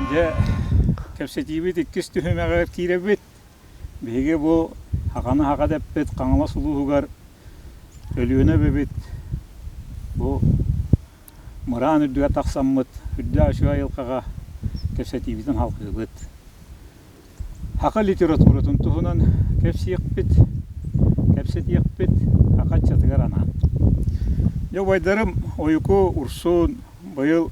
Дьэ, кэпсэтиибит иккис түһүмэҕэр киирэбит. Биһиги бу Хаханы Хаха дэппит Хаҥалас улууһугар Өлүөнэ эбэбит бу мыраан үрдүгэр тахсаммыт үрдээх үчүгэй айылҕаҕа кэпсэтиибитин халҕыыбыт. Саха литературатын туһунан кэпсиэхпит, кэпсэтиэхпит саха ыччатыгар анаан. Дьэ, убайдарым Ойуку Урсун быйыл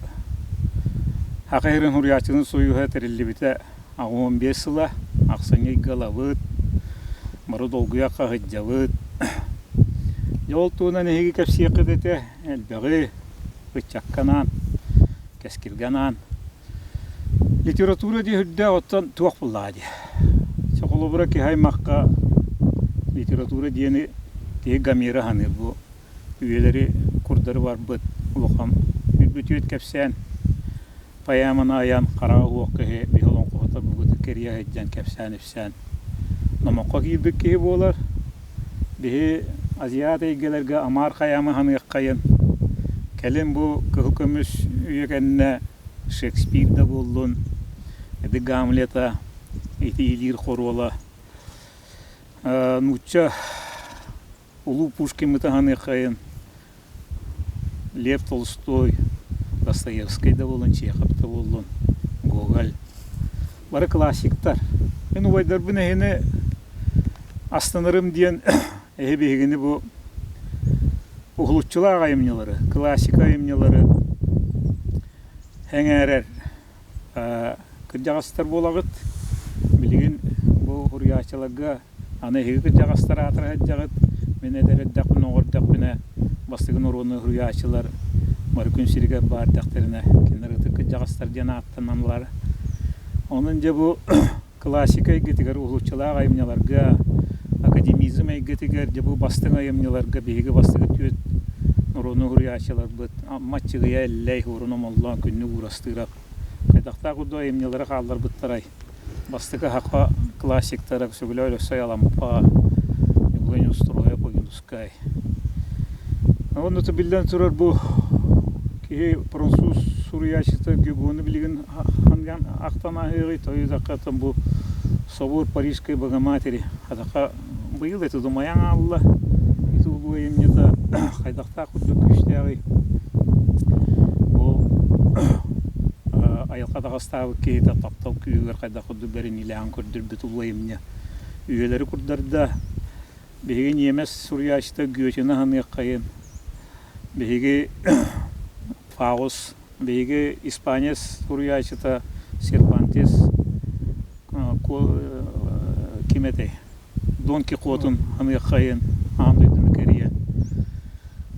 Саха сирин суруйааччытын сойууһа тэриллибитэ 85 сыла, ахсынньы ыйга ылабыт, бары долгуйа хаһыдьабыт. Дьэ, ол туһунан эһиги кэпсиэххит этэ элбэҕи, ыччакка анаан, кэскилгэ анаан. Литература дии үрдээх оттон туох буллаҕа дии. Холобура киһи аймахха литература диэни киһи Гомера саныыр бу үйэлэри курдары барбыт улахан үрбүтүөт кэпсээн поэманы айан хараҕа уох киһи биһи олоҥхоһута бүгүтү кэрийэ сылдьан кэпсээн-ипсээн номоххо киирбит киһи буолар. Биһи азиат эйгэлэргэ Амар Хайамы саныаххайын, кэлин бу кыһыл көмүс үйэ кэннэ Шекспир да буоллун, ити Гамлета, ити Илиир хоруола, нуучча улуу Пушкиммытын саныаххайын, Лев Толстой, Достоевскай да буоллун, Чехов да буоллун, Гоголь. Бары классиктар. Мин убайдарбын эһини астынарым диэн эһи биһигини бу уһулуччулаах айымньылары, классика айымньылары эҥээрэр кырдьаҕастар буолаҕыт. Билигин бу суруйааччыларга аны эһиги кырдьаҕастар аатыра сылдьаҕыт. Мин эдэр эрдэхпинэ, оҕо эрдэхпинэ бастакы норуодунай суруйааччылар бары күн сиригэр баар эрдэхтэринэ кинилэр ытык кырдьаҕастар диэн ааттаналлар. Онон дьэ бу классика эйгэтигэр уһулуччулаах айымньыларга, академизм эйгэтигэр дьэ бу бастыҥ айымньыларга биһиги бастакы түөрт норуодунай суруйааччыларбыт Амма Аччыгыйа Эллэй, Уорун Омоллоон, Күннүк Уурастыырап хайдахтаах курдук айымньылары хаалларбыттарай? Бастакы саха классиктара Сөбүлэ Өлөксөй Алампа, Ньукулай Неустроев, Ойуунускай. Уонна биллэн турар бу киһи француз суруйааччыта Гюгону билигин ахтан ааһыаҕый, тойутахха бу Собор Парижской Богоматери хатаха быйыл это думайан аалла ити улуу айымньыта хайдахтаах курдук күүстээҕий бу айылҕа таҕыстаабыт киһитэ таптал күүһүгэр хайдах курдук бэриниилээҕин көрдөрбүт улуу айымньы үйэлэри курдарда биһиги ньиэмэс суруйааччыта Гётены аһыныаххайын биһиги Фауст биһиги испанец суруйааччыта Сервантес ким этэй Дон Кихотун аныаххайын аан дойдуну кэрийэн.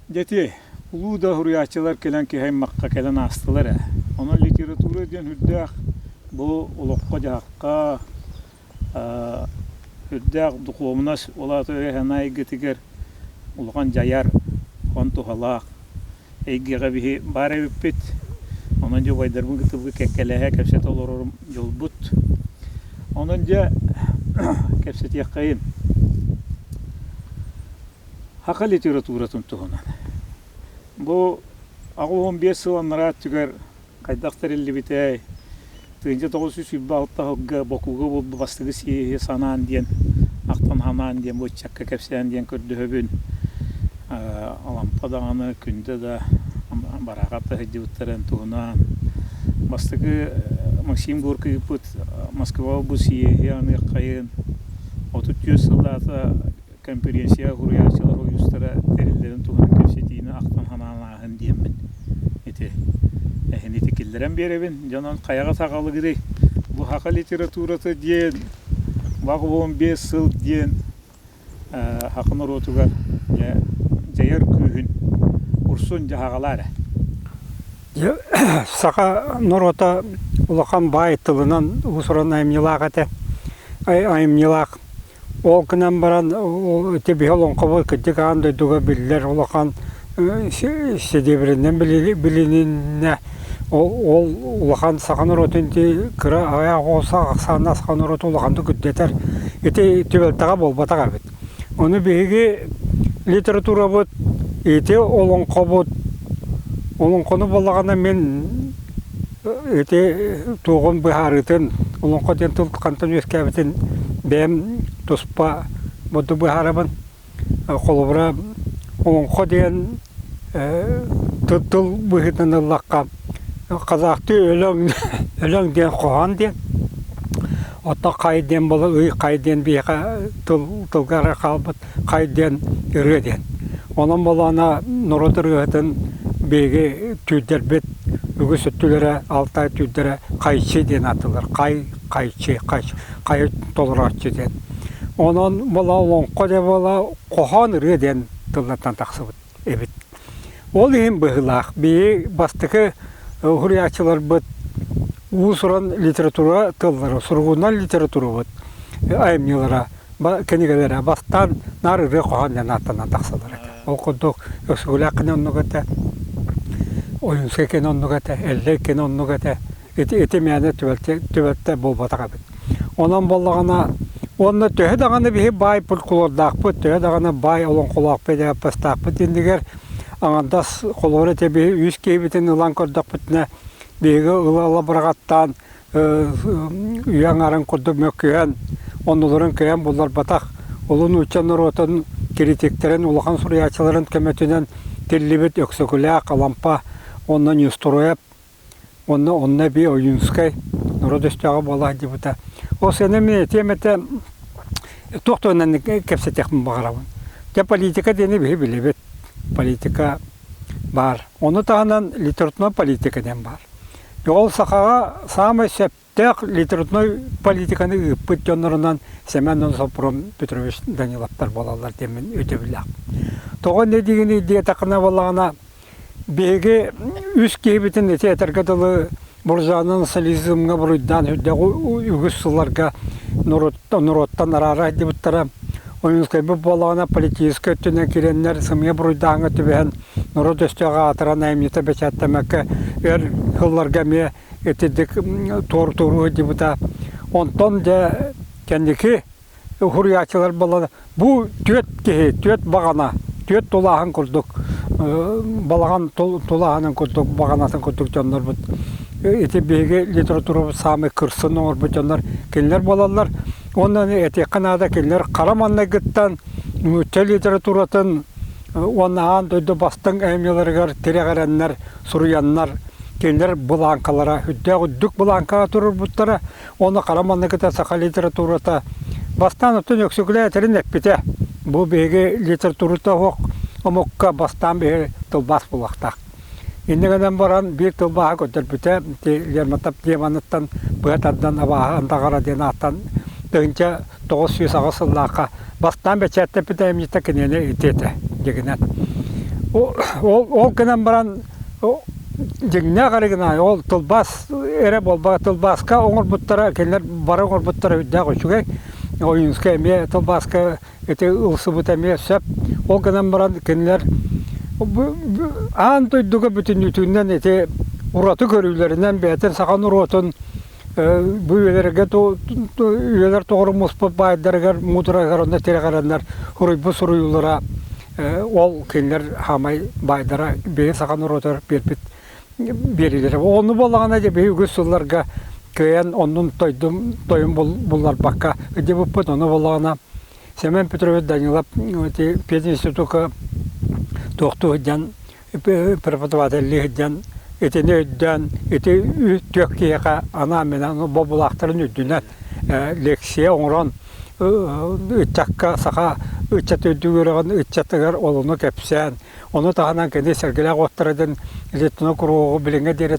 Дьэ ити улуу да суруйааччылар кэлэн киһи аймахха кэлэн аастылар ээ. Онон литература диэн үрдээх бу олоххо-дьаһахха үрдээх духуобунас ол аата өй-санаа эйгэтигэр улахан дьайар, хон туһалаах эйгэҕэ биһи баар эбиппит. Онон дьэ убайдарбын кытта кэккэлэһэ кэпсэтэ олорорум дьолбут. Онон дьэ кэпсэтиэххэйин. Саха литературатын туһунан. Бу 85 сыл анараа өттүгэр хайдах тэриллибитэй, 1926 сылга Бокуга буолбут бастакы съеһи санаан диэн, ахтан санаан диэн бу ыччакка кэпсээн диэн көрдөһөбүн. Алампа даҕаны, Күндэ да Бараахап да сылдьыбыттарын туһунан. Бастакы Максим Горький ыыппыт Москваҕа бу съеһи аныаххайын 34 сыллаата конференция суруйааччылар ойуустара тэриллэрин туһунан кэпсэтиини ахтан санаан ааһын диэммин ити эһини ити киллэрэн биэрэбин. Дьонон хайаҕа саҕалыырый? Бу саха литературата диэн 85 сыл диэн саха норуотугар дьайар күүһүн урсун дьаһаҕалаа эрэ. Саха норуота улахан баай тылынан уус-уран айымньылаах этэ. Айымньылаах Ол гынан баран ити биһи олоҥхобут кырдьык аан дойдуга биллэр улахан сириэбиринэн билининнэ. Ол ол улахан саха норуотун ити кыра аҕыйах оҕо ахсааннаах саха норуоту улаханнык үрдэтэр ити түбэлтэҕэ буолбатах эбит. Ону биһиги литературабыт ити олоҥхобут олоҥхону буоллаҕына мин. Ити туоҕун быһаарыытын, олоҥхо диэн тыл хантан үөскээбитин бэйэм туспа бурдук быһаарабын. Холобура, олоҥхо диэн тыл быһыытынан ыллахха, казахтыы өлөҥ, өлөҥ диэн хоһоон диэн. Оттон хай диэн буола ый хай диэн биһиэхэ тыл тылга эрэ хаалбыт хай диэн ырыа диэн. Онон буоллаҕына норуот ырыаһытын биһиги түүрдэрбит үгүс өттүлэрэ Алтай түүрдэрэ хайчы диэн ааттыыллар. Хай, хайчы, хайчы, хайы толорооччу диэн. Онон буола олоҥхо диэн буола хоһоон ырыа диэн тыллартан тахсыбыт эбит. Ол иһин быһыылаах биһи бастакы уһуйааччыларбыт уус-уран литература тыллара, суругунан литературабыт айымньылара, кинигэлэрэ бастаан наар ырыа хоһоон диэн ааттанан тахсаллар этэ. Ол курдук Өксөкүлээх кини оннук этэ, Ойуунскай кини оннук этэ, Эллэй кини оннук этэ. Ити, ити мээнэ түбэлтэ, түбэлтэ буолбатах эбит. Онон буоллаҕына, уонна төһө даҕаны биһи баай фольклордаахпыт, төһө даҕаны баай олоҥхолоохпут, эпостаахпыт иннигэр аҥардас холобур этэ биһи үс киһибитин ылан көрдөхпүтүнэ, биһиги ыла-ыла быраҕаттаан үйэ аҥарын курдук мөккүһэн, оннуларын кыайан булларбатах улуу нуучча норуотун критиктэрин, улахан суруйааччыларын көмөтүнэн тиллибит Өксөкүлээх, Алампа уонна Неустроев Онно онно эбии Ойуунскай норуот өстөөҕө буола сылдьыбыта. Ол сыана мин этиэм этэ туох туһунан кэпсэтиэхпин баҕарабын. Дьэ политика диэни биһи билэбит. Политика баар. Ону таһынан литературнай политика диэн баар. Ол сахаҕа саамай сөптөөх литературнай политиканы ыыппыт дьоннорунан Семен Сопром Петрович Даниловтар буолаллар диэн мин өйдөбүллээхпин. Тоҕо инньэ диигиний диэтэххинэ буоллаҕына Биһиги үс киһибитин ити этэргэ дылы буржуанан социализмҥа буруйдаан үрдээх үгүс сылларга норуоттан араара сылдьыбыттара. Ойуунскайбыт буоллаҕына политическай өттүнэн киирэннэр сымыйа буруйдааһыҥҥа түбэһэн норуот өстөөх аатыран айымньыта бэчээттэммэккэ өр сылларга эмиэ итинник туорутууру сылдьыбыта. Онтон дьэ кэнники уһуруйааччылар буолан бу түөрт киһи, түөрт баҕана, түөрт тулааһын курдук балаҕан тулааһынын курдук баҕанатын курдук дьоннорбут ити биһиги литературабыт саамай кырсын оҥорбут дьоннор кинилэр буолаллар. Уонна этиэххэ наада кинилэр хара маҥнайгыттан нуучча литературатын уонна аан дойду бастыҥ айымньыларыгар тирэҕирэннэр, суруйаннар кинилэр былааҥкалара үрдээх үрдүк былааҥкаҕа туруорбуттара. Уонна хара манныкыта саха литературата бастаан оттон Өксөкүлээх этэрин эппитэ. Бу биһиги литературата суох омукка бастаан биһиги тылбаас буолуохтаах. Инньэ гынан баран биир тылбааһы көрдөрбүтэ ити Лермонтов демоныттан быһа тардан абааһы андаҕара диэн ааттан 1908 сыллаахха бастаан бэчээттэппит айымньыта кинини ити этэ дьигинэн. Ол, ол гынан баран дьиҥнээх оригинал ол тылбаас эрэ буолбакка тылбааска оҥорбуттара кинилэр бары оҥорбуттара үрдээх үчүгэй Ойуунскай эмиэ тылбааска ити ылсыбыта эмиэ сөп ол гынан баран кинилэр аан дойдуга бүтүннүүтүнэн ити ураты көрүүлэринэн бэйэтин саха норуотун бу үйэлэргэ үйэлэр тоҕору муспут баайдарыгар муударайгар онно тирэҕирэннэр суруйбут суруйуулара ол кинилэр хаамай баайдара биһиги саха норуотугар биэрбит биэриилэрэ. Ону буоллаҕына дьэ биһиги үгүс сылларга кыайан оннун тойдум тойун булларбакка ыдьыбыппыт. Ону буоллаҕына Семен Петрович Данилов ити пединститукка туохтуу сылдьан преподавателлии сылдьан итини өйдөөн ити түөх киһиэхэ анаан-минээн бобулаахтарын үрдүнэн лекция оҥорон ыччакка саха ыччат үрдүк үөрэҕин ыччатыгар олуну кэпсээн ону таһынан кини Сэргэлээх уоттара диэн литературнай куруһуогу билиҥҥэ диэри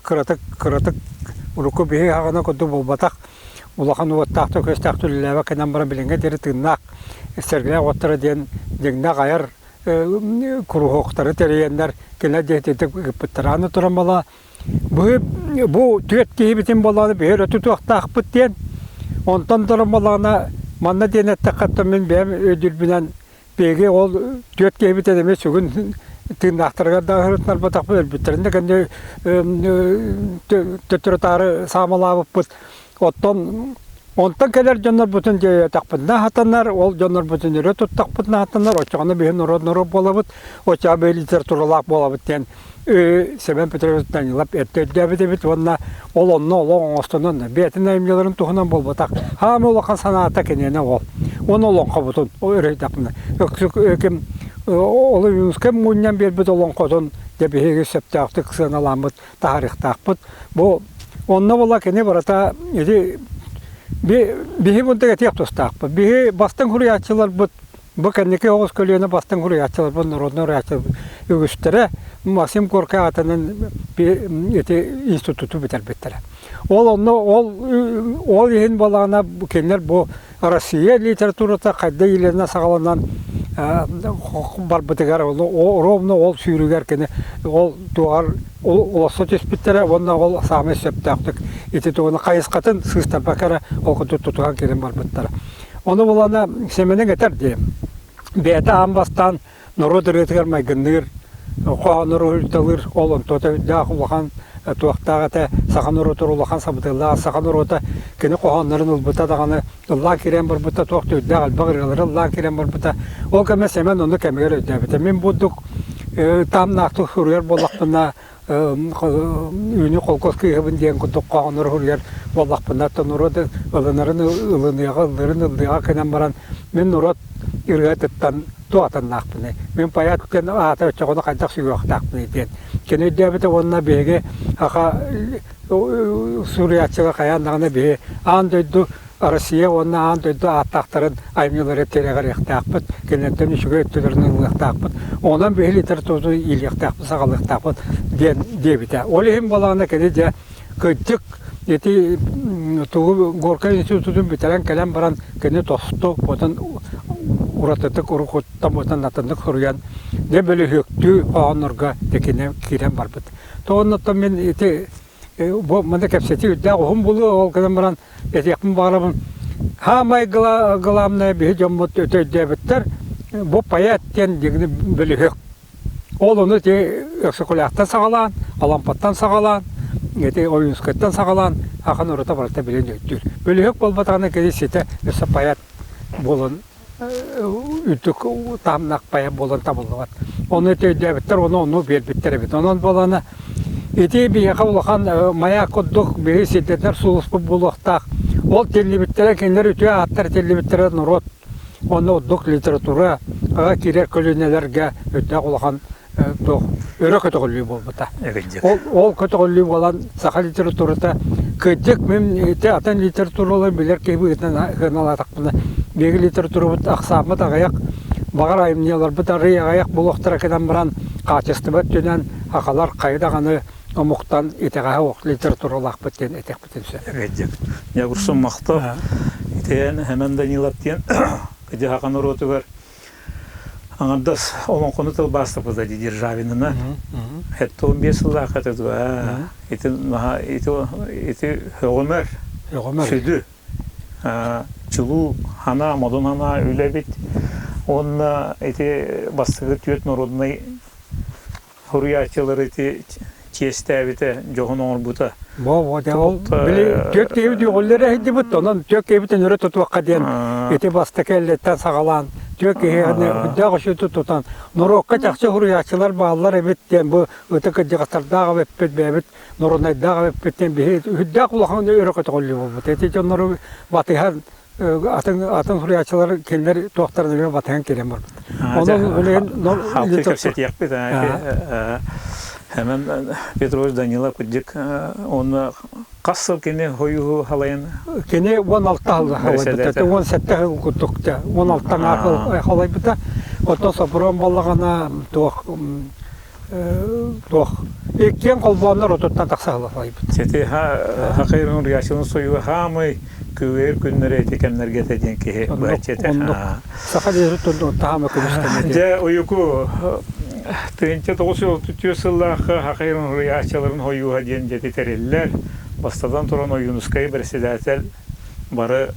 кыратык кыратык урукку биһиги саҕана курдук буолбатах улахан уоттаах көстөөх үлэлээбэт гынан баран билиҥҥэ диэри тыыннаах Сэргэлээх уоттара диэн дьиҥнээх айар куруһуоктары тэрийэннэр кинилэр дьиэтитик ыыппыттара. Аны туран буола бу бу түөрт киһибитин буоллаҕына биһи өрө тутуохтаахпыт диэн онтон туран буоллаҕына манна диэн эттэххэ мин бэйэм өйдүүрбүнэн биһиги ол түөрт киһибитин эмиэ сүгүн тыыннаахтарыгар да ыһырытынарбатахпыт өлбүттэрин да кэннэ төттөрү-таары саамалаабыппыт Оттон онтон кэлэр дьоннорбутун дьиэйэтэхпитинэ сатанар, ол дьоннорбутун өрө туттахпытына сатанар, оччоҕуна биһи норуот норуот буолабыт, оччоҕо биһи литературалаах буолабыт диэн. Семен Петрович Данилов эрдэ өйдөөбүт эбит уонна ол онно олох оҥостонон бэйэтин айымньыларын туһунан буолбатах. Хаама улахан санаата киниэнэ ол. Уонна олоҥхобутун өрөйдөхпүнэ. Ким ол Ойуунускай мунньан биэрбит олоҥхотун дьэ биһиги сөптөөхтүк сыаналаммыт таһаарыахтаахпыт. Бу онно була кини барыта ити биһи бунтук этиэх тустаахпыт. Биһи бастыҥ суруйааччыларбыт бу кэнники оҕус көлүөнэ бастыҥ суруйааччыларбыт, народнай суруйааччыларбыт үгүстэрэ Максим Горькай аатынан ити институту бүтэрбиттэрэ. Ол онно ол ол иһин буоллаҕына кинилэр бу Россия литературата хайда иилэнэ саҕаланан барбытыгар ровно ол сүүрүгэр кини ол туоҕар олосто түспүттэрэ уонна ол саамай сөптөөхтүк ити тугуна хайысхатын сыыстарбакка эрэ ол курдук тутуһан киирэн барбыттара. Ону булана Сэмэниҥ этэр дии. Бэйэтэ аан бастаан норуот ырыатыгар майгынныыр, хоһооннору уһуйталыыр, ол онтуота үрдээх улахан туохтаах этэ, саха норуотугар улахан сабыдыаллаах, саха норуота кини хоһооннорун ылбыта даҕаны ыллаан киирэн барбыта, туох да үрдээх элбэх ырыалары ыллаан киирэн барбыта. Ол кэмҥэ Сэмэн ону кэмигэр өйдөөбүтэ. Мин бурдук таамнаахтык суруйар буоллахпына үүнү холкуос кыыһабын диэн курдук хоһооннору суруйар буоллахпына, оттон норуот ылынарын ылыныаҕа, ыллыырын ыллыаҕа гынан баран, мин норуот ырыатыттан туох атыннаахпыный, мин поэт диэн аата оччоҕуна хайдах сүгүөхтаахпыный диэн кини өйдөөбүтэ уонна биһиги аха суруйааччыга хайаан даҕаны биһи аан дойду Россия уонна аан дойду ааттаахтарын айымньылары тирэҕириэхтээхпит, кинилэртэн үчүгэй өттүлэрин ылыахтаахпыт, онон биһи литератураны иилиэхтээхпит, саҕалыахтаахпыт диэн диэбитэ. Ол иһин буоллаҕына кини дьэ кырдьык ити тугу Горькай институтун бүтэрэн кэлэн баран кини тосту отон уратытык уруккуттан отон атыннык суруйан дьэ бөлүһүөктүү хоһооннорго кини киирэн барбыт. Тоҕонноттон мин ити бу маны кэпсэтии үрдээх уһун буолуо ол гынан баран этиэхпин баҕарабын хаамай главное биһи дьоммут өтө өйдөөбүттэр бу поэт диэн дьиҥни бөлүһүөк ол ону ити Өксөкүлээхтэн саҕалаан Алампаттан саҕалаан ити Ойуунскайтан саҕалаан ахан норуота барыта билэн өйдүүр бөлүһүөк буолбатаҕына кини ситэ өссө поэт буолан үрдүк таһымнаах поэт буолан табыллыбат. Ону өйдөөбүттэр, ону ону биэрбиттэр эбит. Онон буолана ити биһиэхэ улахан маяк курдук биһи сирдэтэр сулуспут буолуохтаах. Ол тиллибиттэрэ, кинилэр үтүө ааттар тиллибиттэрэ норуот уонна ордук литература аҕа киирэр көлүөнэлэргэ үрдээх улахан туох өрө көтөҕүллүү буолбута. Ол, ол көтөҕүллүү буолан саха литературата кырдьык мин ити атын литературалары билэр киһи быһыытынан сыаналаатахпына биһиги литературабыт ахсааммыт аҕыйах баҕар айымньыларбыт арыый аҕыйах буолуохтара гынан баран хаачыстыба өттүнэн сахалар хайа даҕаны омуктан итэҕэһэ суох литературалаахпыт диэн этиэхпитин сөп. Кырдьык. Дьэ, махтал. Итиэн Хэмэн Данилов диэн кыдьы саха норуотугар Аҥардас олоҥхону тылбаастаппыта дии Державинына. 75 сыллаах этэ дуо? Ити ити ити һөҕүмэр, Һөҕүмэр. сүдү чулуу ханаа, модун ханаа үлэбит. Уонна ити бастакы түөрт норуодунай Суруйааччылары ити чиэстээбитэ, дьоһун оҥорбута. Бо, дьэ ол били түөрт киһибит үөҕүллэрэ сылдьыбыт, онон түөрт киһибитин өрө тутуохха диэн ити бастакы эллэттэн саҕалаан түөрт киһини үрдээх өсүтү тутан норуокка чахчы суруйааччылар бааллар эбит диэн бу ытык кырдьаҕастардаах эбиппит, бэйэбит норуонайдаах эбиппит диэн биһи үрдээх улахан өрө көтөҕүллүү буолбут. Ити дьоннору батыһан атын атын суруйааччылар кинилэр туохтарын эмиэ батыһан киирэн барбыт. Онон билигин Халты кэпсэтиэхпит Хэмэн Петрович Данилов кырдьык уонна хас сыл кини хойуһу халайын Кини 16 сыл халайбыта, 17 сыл курдук 16 халайбыта. Оттон Сопрун буоллаҕына туох туох иккиэн холбооннор отуттан тахса сылайбыт. Сити хакайрын Рясилын союу хаамый күвер күннэрэ ити кэмнэргэ этэ диэн киһи быһаччы этэ. Саха литературатын таһама көмүскэммит. Дьэ уйуку 1934 сыллаахха Хакайрын Рясиларын хойууха диэн дьэти тэриллэр. Бастатан туран Ойуунускай председатель бары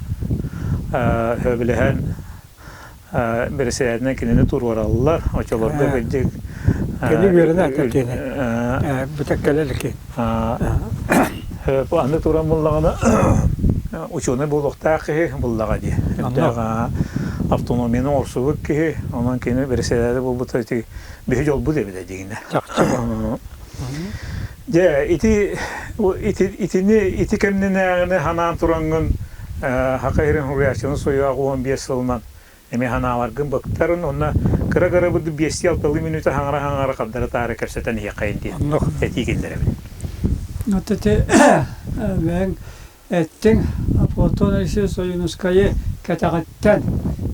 сөбүлэһэн бэрэссэдээтинэн кинини туруораллар. Оччолорго кырдьык Кини үөрэнэ кини. Бүтэккэлэ илики. Аны туран буллаҕына учуонай буолуохтаах киһи буллаҕа дии. Автономияны оҥорсубут киһи, онон кини бэрэссэдээтэл буолбута ити биһи дьолбут эбитэ дигинэ. Чахчы. Дьэ, ити ити итини ити кэмнинээҕини ханаан тураҥҥын Саха сирин суруйааччытын суйаах 15 сылынан эмиэ санааларгын быктарын уонна кыра-кырабыт биэстии-алталыы мүнүүтэ хаҥара-хаҥара хардары-таары кэпсэтэн иһиэххэйин диэн этии киллэрэбин. Вот ити бэйэҥ эттиҥ Платон Алексеевич Ойуунускайы кэтэҕиттэн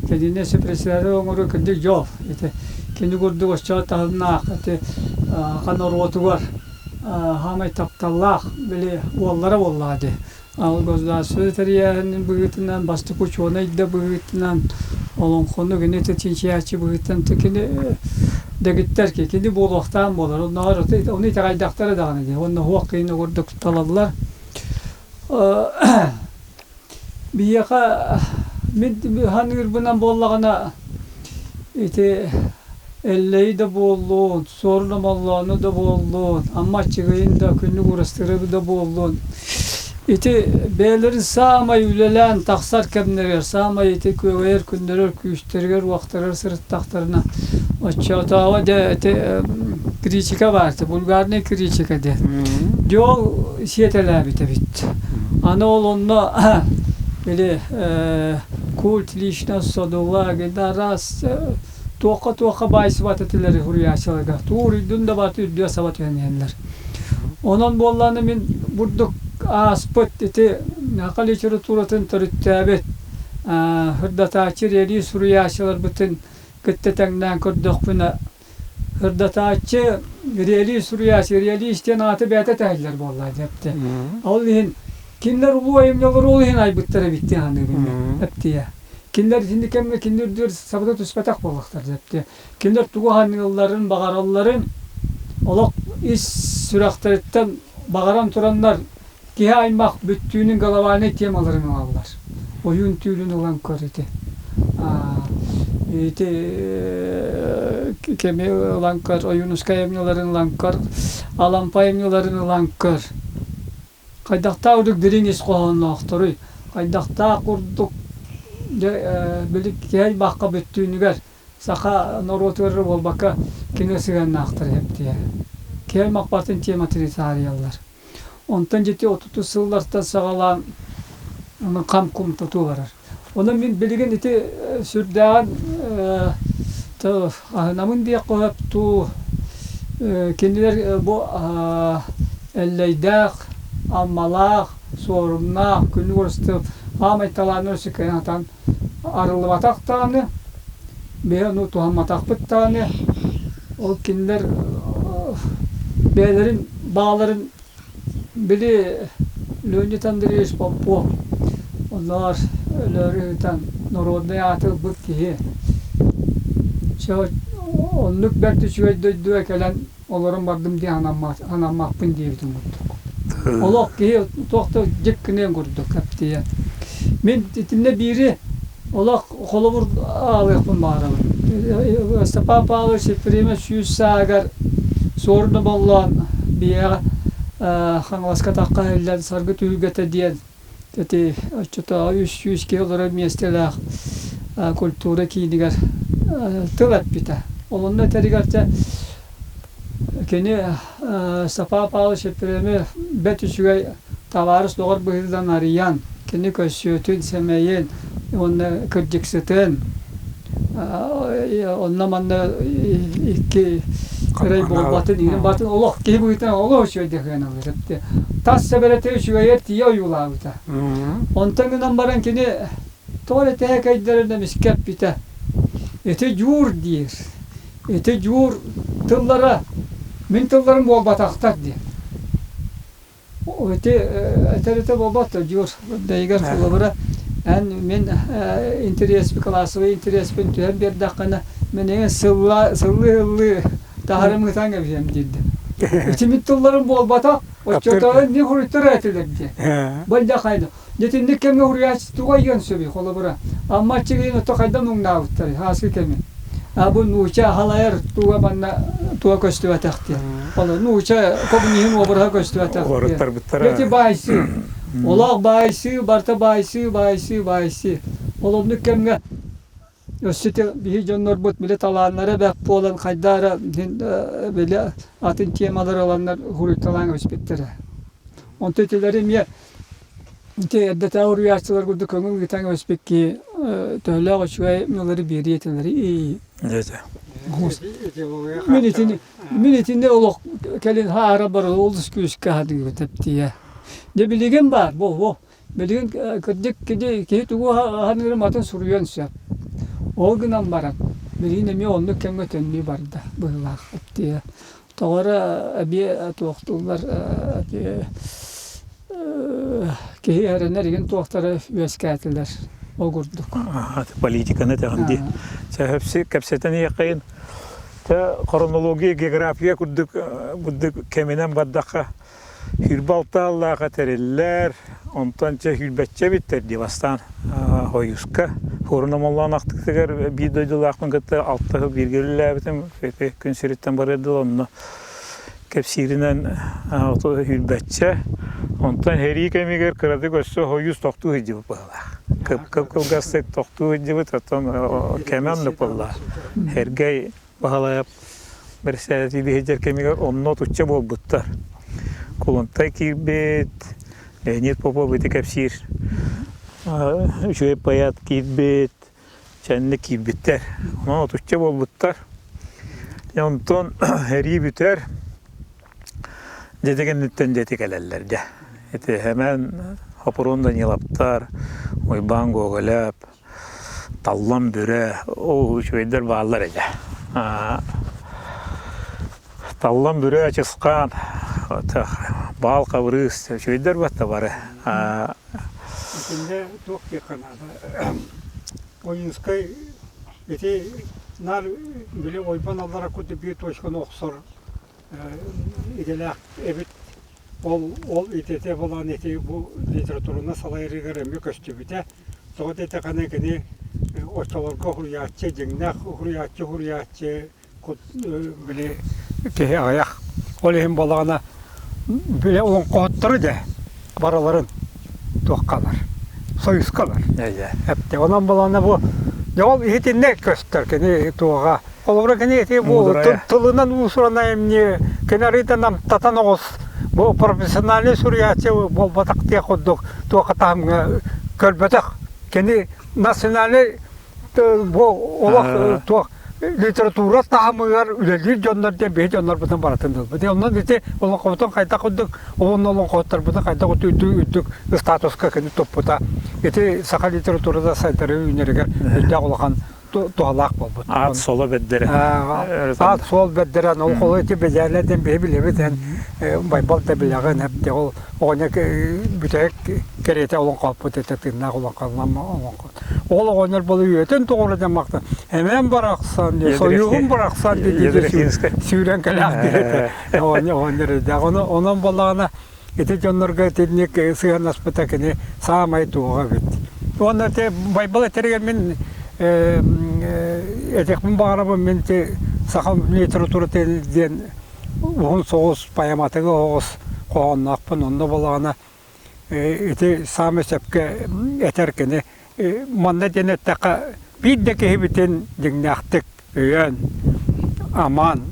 кинини председатель оҥоруу кырдьык дьол. Ити кини курдук оччоҕо таһымнаах ити саха норуотугар саамай тапталлаах били уоллара буоллаҕа дии. Ол государство тэрийээһинин быһыытынан, бастакы учуонай да быһыытынан, олоҥхону кини чинчийээччи быһыытынан кини дэгиттэр кини буолуохтаан буолар. Оннооҕор ону итэҕэйдэхтэрэ даҕаны дии. Уонна уһуох киһини курдук талаллар. Биһиэхэ мин саныырбынан буоллаҕына ити Эллэйи да буоллун, Суорун Омоллоону да буоллун, Амма Аччыгыйын да, Күннүк Уурастыырабы да буоллун ити бэйэлэрин саамай үлэлээн тахсар кэмнэригэр, саамай ити күөгэйэр күннэрэр күүстэригэр-уохтарыгар сырыттахтарына оччотооҕу дьэ ити критика баар этэ, вульгарнай критика диэн. Дьэ ол сиэтэлээбит эбит. Аны ол онно били культ личность содула араас туохха-туохха баайсыбат этилэр суруйааччыларга. Тууруйдун да бааты үрдүө саба түһэн иһэллэр. Онон буоллаҕына мин бурдук ааспыт ити саха литературатын төрүттээбит сырдатааччы реалист суруйааччыларбытын кытта тэҥнээн көрдөхпүнэ сырдатааччы реалист суруйааччы реалист диэн ааты бэйэтэ тэһиллэр буоллаа диэптэ. Ол иһин кинилэр улуу айымньылары ол иһин айбыттар эбит дии саныыбын мин эптиэ. Кинилэр итинник кэмҥэ кинилэр үрдүгэр сабыта түспэтэх буоллахтар диэптиэ. Кинилэр тугу саныылларын, баҕаралларын олох ис сүрэхтэриттэн баҕаран тураннар киһи аймах бүттүүнүн глобальнай темаларын ылаллар. Ойуун түүлүн ылан көр ити. Ити кэми ылан көр, Ойуунускай айымньыларын ылан көр, Алампа айымньыларын ылан көр. Хайдахтаах курдук дириҥ ис хоһоонноохторуй, хайдахтаах курдук дьэ били киһи аймахха бүттүүнүгэр саха норуотугар эрэ буолбакка кинигэ сыһыаннаахтар эптиэ. Киһи аймах батын тематын таарыйаллар. Онтон дьити отутус сыллартан саҕалаан хам-кум тутуу барар. Онон мин билигин ити сүрдээҕин аһынамын диэххэ сөп дуу, кинилэр бу Эллэйдээх, Аммалаах, Суорумнаах, Күннүк Уурастыырап аамай талааннар өссө кыайан сатаан арыллыбатах даҕаны, биһи ону туһамматахпыт даҕаны, ол кинилэр бэйэлэрин бааларын Били Леонид Андреевич Попов оннооҕор өлөөрү ыытан народнай ааты ылбыт киһи оннук бэрт үчүгэй дойдуга кэлэн олорон бардым диэн санаммаппын диэбитин курдук. Олох киһи туох да дьик гыныан курдук эптийэ. Мин итиннэ биири Олох холобур аалыахпын баҕарабын. Степан Павлович Ефремов сүүс сааһыгар суоруна боллоон биһиэхэ Хаҥаласка атахха иһиллэн Саргы түһүлгэтэ диэн ити оччотооҕу 300 киһи олорор миэстэлээх культура киинигэр тыл эппитэ. Ол онно этэригэр дьэ Кини Степан Павлович Ефремов бэрт үчүгэй табаарыс доҕор быһыытынан арыйан, кини көрсүөтүн, сэмэйин уонна кырдьыксытын онно-манна икки ырай буолбатын, иһин батын олох киһи быһыытынан олох үчүгэйдик сыаналыыр. Тас сэбэрэтэ үчүгэйэр тиийэ ойуулаабыта. Онтон гынан баран кини тоҕо эрэ тэһэ эмискэ эппитэ. Ити дьуур диир. Ити дьуур тыллара мин тылларым буолбатахтар диэн. Ити этэритэ буолбат да дьуур дэйигэр холобура эн мин интэриэспин кылаасыбай интэриэспин түһэн биэрдэххинэ мин эҥин сылла сыллыы-сыллыы таһарым ытан кэбиһиэм диирдим. Ити мин тылларым буолбатах, оччотооҕу инник суруйтар этилэр диэн. Бальдахайда Итинник кэмҥэ уруйааччы тугу айыан сөбүй, холобура, Амма Аччыгыйын ото хайдах муҥнаабыттарый, ааскы кэми? А бу нууча халайар туга манна туга көстүбэтэх диэн. Ол нууча коммунизм обраһа көстүбэтэх диэн. Эти баайсыы. Олох баайсыы, барыта баайсыы, баайсыы, баайсыы. Ол оннук кэмҥэ. Өссө ити биһи дьоннорбут били талааннара бэрт буолан хайдах эрэ били атын темалары ыланнар уһуруйталаан кэбиспиттэрэ. Онтон итилэри эмиэ ити эрдэтээҕи уруйааччылар курдук көҥүл ыытан кэбиспит киһи төһөлөөх үчүгэй ылары биэриэ этилэри. Мин итини мин итини олох кэлин хаара бары олус күүскэ хадыыбын тэптиэ. Дьэ билигин баар бу Билигин кырдьык кини киһи тугу аһаныырын атын суруйуон сөп. Ол гынан баран, билигин эмиэ оннук кэмҥэ төннүү барда быһыылаах эптиэ. Тоҕо эрэ эбиэ туохтууллар киһи эрэнэр игин туохтара үөскээтилэр ол курдук. Политиканы этэҕин дии. Чэ, кэпсэтэн иһиэххэйин. Хронология, география курдук курдук кэминэн бардахха Сүүрбэ алта аллааха тэриллэр, онтон чэ сүүрбэччэ эбиттэр дии бастаан Хойуска. Форум Омоллоон ахтыытыгар биир дойдулаахпын кытта алта сыл бииргэ үлэлээбитим. Күн сириттэн барыар дылы онно кэпсииринэн сүүрбэччэ. Онтон сэрии кэмигэр кыратык өссө Хойуус тохтуу сылдьыбыт быһыылаах. Кып-кылгастык тохтуу сылдьыбыт, оттон кэмэ оннук буолла. Сэргэй Баһылайап бэрэссэдээтэллии сылдьар кэмигэр онно отучча буолбуттар. Кулунтай киирбит, Леонид Попов ити кэпсиир үчүгэй поэт киирбит, чэнник киирбиттэр. Онон отучча буолбуттар. Онтон эрии бүтэр, дьэ кэнниттэн дьэ ити кэлэллэр дьэ. Ити Сэмэн Хопурун Даниловтар, Уйбаан Гоголев, Таллан Бүрэ, ол үчүгэйдэр бааллар этэ. Таллан Бүрэ, Чысхаан, Баал Хабырыыс үчүгэйдэр батта бары. Итиннэ туох диэххэ наада. Ойуунскай ити наар били ойбон аллара курдук биир точканы охсор идэлээх эбит. Ол ол ититэ буолан ити бу литератураны салайарыгар эмиэ көстүбүтэ. Тоҕо диэтэххинэ кини оччолорго уһуйааччы, дьиҥнээх уһуйааччы уһуйааччы били киһи аҕыйах. Ол иһин буоллаҕына били олоҥхоһуттору дьэ барыларын туохха ылар, союзка ылар. Эптэ. Онон буоллаҕына бу дьэ ол иһитиннэ көстөр кини туоҕа. Холобура кини ити бу тылынан уус-уран айымньы кини арыйда намтатан оҕус бу профессиональный суруйааччы буолбатах диэх курдук туохха таһымҥа көрбөтөх. Кини национальный бу олох туох литература таһымыгар үлэлиир дьоннор диэн биһи дьоннорбутун барытын ылбыт. Онон ити олоҥхобутун хайдах курдук уонна олоҥхоһуттарбытын хайдах үрдүк статуска кини туппута. Ити саха литературата сайдары үүнэригэр үрдээх улахан туһалаах буолбут. Аат суола бэрдэрэ. Аат суол бэрдэрэ, ол холу ити бэдьээлэ диэн биһи билэбит эн Байбал да билэҕин эп ол оҕонньор бүтэһик кэриэтэ олоҥхоппут этэ тыыннаах олоҥхо Ол оҕонньор болу үөтэн тоҕура диэн махтан эмээн барахсан сойууһум барахсан диэн сүүрэн кэлээхтир этэ оҕонньор өйдөөх онон буоллаҕына Ити дьоннорго итинник сыһыаннаспыта кини саамай туоҕа эбит. Уонна ити Байбал этэригэр мин этиэхпин баҕарабын мин ити саха литературата диэн уһун соҕус поэматыгы оҕус хоһоонноохпун. Онно буоллаҕына ити саамай сөпкө этэр кини Манна диэн эттэххэ, биир да киһибитин дьиҥнээхтик өйөөн, амаан,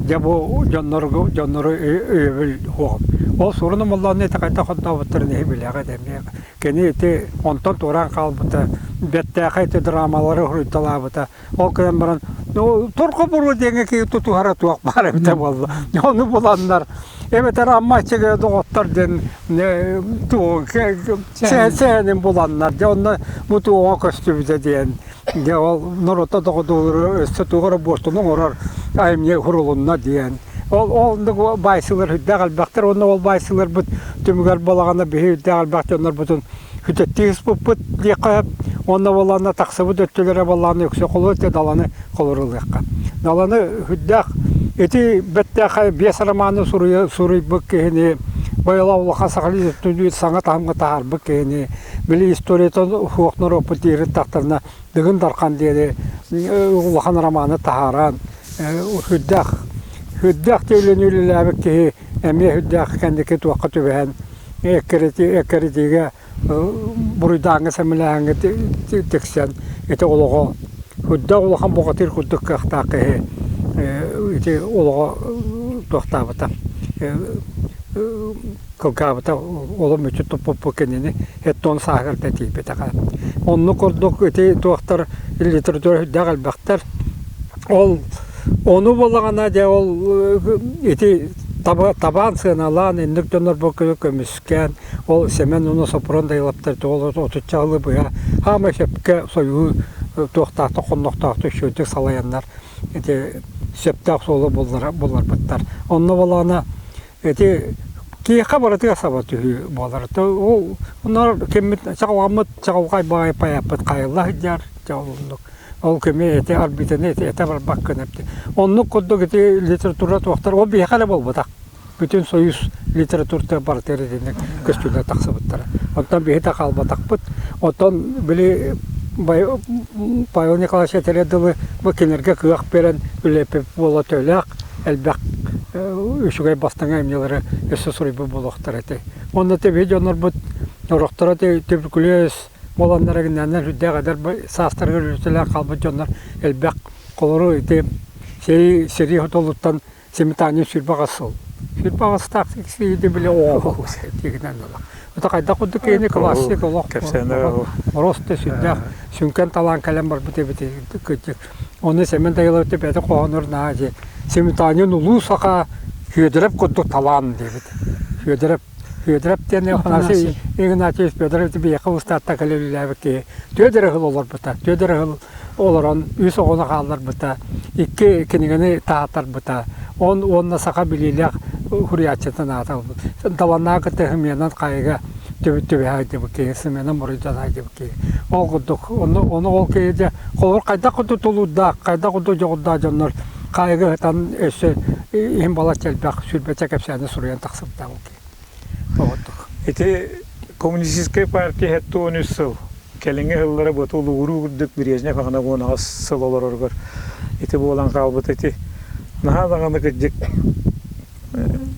дьэ бу дьоннору дьоннору өйөбүл суоҕум. Ол сурун омоллоону итэҕэйдэ хотдообуттарын иһи билэҕит эмиэ. Кини ити онтон туораан хаалбыта, бэртээхэй ити драмалары суруйталаабыта. Ол гынан баран, торҕо буруо диэҥҥэ киһи тутуһара туох баар эбитэ буолла. Ону буланнар, эбэтэр Амма аччыгыйа доҕоттор диэн сэһэнин буланнар, дьэ онно бу туоҕа көстүбүтэ диэн, дьэ ол норуота доҕодуулары өссө туох эрэ буортуну оҥорор айымньы сурулунна диэн. Ол ол баайсыылар үрдээх элбэхтэр уонна ол баайсыыларбыт түмүгэр балаҕана биһи үрдээх элбэх дьоннорбутун Хүтэттии ыспыппыт диэххэ сөп. Уонна буоллаҕына тахсыбыт өттүлэрэ буоллаҕына үксэ холуо этэ даланы холорулуохха. Даланы үрдээх ити бэттээхэй биэс романы суруйбут киһини Байала улахан сахалыы өттүнүү саҥа таһымҥа таһаарбыт киһини били историятын суох норуоппут диирин тахтарына Дыгын Дархан диэни улахан романы таһааран үрдээх үрдээх үлэни үлэлээбит киһи эмиэ үрдээх кэнники туохха түбэһэн эккирэтиигэ буруйдааҥҥа сэмэлээһиҥҥэ тиксэн ити олоҕо Үрдээх улахан бухатыыр курдук кыахтаах киһи ити олоҕо туохтаабыта кылгаабыта олох мүччү туппуппут кинини эттон сааһыгар да тиийбэтэҕэ. Оннук курдук ити туохтар литература үрдээх элбэхтэр. Ол ону буоллаҕына дьэ ол ити табаан сыаналаан инник дьоннор бу көмүскээн ол Сэмэн уонна Сопрун Дайылаптар ол отучча сылы быһа хаамай сөпкө сойуу туохтаахтык хоннохтоохтук үчүгэйдик салайаннар ити сөптөөх суолу булларбыттар. Онно буоллаҕына ити киһиэхэ барытыгар саба түһүү буолар. Ол онноор киммит чаҕылҕаммыт чаҕылҕай баҕайы пайааппыт хайылла сылдьар дьэ ол оннук. Ол кими эти арбитаны этэ барбаккын эпти. Оннук курдук ити литература туохтар ол биһиэхэ эрэ буолбатах. Бүтүн Союз литературата барытыгар итинник көстүүлэр тахсыбыттара. Оттон биһи да хаалбатахпыт. Оттон били Павел Николаевич этэрэ дылы бу кинилэргэ кыах биэрэн үлэппит буола төлөөх элбэх үчүгэй бастыҥ айымньылары өссө суруйбут буолуохтара этэ. Уонна тэби дьоннорбут орохторо туберкулез буоланнар гиннэннэр үрдээх эдэр саастарыгар үлэлээх хаалбыт дьоннор элбэх холору ити сэрии сэрии хотолуттан Сметанин 28 сыл. 28-таах сииди били оҕо тигинэн ыла. Это хайдах курдук киһини классик олох просто сүрдээх сүҥкэн талаан кэлэн барбыт эбит кырдьык. Оны Семен Данилович бэйэтэ хоһоонор наһаа дьэ Сметанин улуу саха Федоров курдук талаан диэбит. Федоров Федоров диэн Афанасий Игнатьевич Федоров биһиэхэ устаатта кэлэ үлэлээбит киһи. Түөдөрө сыл олорбута. Түөдөрө сыл олорон үс оҕону хаалларбыта, икки кинигэни таһааттарбыта. Он уонна саха билиилээх суруйааччытын аата ылбыт. Даланнаах кытта сымыйанан хайыга түбэһэ сылдьыбыт киһи, сымыйанан буруйдана сылдьыбыт киһи. Ол курдук, ону, ону ол киһи дьэ, холобур хайдах курдук тулуурдаах, хайдах курдук дьоҕурдаах дьоннор хаайыга сытан өссө иһин балачча элбэх сүүрбэччэ кэпсээни суруйан тахсыбыттаах ол киһи. Ол курдук. Ити Коммунистическай партия 73 сыл кэлиҥҥи сыллара бу улугуруу курдук Брежнев аҕына 18 сыл олороругар ити буолан хаалбыт ити наһаа даҕаны кырдьык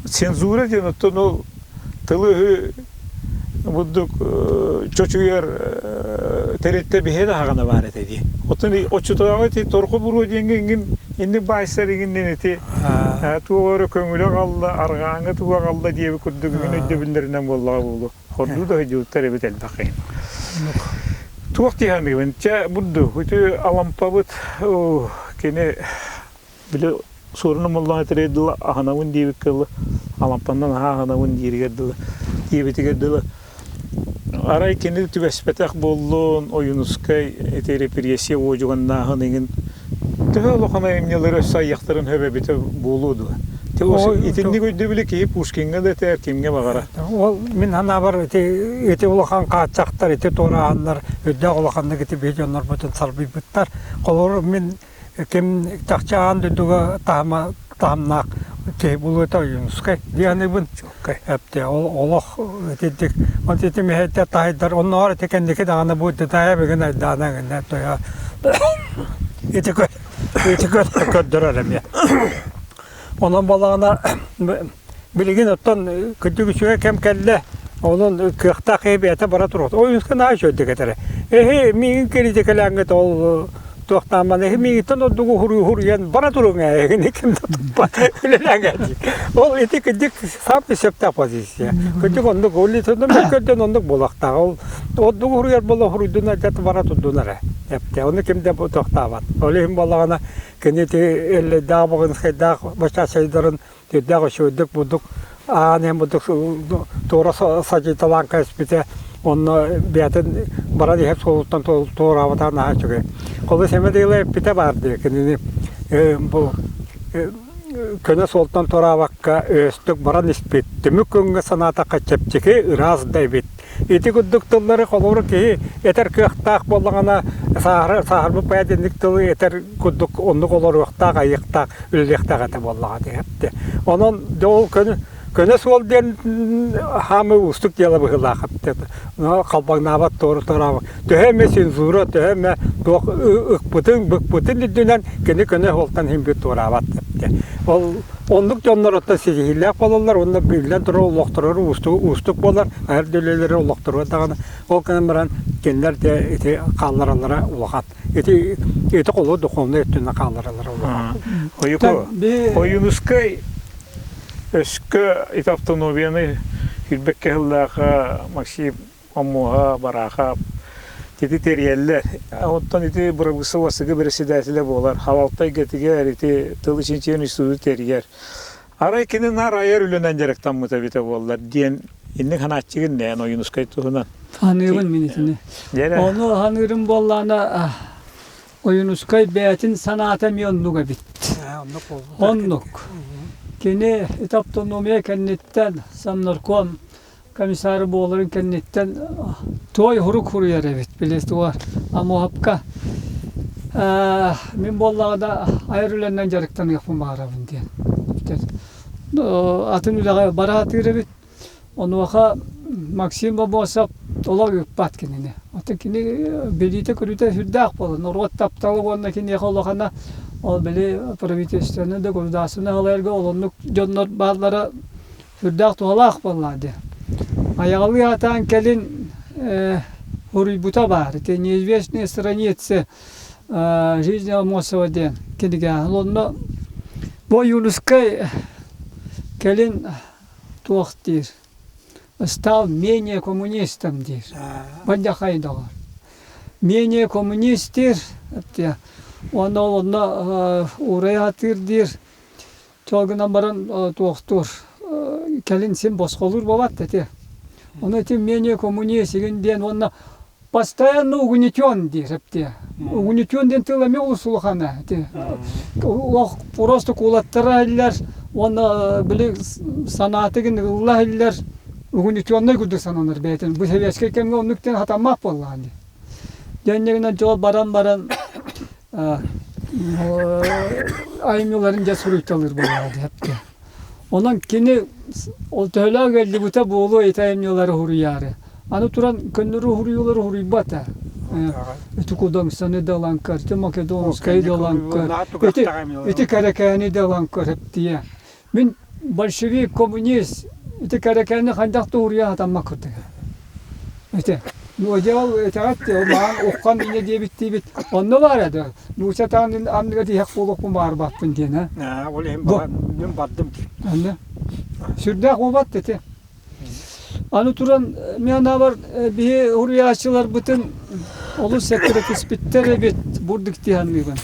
цензура диэн оттон ол тылы-өһү бурдук чочуйар тэрилтэ биһиэ даҕаны баар этэ дии. Оттон оччотооҕу ити торху буруо диэҥҥэ иҥин инник баайсар иҥиннин ити туох эрэ көҥүлэ аҕалла, арҕааҥҥы тугу аҕалла диэбит курдук иҥин өйдөбүллэринэн буоллаҕа буолуо. Хордуу да сылдьыбыттар эбит элбэх иһин. Туох дии саныыбын, чэ бурду, ити Алампабыт кини били суорун омоллоон этэригэр дылы аһынабын диэбиккэ дылы Алампаннан аһаа аһынабын дииригэр дылы диэбитигэр дылы арай кини түбэспэтэх буоллун Ойуунускай ити репрессия уодьуганнааһын иҥин төһө улахан айымньылары өссө айыахтарын сөп эбитэ буолуо дуо? Итинник өйдөбүлү киһи Пушкиҥҥа да этэр, кимҥэ баҕара. Ол мин санаабар ити ити улахан хааччахтар, ити туорааһыннар үрдээх улаханнык ити биһи дьоннорбутун сарбыйбыттар. Холобур мин ким чахчы аан дойдуга таһыма таһымнаах киһи булуота Ойуунускай дианыбын эптэ ол олох итинник он ити мэһэйдэр таһайдар оннооҕор ити кэнники даҕаны бу дытаайа бүгүн айдаана гына тойо ити ити көрдөрөр эмиэ Онон буоллаҕына билигин оттон кырдьык үчүгэй кэм кэллэ. Онон кыахтаах киһи бэйэтэ бара туруохта. Ойуунска наһаа үчүгэйдик этэрэ. Эһи миигин киритикэлээҥҥит ол туохтаамман эһи миигиттэн ордугу уһуруйан бара туруҥ ээ эһигини ким да туппат үлэлээҥ диир. Ол ити кырдьык саамай сөптөөх позиция. Кырдьык оннук ол мөккөрдөн оннук буолуохтаах. Ол ордугу уһуруйар буола уһуруйдун эрдэ бара турдун эрэ. Эптэ. Ону ким да туохтаабат. Ол иһин буоллаҕына Кини ити Эллэйдээх Баҕынскайдаах бачаачайдарын сүрдээх үчүгэйдик бурдук аан иһэн бурдук туора садьыйталаан кэспитэ онно бэйэтин баран иһэр суолуттан туораабатаҕа наһаа үчүгэй. Холобур Сэмэн Дыгыла эппитэ баар дии кинини бу көнө суолтан туораабакка өстүк баран испит түмүк күҥҥэ санаатахха чэпчэки ыраас да эбит Ити курдук тыллары холобур киһи этэр кыахтаах буоллаҕына сааһырар сааһырбыт поэт инник тылы этэр курдук оннук олоруохтаах, айыахтаах, үлэлиэхтээх этэ буоллаҕа диэхтэ. Онон дьэ ол көнө көнө суол диэн хаамыы уустук дьыала быһыылаах халбаҥнаабат туору туораабат. Төһө эмэ цензура, төһө эмэ туох ыкпытын, быкпытын үрдүнэн кини көнө суолтан иһин туораабат. Ол оннук дьоннор оттон ситиһиилээх буолаллар уонна биллэн турар олохторор уустук, уустук буолар, айар үлэлэри олохторугар даҕаны ол гынан баран кинилэр де ити хааллараллара улахан. Ити ити холу духовнай өттүнэн хааллараллара улахан. Ойуку Ойуунускай өскө ити автономияны кирбэккэ сыллааха Максим Омуоһа, Бараахап ити тэрийэллэр. Оттон ити бырабыысыл бастакы председателэ буолар. Халалта эйгэтигэр ити тыл чинчийэн институту тэрийэр. Арай кини наар айар үлэнэн дьарыктаммыта эбитэ буоллар диэн инник ханааччыгын нээн Ойуунускай туһунан. Ханыыбын мин итини. Ону ханыырым буоллаҕына Ойуунускай бэйэтин санаата эмиэ оннук эбит. Оннук. Кини ити автономия кэнниттэн Самнарком комиссары буоларын кэнниттэн туой хурук хуруйар эбит били туга Амуһапка мин буоллаҕына айар үлэннэн дьарыктаныахпын баҕарабын диэн атын үлэҕэ бара сатыыр эбит онуоха Максим Бобосов олох ыыппат кинини атын кини билиитэ-көрүүтэ сүрдээх буолан норуот таптала уонна киниэхэ улахана ол били правительствоны да государственнай салайарга ол оннук дьоннор бааллара Сүрдээх туһалаах буоллаа дии. Айаҕалыы сатаан кэлин уруйбута баар. Ити неизвестные страницы жизни Амосова диэн кинигэ. Онно бу Ойуунускай кэлин туох диир стал менее коммунистом диир. Бандьахай доҕор. Менее коммунист диир. Уонна ол онно уурайа сатыыр диир. Чол гынан баран туохтуур кэлин син босхолуур буолбат ити. Ону ити менее коммунист игин диэн уонна постоянно угнетен диир эптиэ. Угнетен диэн тыл эмиэ олус улахана ити. Олох просто кулаттара иһиллэр уонна били санаатыгын ылла иһиллэр угнетенный курдук сананар бэйэтин. Бу советскай кэмҥэ оннук диэн хатаммат буоллаҕа дии. Дьэнньигинэн дьол баран баран айымньыларын дьэ суруйталыыр буоллаҕа дии Онон кини ол төһөлөөх ыалдьыбыта буолуо ити айымньылары суруйаары. Аны туран көннөрү суруйуулары суруйбата. Ити Кудаҥсаны да ылан көр, ити Македонскайы да ылан көр, ити, ити Кэрэкээни да ылан көр эптиэ. Мин большевик, коммунист ити кэрэкээни хайдах да уруйа сатаммат курдуга. Ити нуодьал этэҕэт маан уххан инньэ диэбиттиибит онно баар этэ. Нуучча таан анныга тиһэх буолуохпун баарбаппын диэн ээ. Ол иһин мин бардым. Онно сүрдээх буолбат ити. Аны туран, мин анаабар биһи уруйааччыларбытын олус сэкирэтиспиттэр эбит бурдук дии саныыбын.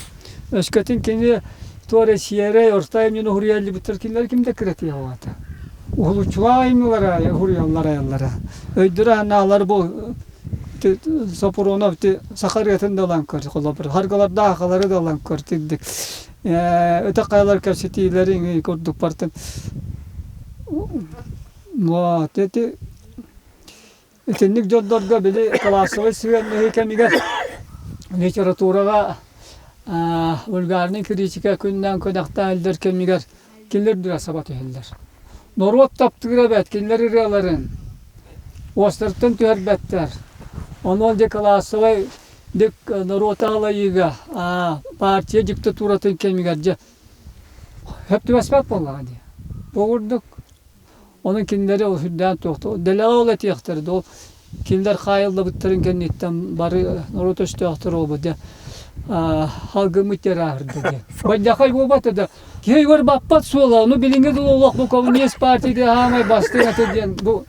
Өскөтүн кини туора сиэрэй, орто айымньыны уһуруйаллыбыттар кинилэр ким да кыратыа буолата. Уһулуччулаах айымньылара уһуруйаллар айаллара. Өйдөрө-санаалара бу Сопрунов саха ырыатын да ылан көр, холобур, харгылардаах сахалары да ылан көр, тирдик. Өтөх хайалар кэпсэтиилэри курдук бартын Вот ити итинник дьоннорго били классовай сыһыаннаһыы кэмигэр литератураҕа вульгарнай критика күннээн күнэхтээн илдэр кэмигэр кинилэр дүрэ саба түһэллэр. Норуот таптыыра эбээт кинилэр ырыаларын уостарыттан түһэрбэттэр. Онон дьэ классовай дик норуоту алайыыга партия диктатуратын кэмигэр дьэ сөп түбэспэт буоллаҕа дии. Бу курдук Онон кинилэри ол сүрдээн туохтуу дэлэҕэ ол этиэхтэрэ да ол кинилэр хаайыллыбыттарын кэнниттэн бары норуот өстөөхтөр буолбут дьэ халгыммыт диэн ааһырда диэн. Бадьахай буолбат да киһи өйүгэр баппат суола ону билиҥҥи дылы олох бу коммунист партия хаамай бастыҥ этэ диэн бу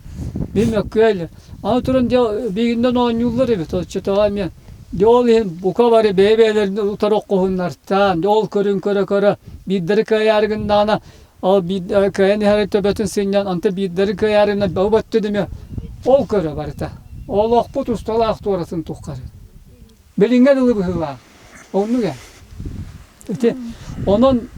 били мөккүөл аны туран дьэ биһигиннэн оонньууллар эбит оччотоҕо эмиэ дьэ ол иһин бука бары бэйэ-бэйэлэрин утары оххуһуннартаан дьэ ол көрүн көрө-көрө биирдэри кыайаары гыннаҕына Ол биир кыайан иһэр төбөтүн сынньан, онто биирдэри кыайарынан бөҕө бөттүн ол көрө барыта. Олохпут усталаах туоратын туххары. Билиҥҥэ дылы быһыылаах. Оннук ээ. Ити онон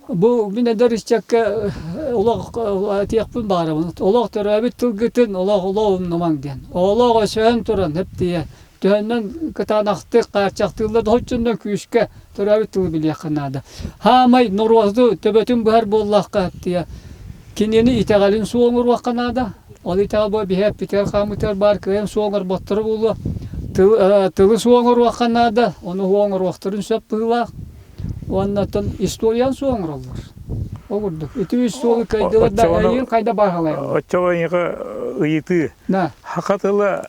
бу мин эдэр ыччакка олох этиэхпин баҕарабын. Олох төрөөбүт тылгытын олох олох умнумаҥ диэн. Олох өсөһөн туран эптийэ Төһөннөн кытаанахтык хаарчахтыыллар да оччоннон күүскэ төрөөбүт тылы билиэххэ наада. Хаамай норуоту төбөтүн быһар буоллахха тыа кинини итэҕэлин суоҥуруохха наада. Ол итэҕэл бу биһи эппитигэр хааммытыгар баар кыайан суоҥурботторо буолуо. Тыл, тылы суоҥуруохха наада, ону суоҥуруохтарын сөп быһыылаах. Уонна оттон историяны суох оҥороллор. Ол курдук. Ити үс суолу кыайдылар да эйигин хайда бааһалайаллар. Оччоҕо эйиэхэ ыйытыы. Да. Саха тыла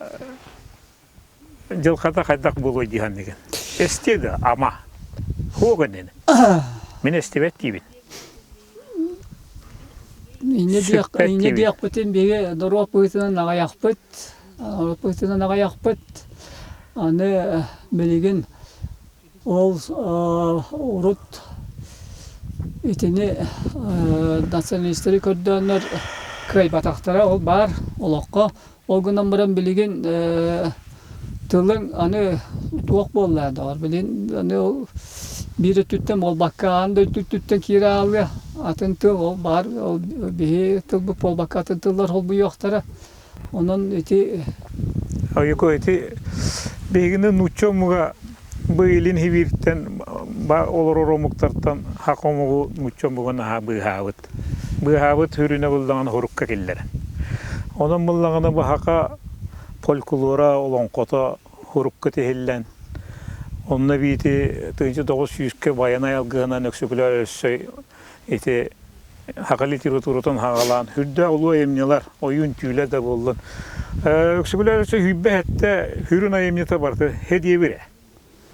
дьылҕата хайдах буолуой дии саныыгын? Эстиэ да ама. Хуох иннинэ. Мин эстибэт диибин. Инньэ диэх, инньэ диэхпитин биһиги норуот быһыытынан аҕыйахпыт, норуот быһыытынан аҕыйахпыт. Аны билигин ол урут итини националистары көрдөөннөр кыайбатахтара ол баар олоххо. Ол гынан баран билигин тылыҥ аны туох буолла доҕор билигин аны ол биир өттүттэн буолбакка аан дойду өттүттэн киирэ хаалыа атын тыл ол баар ол биһи тылбыт буолбакка атын тыллар холбуйуохтара онон ити Ойуку ити биһигини нуучча омуга бу илин Сибииртэн олорор омуктартан хах омугу нуучча омуга наһаа быыһаабыт. Быыһаабыт үрүнэ буллаҕына хурукка киллэрэн. Онон буллаҕына бу саха фольклора, олоҥхото хурукка тиһиллэн, онно эбиити 1900-кэ Байанай алгыһынан Өксөкүлээх өссө ити саха литературатын хаҕалаан үрдээх улуу айымньылар, ойуун түүлэ да буоллун. Өксөкүлээх өссө сүүрбэ сэттэ сүрүн айымньыта барыта һэ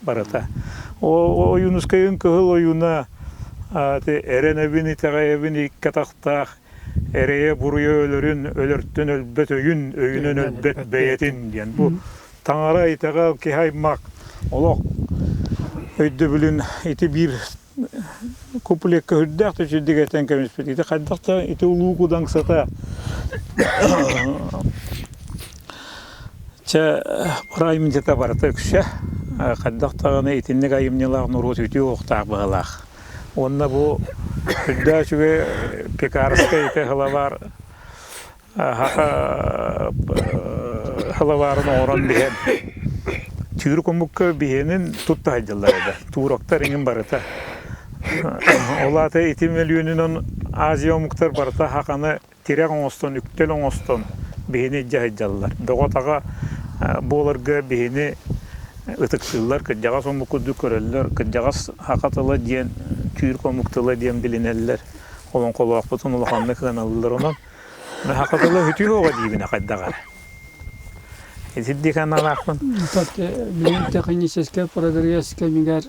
барыта. Ойуунускайын кыһыл ойууна эрэнэбин, итэҕэйэбин икки атахтаах эрэйэ буруйа өлөрүн, өлөртөн өлбөт өйүн, өйүнэн өлбөт бэйэтин диэн. Бу таҥара итэҕэл киһи аймах олох өйдөбүлүн ити биир куплекка үрдээх түчүрдүк этэн кэмиспит. Ити хайдах да ити улуу кудаҥсата Чэ, бары айымньыта барыта үксэ. Хайдах даҕаны итинник айымньылаах норуот үтүө уохтаах быһыылаах. Уонна бу үрдээх үчүгэй Пекарскай ити сылабаар саха сылабаарын оҥорон биһэн түүр омукка биһиэнин тутта сылдьаллар этэ. Туроктар иҥин барыта. Ол аата ити мөлүйүөнүнэн Азия омуктар барыта саханы тирэх оҥостон, үктэл оҥостон биһини илдьэ сылдьаллар. Бөҕө-таҕа буоларга биһини ытыктыыллар, кырдьаҕас омук курдук көрөллөр, кырдьаҕас саха тыла диэн, түүр омук тыла диэн билинэллэр, олоҥхолоохпутун улаханнык ыаналлар. Онон саха тыла үтүө оҕо диибин хайдах эрэ. Итирдик аналаахпын. Билигин техническэй прогресс кэмигэр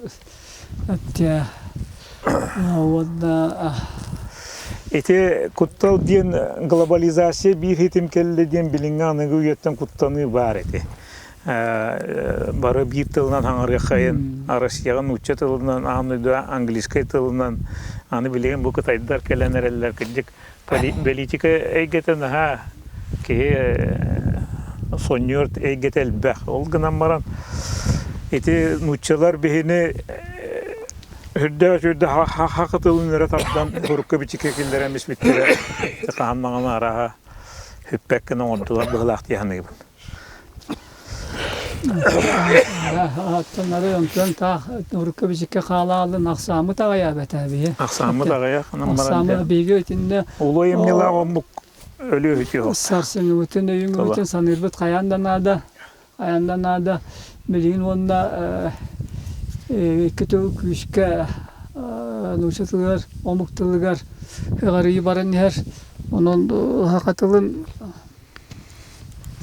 уонна Ити куттал диэн глобализация биир хитим кэллэ диэн билиҥҥи аныгы үйэттэн куттаныы баар ити. Бары биир тылынан хаҥарыаххайын, Россияҕа нуучча тылынан, аан дойдуга английскай тылынан, аны билигин бу кытайдар кэлэн эрэллэр кырдьык Политика эйгэтэ наһаа киһи сонньуор эйгэтэ элбэх. Ол гынан баран ити нууччалар биһини үрдээх үрдэ хахы тылын өрө тардан урукку бичиккэ киллэрэн испиттэрэ хаһан маҥан арааһа хүппэккин оҥордулар быһылаах дии саныыбын. Аттанары онтон таах урукку бичиккэ хаалаалын ахсааммыт аҕыйаабат биһи. Ахсааммыт аҕыйах Ахсааммыт биһиги итиннэ Улуу айымньылаах омук өлүө үтүө. Сарсыҥҥыбытын өйүҥҥүбүтүн саныырбыт хайаан да наада. Хайаан да наада. Билигин уонна икки тыл күүскэ нуучча тылыгар, омук тылыгар ыҕарыйыы баран иһэр. Онон саха тылын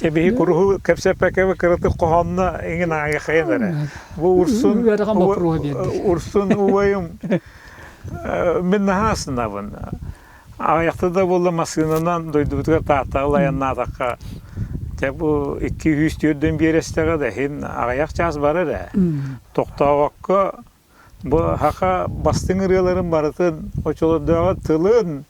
Дьэ биһи куруһу кэпсэппэккэ кыратык хоһоонно иҥин ааҕыаххайын эрэ. Бу Урсун Үөрэҕин боппуруоһа биэрдэ. Урсун убайым мин наһаа астынабын. Аҕыйахта да буолла массыынанан дойдубутугар Тааттаҕа айаннаатахха дьэ бу 204 биэрэстэҕэ да иһин аҕыйах чаас барар ээ. Тохтообокко Бу саха бастыҥ ырыаларын барытын оччолордооҕу тылын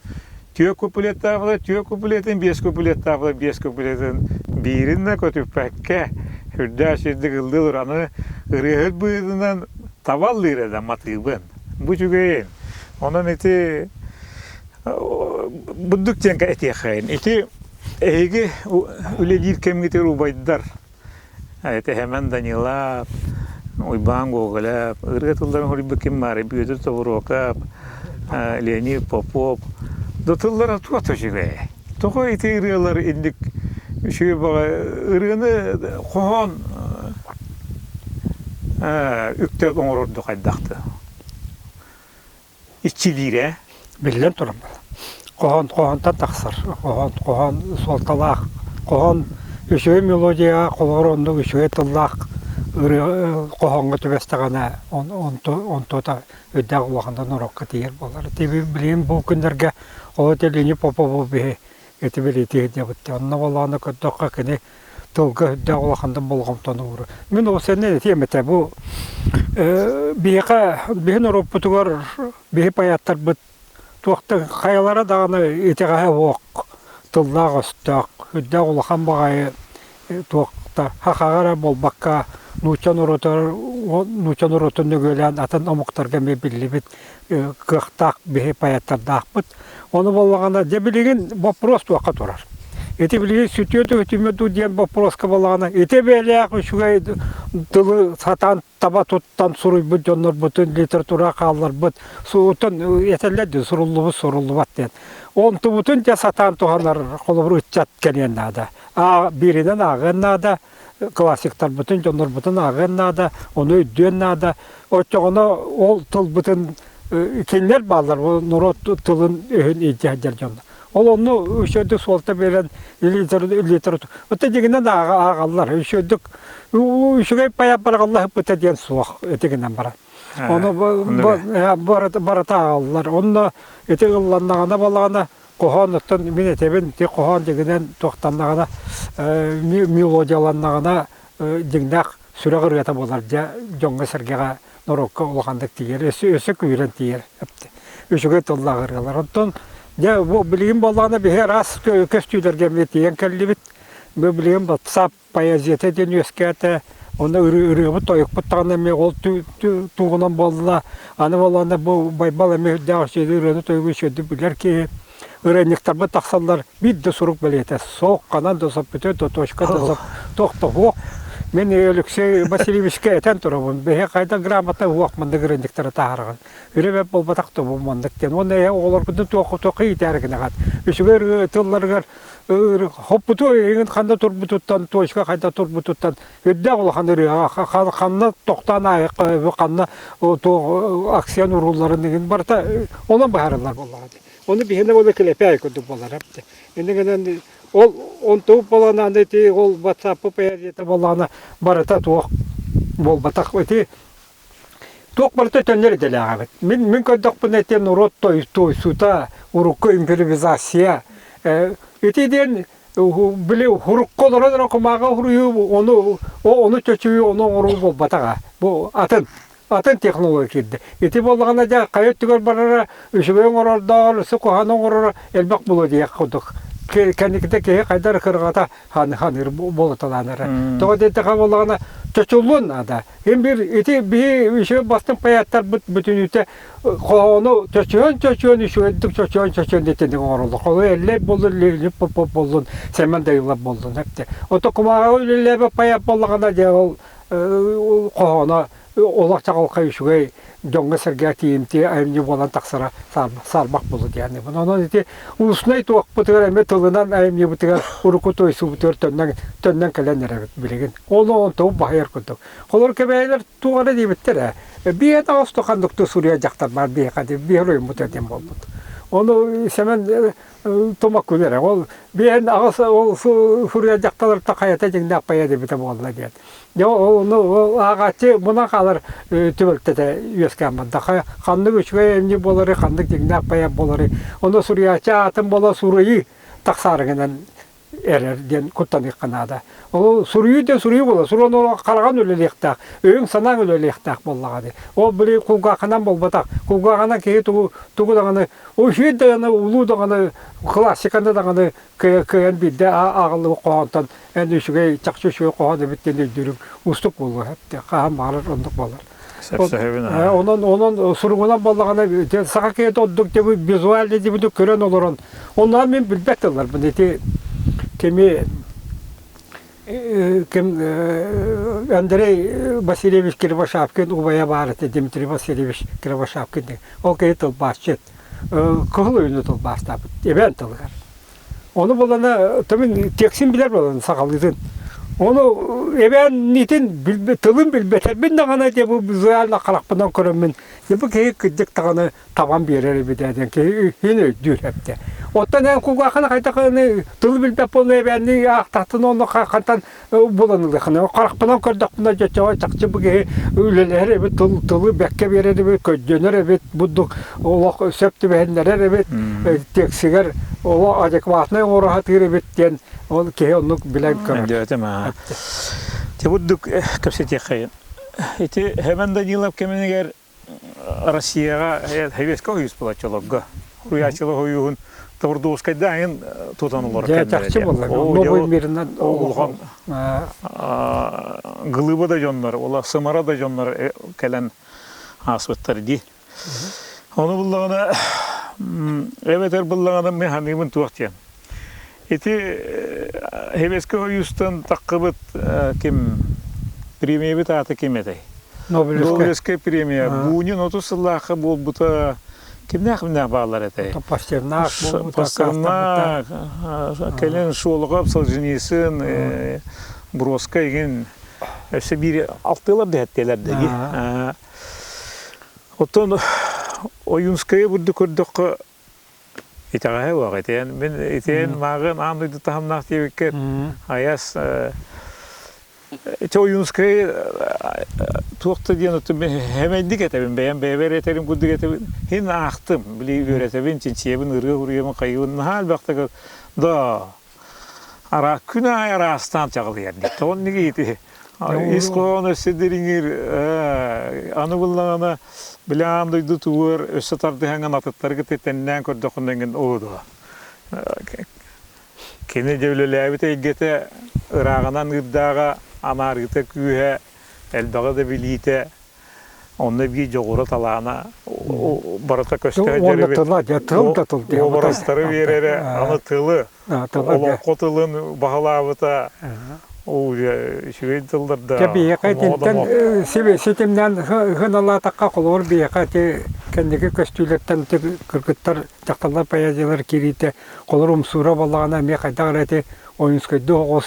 түө куплеттаах түө куплетын, биэс куплеттаах биэс куплетын биирин да көтүппэккэ сүрдээх сирдик ыллыыр аны ырыаһыт быһыытынан табаллыыр эрэ матыыбын. Бу үчүгэйин. Онон ити бурдук диэн этиэххэйин. Ити эһиги үлэлиир кэмҥитигэр убайдар Тэһэмэн Данилов, Уйбаан Гоголев, ырыа тылларын хоруйбут ким баарый? Бүөтүр Тобуруокап, Леонид Попов. Да тыллара туох да үчүгэй. Тоҕо ити ырыалар инник үчүгэй баҕа ырыаны хоһоон үктэл оҥорорду хайдахты. иччилиирэ. Биллэн туран хоһоон хоһоонтон тахсар. Хоһоон хоһоон суолталаах. Хоһоон үчүгэй мелодияҕа холобур оннук үчүгэй тыллаах ырыа хоһооҥҥо түбэстэҕинэ онтуота үрдээх улахандан норуокка тиийэр буолар. Ити билигин бу күннэргэ ол ити Леонид Попов биһи ити бэлиэтии сылдьабыт. Онно буоллаҕына көрдөххө кини тылга үрдээх улахандан болҕомтону уурар. Мин ол сэннэн этиэм этэ бу биһиэхэ биһи норуоппутугар биһи поэттарбыт туохтан хайалара даҕаны итэҕэһэ суох тыллаах-өстөөх, үрдээх улахан баҕайы туох да хахаҕа эрэ буолбакка нуучча норуотугар нуучча норуотун нөгүөлээн атын омуктарга эмиэ биллибит кыахтаах биһи поэттардаахпыт. Ону буоллаҕына дьэ билигин боппуруос туохха турар. Ити билигин сүтүө түһүтүмэ дуу диэн боппуруоска буоллаҕына ити бэйэлээх үчүгэй тылы сатаан таба туттан суруйбут дьоннорбутун литература хаалларбыт суутун этэллэр дии суруллубут суруллубат диэн. Онтубутун дьэ сатаан туһанар холобур ыччат кэлиэн наада. Бииринэн ааҕыан наада, классиктарбытын, дьоннорбутун ааҕыан наада, ону өйдүөн наада. Оччоҕуна ол тылбытын кинилэр бааллар, норуот тылын өһүн илдьэ сылдьар дьоннор. Ол онно үчүгэйдик суолта биэрэн литература Оттон дьиҥинэн ааҕаллар. Үчүгэйдик үчүгэй поэт бараҕаллаһыппыта диэн суох ити гынан баран. Ону барыта ааҕаллар. Онно ити ылланнаҕына балаҕана хоһоон оттон мин этэбин ити хоһоон дьиҥинэн туохтаннаҕына мелодияланнаҕына дьиҥнээх сүрэх ырыата буолар дьэ дьоҥҥо-сэргэҕэ норуокка улаханнык тиийэр өссө өссө күүрэн тиийэр үчүгэй тыллаах ырыалар онтон дьэ бу билигин буоллаҕына биһи араас көстүүлэргэ эмиэ тиийэн кэллибит бу билигин WhatsApp поэзията диэн үөскээтэ онно ырыабыт тойукпут даҕаны эмиэ ол тугунан буолла аны буоллаҕына бу Байбал эмиэ үрдээх үчүгэй ырыаны тойугу үчүгэйдик билэр киһи ырыанньыктарбыт тахсаллар биир да сурук бэлиэтэ суох ханан да соппүтэ да точка да соп туох да суох мин Алексей Васильевичка этэн турабын биһи хайдах грамота суох маннык ырыанньыктары таһаарҕын үрэ буолбатах да бу маннык диэн уонна эһэ оҕолорбутун туох туох иитээри гынаҕат үчүгэй тылларыгар хоппуту эйигин ханна турбутуттан точка хайда турбутуттан үрдээх улахан ырыаҕа ханна тохтоон аайы ханна туох акция уруулларын игин барыта онон быһаарыллар буоллаҕа дии Ону биһиэнэ буола килэпээй курдук буолар. Инньэ гынан ол онтубут буолан ити ол WhatsApp поэзията буоллаҕына барыта туох буолбатах ити туох барыта төннөр идэлээх эбит. Мин мин көрдөхпүнэ ити норуот туойсута, урукку импровизация ити диэн били урукку олорон эрэ кумааҕы уруйуу ону ону чочуйуу ону оҥоруу буолбатаҕа. Бу атын атын технология киирдэ. Ити буоллаҕына дьэ хайа өттүгэр барара, үчүгэй оҥорордооҕор, өссө куһаҕаны оҥороро элбэх буолуо диэх курдук. Кэнникитэ киһи хайдах кырҕата ханыыр буолуталаан эрэ. Тоҕо диэтэхэ буоллаҕына чочуллуон наада. Ин бир ити биһи үчүгэй бастыҥ поэттарбыт бүтүнүүтэ хоһоону чочуйан-чочуйан үчүгэйдик чочуйан-чочуйан итинник оҥороллор. Холу Эллэй буоллун, Леонид Попов буоллун, Сэмэн Дайылов буоллун. Ото кумааҕы үлэлээбэт поэт буоллаҕына дьэ ол хоһооно олох чаҕылхай үчүгэй дьоҥҥо-сэргэҕэ тиийимтиэ айымньы буолан тахсара саарбах буолуо диэн. Онон ити устнай туохпутугар эмиэ тылынан айымньыбытыгар урукку туойсуубутугар төннөн төннөн кэлэн эрэбит билигин. Ол онтубут баһыйар курдук. Холор кэбээйилэр туох эрэ диэбиттэр ээ. Биэ таҕыс ханнык суруйар дьахтар баар биһиэхэ биир уйуммут диэн буолбут. Ону Сэмэн тумаккун эрэ. Ол биэн аҕыс ол суруйар дьахталартан хайата дьиҥнээх поэт эбитэ буолла диэн. Дьэ ону ааҕааччы мунан хаалар түбэлтэтэ үөскээн барда. Ханнык үчүгэй айымньы буоларый, ханнык дьиҥнээх поэт буоларый. Ону суруйааччы аатын буола суруйуу тахсаарыгынан эрэр диэн куттаныахха наада. Ол суруйуу диэн суруйуу буолар. Суруйан ол хараҕын үлэлиэхтээх, өйүҥ-санааҥ үлэлиэхтээх буоллаҕа дии. Ол били кулгааххынан буолбатах. Кулгааҕынан киһи тугу тугу даҕаны үчүгэй даҕаны, улуу даҕаны, классиканы даҕаны кыайан биирдэ ааҕыллыбыт хоһоонтон эн үчүгэй, чахчы үчүгэй хоһоон эбит диэн өйдүүрүҥ уустук буолуо хаһан баҕарар оннук буолар. Онон онон суругунан буоллаҕына саха киһитэ ордук визуально дибити көрөн олорон оннугар мин билбэт тылларбын ити кими ким Андрей Васильевич Кривошапкин убайа баар этэ Дмитрий Васильевич Кривошапкин диэн ол киһи тылбаасчыт кыһыл ойууну тылбаастаабыт эбээн тылыгар Ону булана тымын текстин билэр буолан сахалыытын. Ону эбээн итин тылын билбэтэрбин даҕаны дьэ бу визуально харахпынан көрөммүн дьэ бу киһи кырдьык даҕаны табан биэрэр эбит ээ диэн киһи иһин өйдүүр эбитэ. Оттон эн кулгааххын хайдах тылы билбэт буолла эбээннии аахтахтын онно хантан булан ылыаххына харахпынан көрдөхпүнэ дьэ чахчы бу киһи үлэлэһэр эбит тыл тылы бэккэ биэрэр эбит көйдөнөр эбит бурдук олох сөп түбэһиннэрэр эбит тексигэр олох адекватнай оҥоро сатыыр эбит диэн ол киһи оннук билэн көрөр. Өйдөөтүм аа. Те бурдук кэпсэтиэххэйин. Ити Хэмэн Данилов кэминигэр Россияҕа Советскай Союз буолаччыларга суруйааччылар союһун Тобурдуускайда айын тутан олорор Дьэ чахчы буолла. Новый мирынан улахан гылыба да дьоннор, ула сымара да дьоннор кэлэн ааспыттар дии. Ону буллаҕына эбэтэр буллаҕына мин ханыыбын туох диэн. Ити Советскай Союзтан таххыбыт ким премиябыт аата ким этэй? Нобелевскай премия Бунин 30 сыллаахха буолбута кимнээх-кимнээх бааллар этэй? Пастернак буолбута, Пастернак, кэлин Шолохов, Солженицын, Бродскай игин өссө биир алтыалар дэһэттиэлэр дэги. Оттон Ойуунскайы бурдук көрдөххө итэҕэһэ уох итиэн мин итиэн мааҕын аан дойду таһымнаах диэбиккэ айас ити Ойуунскай туох да диэн хэмэйдик этэбин бэйэм бэйэбэр этэрим курдук этэбин хин аахтым били үөрэтэбин чинчийэбин ырыа уруйабын хайыбын наһаа элбэхтик да Ара күн аайы араастаан чаҕылыйар дии. Тоҕон ити ис хоһоон өссө дириҥир аны буллаҕына били аан дойду тугугар өссө тардыһаҥҥын атыттары кытта тэннээн көрдөххүнэ эҥин оо дуо. Кини дьэ үлэлээбит эйгэтэ ырааҕынан ыырдааҕа, анаарыыта күүһэ, элбэҕи да билиитэ Онно биир дьоҕура талаана барыта көстө Уонна тыла, дьэ, тыл да тыл диэн. Уобарастары биэрэрэ, аны тылы, олоҥхо тылын баһылаабыта үчүгэй тыллар да. Дьэ, биһиэхэ итинтэн ситимнээн ыһыналаатахха, холобур, биһиэхэ ити кэнники көстүүлэртэн кыргыттар, дьахталлар поэзиялар киириитэ, холобур, умсуура буоллаҕына эмиэ хайдах эрэ ити Ойуунскайдыы оҕус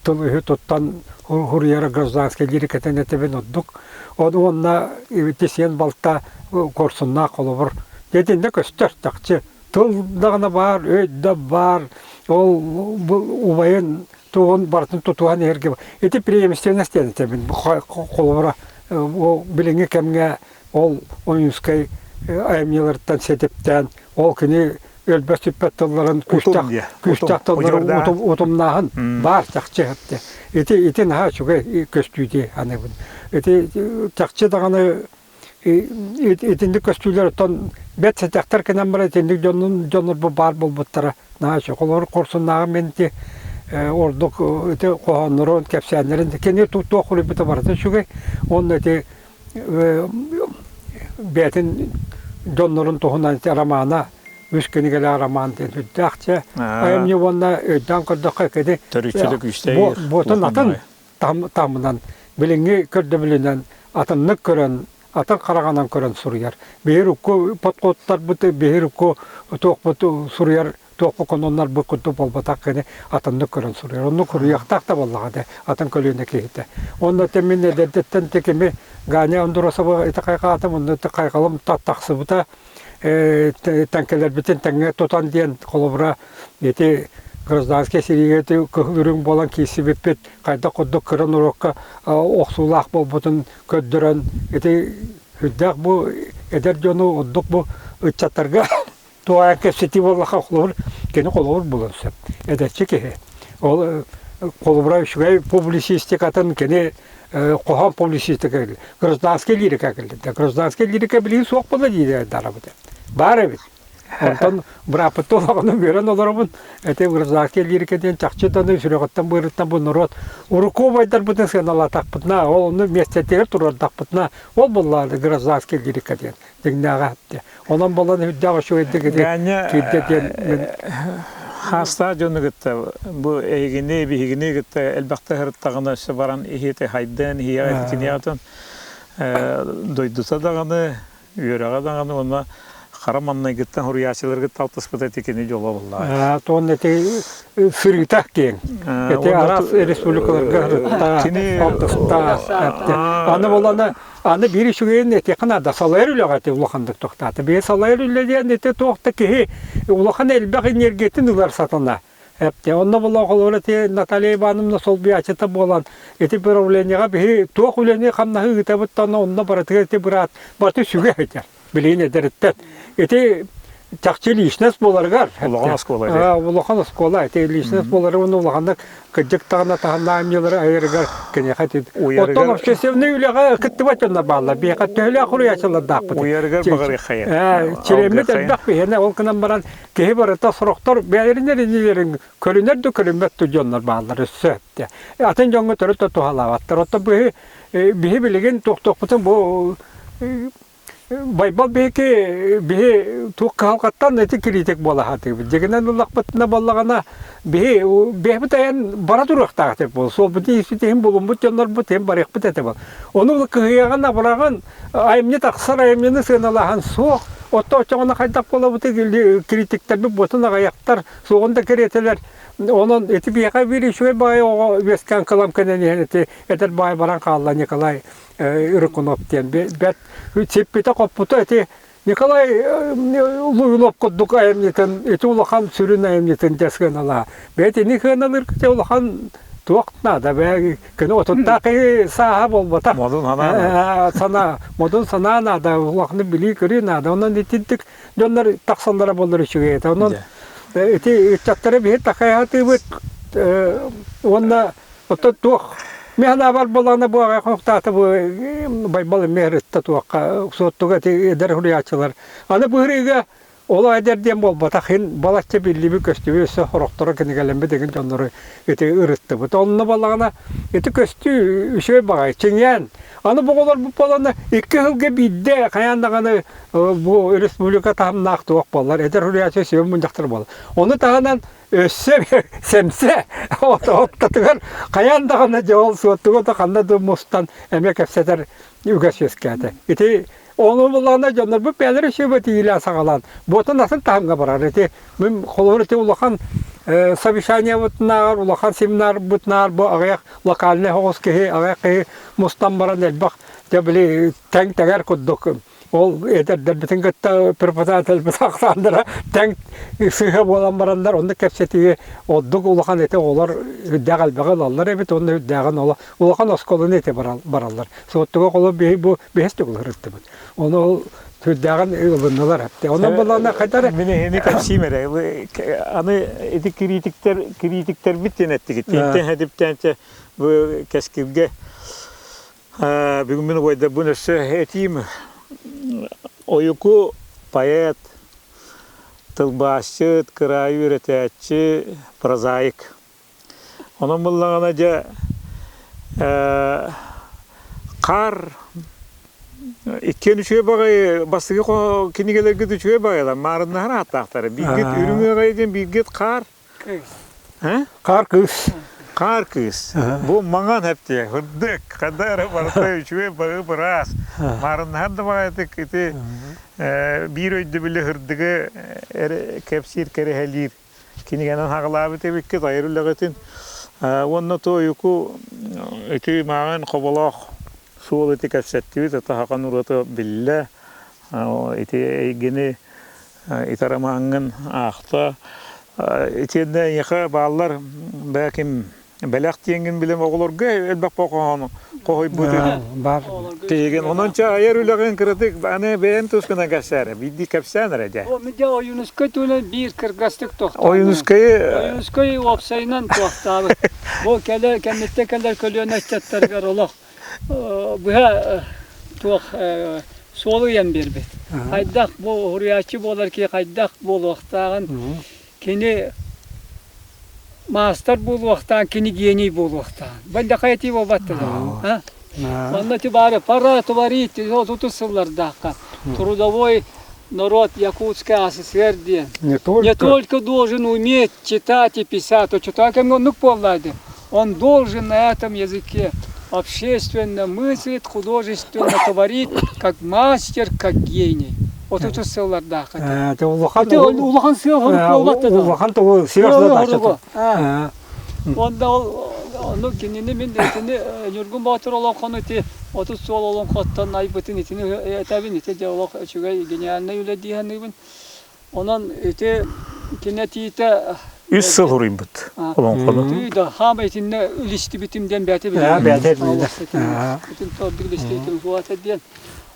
тыл үһү туттан суруйара гражданскай лирикэтин этэбин ордук. Уонна ити сиэн балта куорсуннаах холобур. Итиннэ көстөр чахчы. Тыл даҕаны баар, өй да баар. Ол убайын тугун барытын тутуһан иһэргэ. Ити преемственность диэн этэбин. Холобура билиҥҥи кэмҥэ ол Ойуунскай айымньыларыттан ситиптээн ол кини өлбөт-сүппэт тылларын күүстээх күүстээх тылларын утумнааһын баар чахчы эттэ. Ити ити наһаа үчүгэй көстүү дии саныыбын. Ити чахчы даҕаны итинник көстүүлэр оттон бэт сэтэхтэр кэнэн баран итинник дьоннун дьоннор баар буолбуттара наһаа үчүгэй. Холобур Хорсуннааҕы мин ити ордук ити хоһооннорун, кэпсээннэрин кини туох суруйбута барыта үчүгэй. Уонна ити бэйэтин дьоннорун туһунан романа үс кинигэлээх роман диэн сүрдээх чэ айымньы уонна өйдөөн көрдөххө кини буотун атын таһымынан билиҥҥи көрдөбүлүнэн атыннык көрөн атын хараҕынан көрөн суруйар биһир укку подходтарбыт биһир укку туохпут суруйар туохха кононнорбут курдук буолбатах кини атыннык көрөн суруйар. Оннук суруйуохтаах да буоллаҕа да атын көлүөнэ киһитэ. Уонна те мин эдэрдэттэн те кими Ганя Андросова ити хайҕаатым, онно ити хайҕалым тахсыбыта тэҥкэлэрбитин тэҥҥэ тутан диэн холобура ити гражданскай сэриигэ ити кыһыл үрүҥ буолан киирсибиппит хайдах курдук кыра норуокка охсуулаах буолбутун көрдөрөн ити сүрдээх бу эдэр дьону ордук бу ыччаттарга Туһаайан кэпсэтии буоллахха холобур, кини холобур буолуон сөп. Эдэрчи киһи. Ол холобура үчүгэй публицистикатын кини хоһоон публицистика гражданскай лирика кэллэ. Гражданскай лирика билигин суох буолла диир дарабыт. Баар эбит. Онтон бырааппытта улаҕаны үөрэн олоробун. Эти гражданскай лирика диэн чахчы даны сүрэҕиттэн быарыттан бу норуот урукку убайдарбытын сыаналаатахпытына, ол ону миэстэтигэр туруордахпытына, ол буолла гражданскай лирика диэн. дьиҥнээҕэ Онон буолан үрдээх үчүгэйдик ити киирдэ диэн мин Хаастаах дьону кытта бу эһигини биһигини кытта элбэхтэ сырыттаҕына өссө баран иһиэти хайдан иһиэҕэ итиниэҕитин дойдута даҕаны үөрэҕэ даҕаны уонна хара маннайгыттан суруйааччыларгыт алтыспыта ити кини дьоло буоллаҕа. Туон ити сырыыта киэҥ. Ити араас республикаларга ырытта, алтыста. Аны болана аны биир үчүгэйин этиэххэ наада салайар үлэҕэ ити улаханнык тохтоото. Биир салайар үлэ диэн ити туох да киһи улахан элбэх энергиятын ылар сатана. Эптэ онно була холобура ити Наталья Ивановна солбуйааччыта буолан ити правлениеҕа биһи туох үлэни хамнаһы ыытабыттан онно барытыгар ити быраат барыта сүгэ сытар. Билигин эдэриттэн. Ити чахчы личность буоларыгар улахан оскуола улахан оскуола ити личность буолары уонна улаханнык кырдьык даҕаны таһымнаах айымньылары айарыгар киниэхэ ити оттон общественнай үлэҕэ кыттыбат дьоннор бааллар биһиэхэ төһөлөөх хуруйааччылардаахпыт уйарыгар баҕарыаххайа чилиэммит элбэх биһиэнэ ол гынан баран киһи барыта сорохтор бэйэлэрин эринилэрин көрүнэр да көрүммэт да дьоннор бааллар өссө атын дьоҥҥо төрүт да туһалаабаттар оттон биһи биһи билигин туохтуохпутун бу Байбал биһики биһи туох кыһалҕаттан ити кириитик буола сатыыбыт. Дьигинэн ыллахпытына буоллаҕына биһи бэйэбит айан бара туруохтаах этэ буол. Суолбут иһин булуммут дьоннорбут иһин барыахпыт этэ буол. Ону кыһыйаҕын абыраҕын айымньы тахсар айымньыны сыаналааһын суох. Отто оччоҕуна хайдах буолабыт критиктэрбит буотун аҕыйахтар суоҕун да кэриэтэлэр. Онон ити биһиэхэ биир үчүгэй баҕайы оҕо үөскээн кылам кэнэн иһэн ити эдэр баай баран хаалла Николай Рыкунов диэн бэрт сиппитэ-хоппута ити Николай Лугинов курдук айымньытын ити улахан сүрүн айымньытын дьэ сыаналаа. Бэйэ итини сыаналыыр улахан туох наада бээ кини отуттаах киһи сааһа буолбатах. Модун санаа. Санаа, модун санаа наада, улаханы билии-көрүү наада. Онон итинтик дьоннор тахсаллара буоллар үчүгэй этэ. Онон ити ыччаттары биһи такайаатыыбыт уонна Оттон туох мин санаабар буоллаҕына бу аҕай хонуктаата бу Байбал эмиэ ырытта туохха суоттуга ити эдэр суруйааччылар. Аны быһырыыга олох эдэр диэн буолбатах иһин балачча биллибит көстүбүт өссө сорохторо кинигэлэммит игин дьоннору ити ырыттыбыт. Онно буоллаҕына ити көстүү үчүгэй баҕайы чиҥээн аны бу оҕолорбут буоллаҕына икки сылга биирдэ хайаан даҕаны бу республика таһымнаах туох буоллар эдэр суруйааччы сүбэ мунньахтар буолар. Ону таһынан өссө сэмсэ оттотугар хайаан даҕаны дьэ ол суоттуга да ханна да мустан эмиэ кэпсэтэр үгэс үөскээтэ. Ити ону буллаҕына дьоннорбут бэйэлэрэ сүбэ тиийилээн саҕалаан буотун атын таһымҥа барар. Ити мин холобур ити улахан совещаниебытынааҕар улахан семинарбытынааҕар бу аҕыйах локальнай соҕус киһи аҕыйах киһи мустан баран элбэх дьэ били тэҥ тэҥэр курдук Ол эдэрдэрбитин кытта преподавательбит ахсааннара тэҥ сыыһа буолан бараннар онно кэпсэтиигэ ордук улахан ити оҕолор үрдээх элбэҕи ылаллар эбит уонна үрдээҕин улахан оскуоланы ити бараллар. Суоттуга холо биһи бу биһис төгүл ырыттыбыт. Ону ол сүрдээҕин ылыннылар. Онон буллаҕына хайдар Мин эһини кэпсиим эрэ. Аны ити кириитиктэр кириитиктэрбит диэн эттигит. Тиинтэн хэдиптэнчэ бу кэскилгэ Бүгүн мин убайдарбын өссө этиим Ойуку поэт, тылбаасчыт, кыраайы үөрэтээччи, прозаик. Онон буллаҕына дьэ хаар иккиэн үчүгэй баҕайы бастакы кинигэлэргит үчүгэй баҕайылар маарыннаһар ааттаахтара. Бииргит үрүҥ ыаҕайа диэн бииргит хаар Хаар кыыс. Хаар кыыс. Бу маҥан эптиэ, ырдык, ханна эрэ барыта үчүгэй баҕы быраас. Маарыннаһар да баҕайытык ити биир өйдөбүлү ырдыгы кэпсиир, кэрэһэлиир кинигэнэн хаҕылаабыт эбиккит, айар үлэҕитин. Уонна туойуку ити мааҕын хоболоох суол ити кэпсэттибит, ата хахан ураты биллэ. Ити эйгини ити ромаҥҥын аахта. Итиэннэ эйиэхэ бааллар бэким бэлэх диэҥҥин билэн оҕолорго элбэх хоһоону хоһуйбутун Бар. тиһигин. Онон чэ айар үлэҕин кыратык аны бэйэм тускунан кэпсээр биирдии кэпсээн эрэ дьэ. Дьэ Ойуунускай туһунан биир кыргастык тохтоон. Ойуунускайы Ойуунускай уопсайынан туохтаабыт. Бу кэлэр кэнниттэн кэлэр көлүөнэ ыччаттарыгар олох быһа туох суолу ыйан биэрбит. Хайдах бу уһуруйааччы буолар киһи хайдах буолуохтааҕын кини маастар буолуохтаан, кини гений буолуохтаан. Бандахай этии буолбаттылар. Онно ити баары пора творить отутус сыллардаахха трудовой народ Якутской АССР диэн. Не только, не только должен уметь читать и писать, то читать оннук буоллаады. Он должен на этом языке общественно мыслить, художественно творить, как мастер, как гений. Вот это сыллардаах этэ. Улахан улахан сыал буолбат Улахан тугу сыал задача. Уонна ол ону кинини мин итини Ньургун Боотур олоҥхону ити 30 суол олоҥхоттон айбытын итини этэбин ити дьэ олох үчүгэй гениальнай үлэ дии саныыбын. Онон ити кини этиитэ Үс сыл суруйбут олоҥхону. Тыы да хаама итиннэ илистибитим диэн бэйэтэ билэр. Бэйэтэ билэр. Итин тордук илистибитим суота диэн.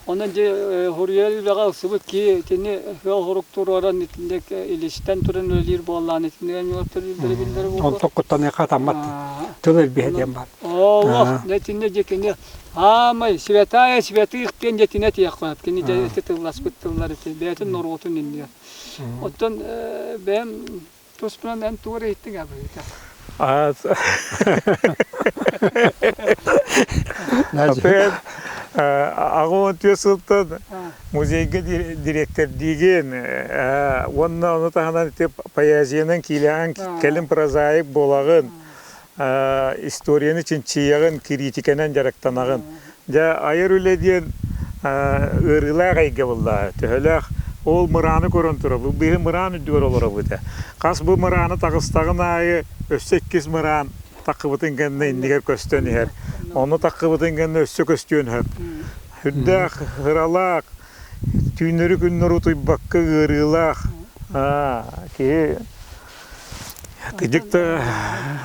Онон дьэ суруйар үлэҕэ ылсыбыт киһи итини ыал-хорук туруоран итинник илистэн туран үлэлиир буоллаан итинник эмиэ биллэрэ буолуо. Онтон куттаныахха атаммат тыл элбиһэ диэн баар. Олох итиннэ дьэ кини аамай святая святых диэн дьэтинэ этиэххэ кини дьэ ити тылласпыт тыллар ити бэйэтин норуотун иннигэр. Оттон бэйэм туспунан эн тугу эрэ иһиттиҥ абыыта? Атын 84 сылтан музейга дириэктэрдиигин уонна ону таһынан ити поэзиянан киилэҕин кэлин прозаик буолаҕын историяны чинчийэҕин кириитикэнэн дьарыктанаҕын дьэ айар үлэ диэн ыарыылаах эйгэ буолла төһөлөөх ол мырааны көрөн турабыт быһы мыраан үрдүгэр олоробут хас бу мырааны таҕыстаҕын аайы өссө иккис мыраан таххыбытын кэннэ иннигэр көстөн иһэр ону таххыбытын кэннэ өссө көстүөн сөп үрдээх ыралаах түүннэри күннэри утуйбакка ыарыылаах киһи Кыдьык да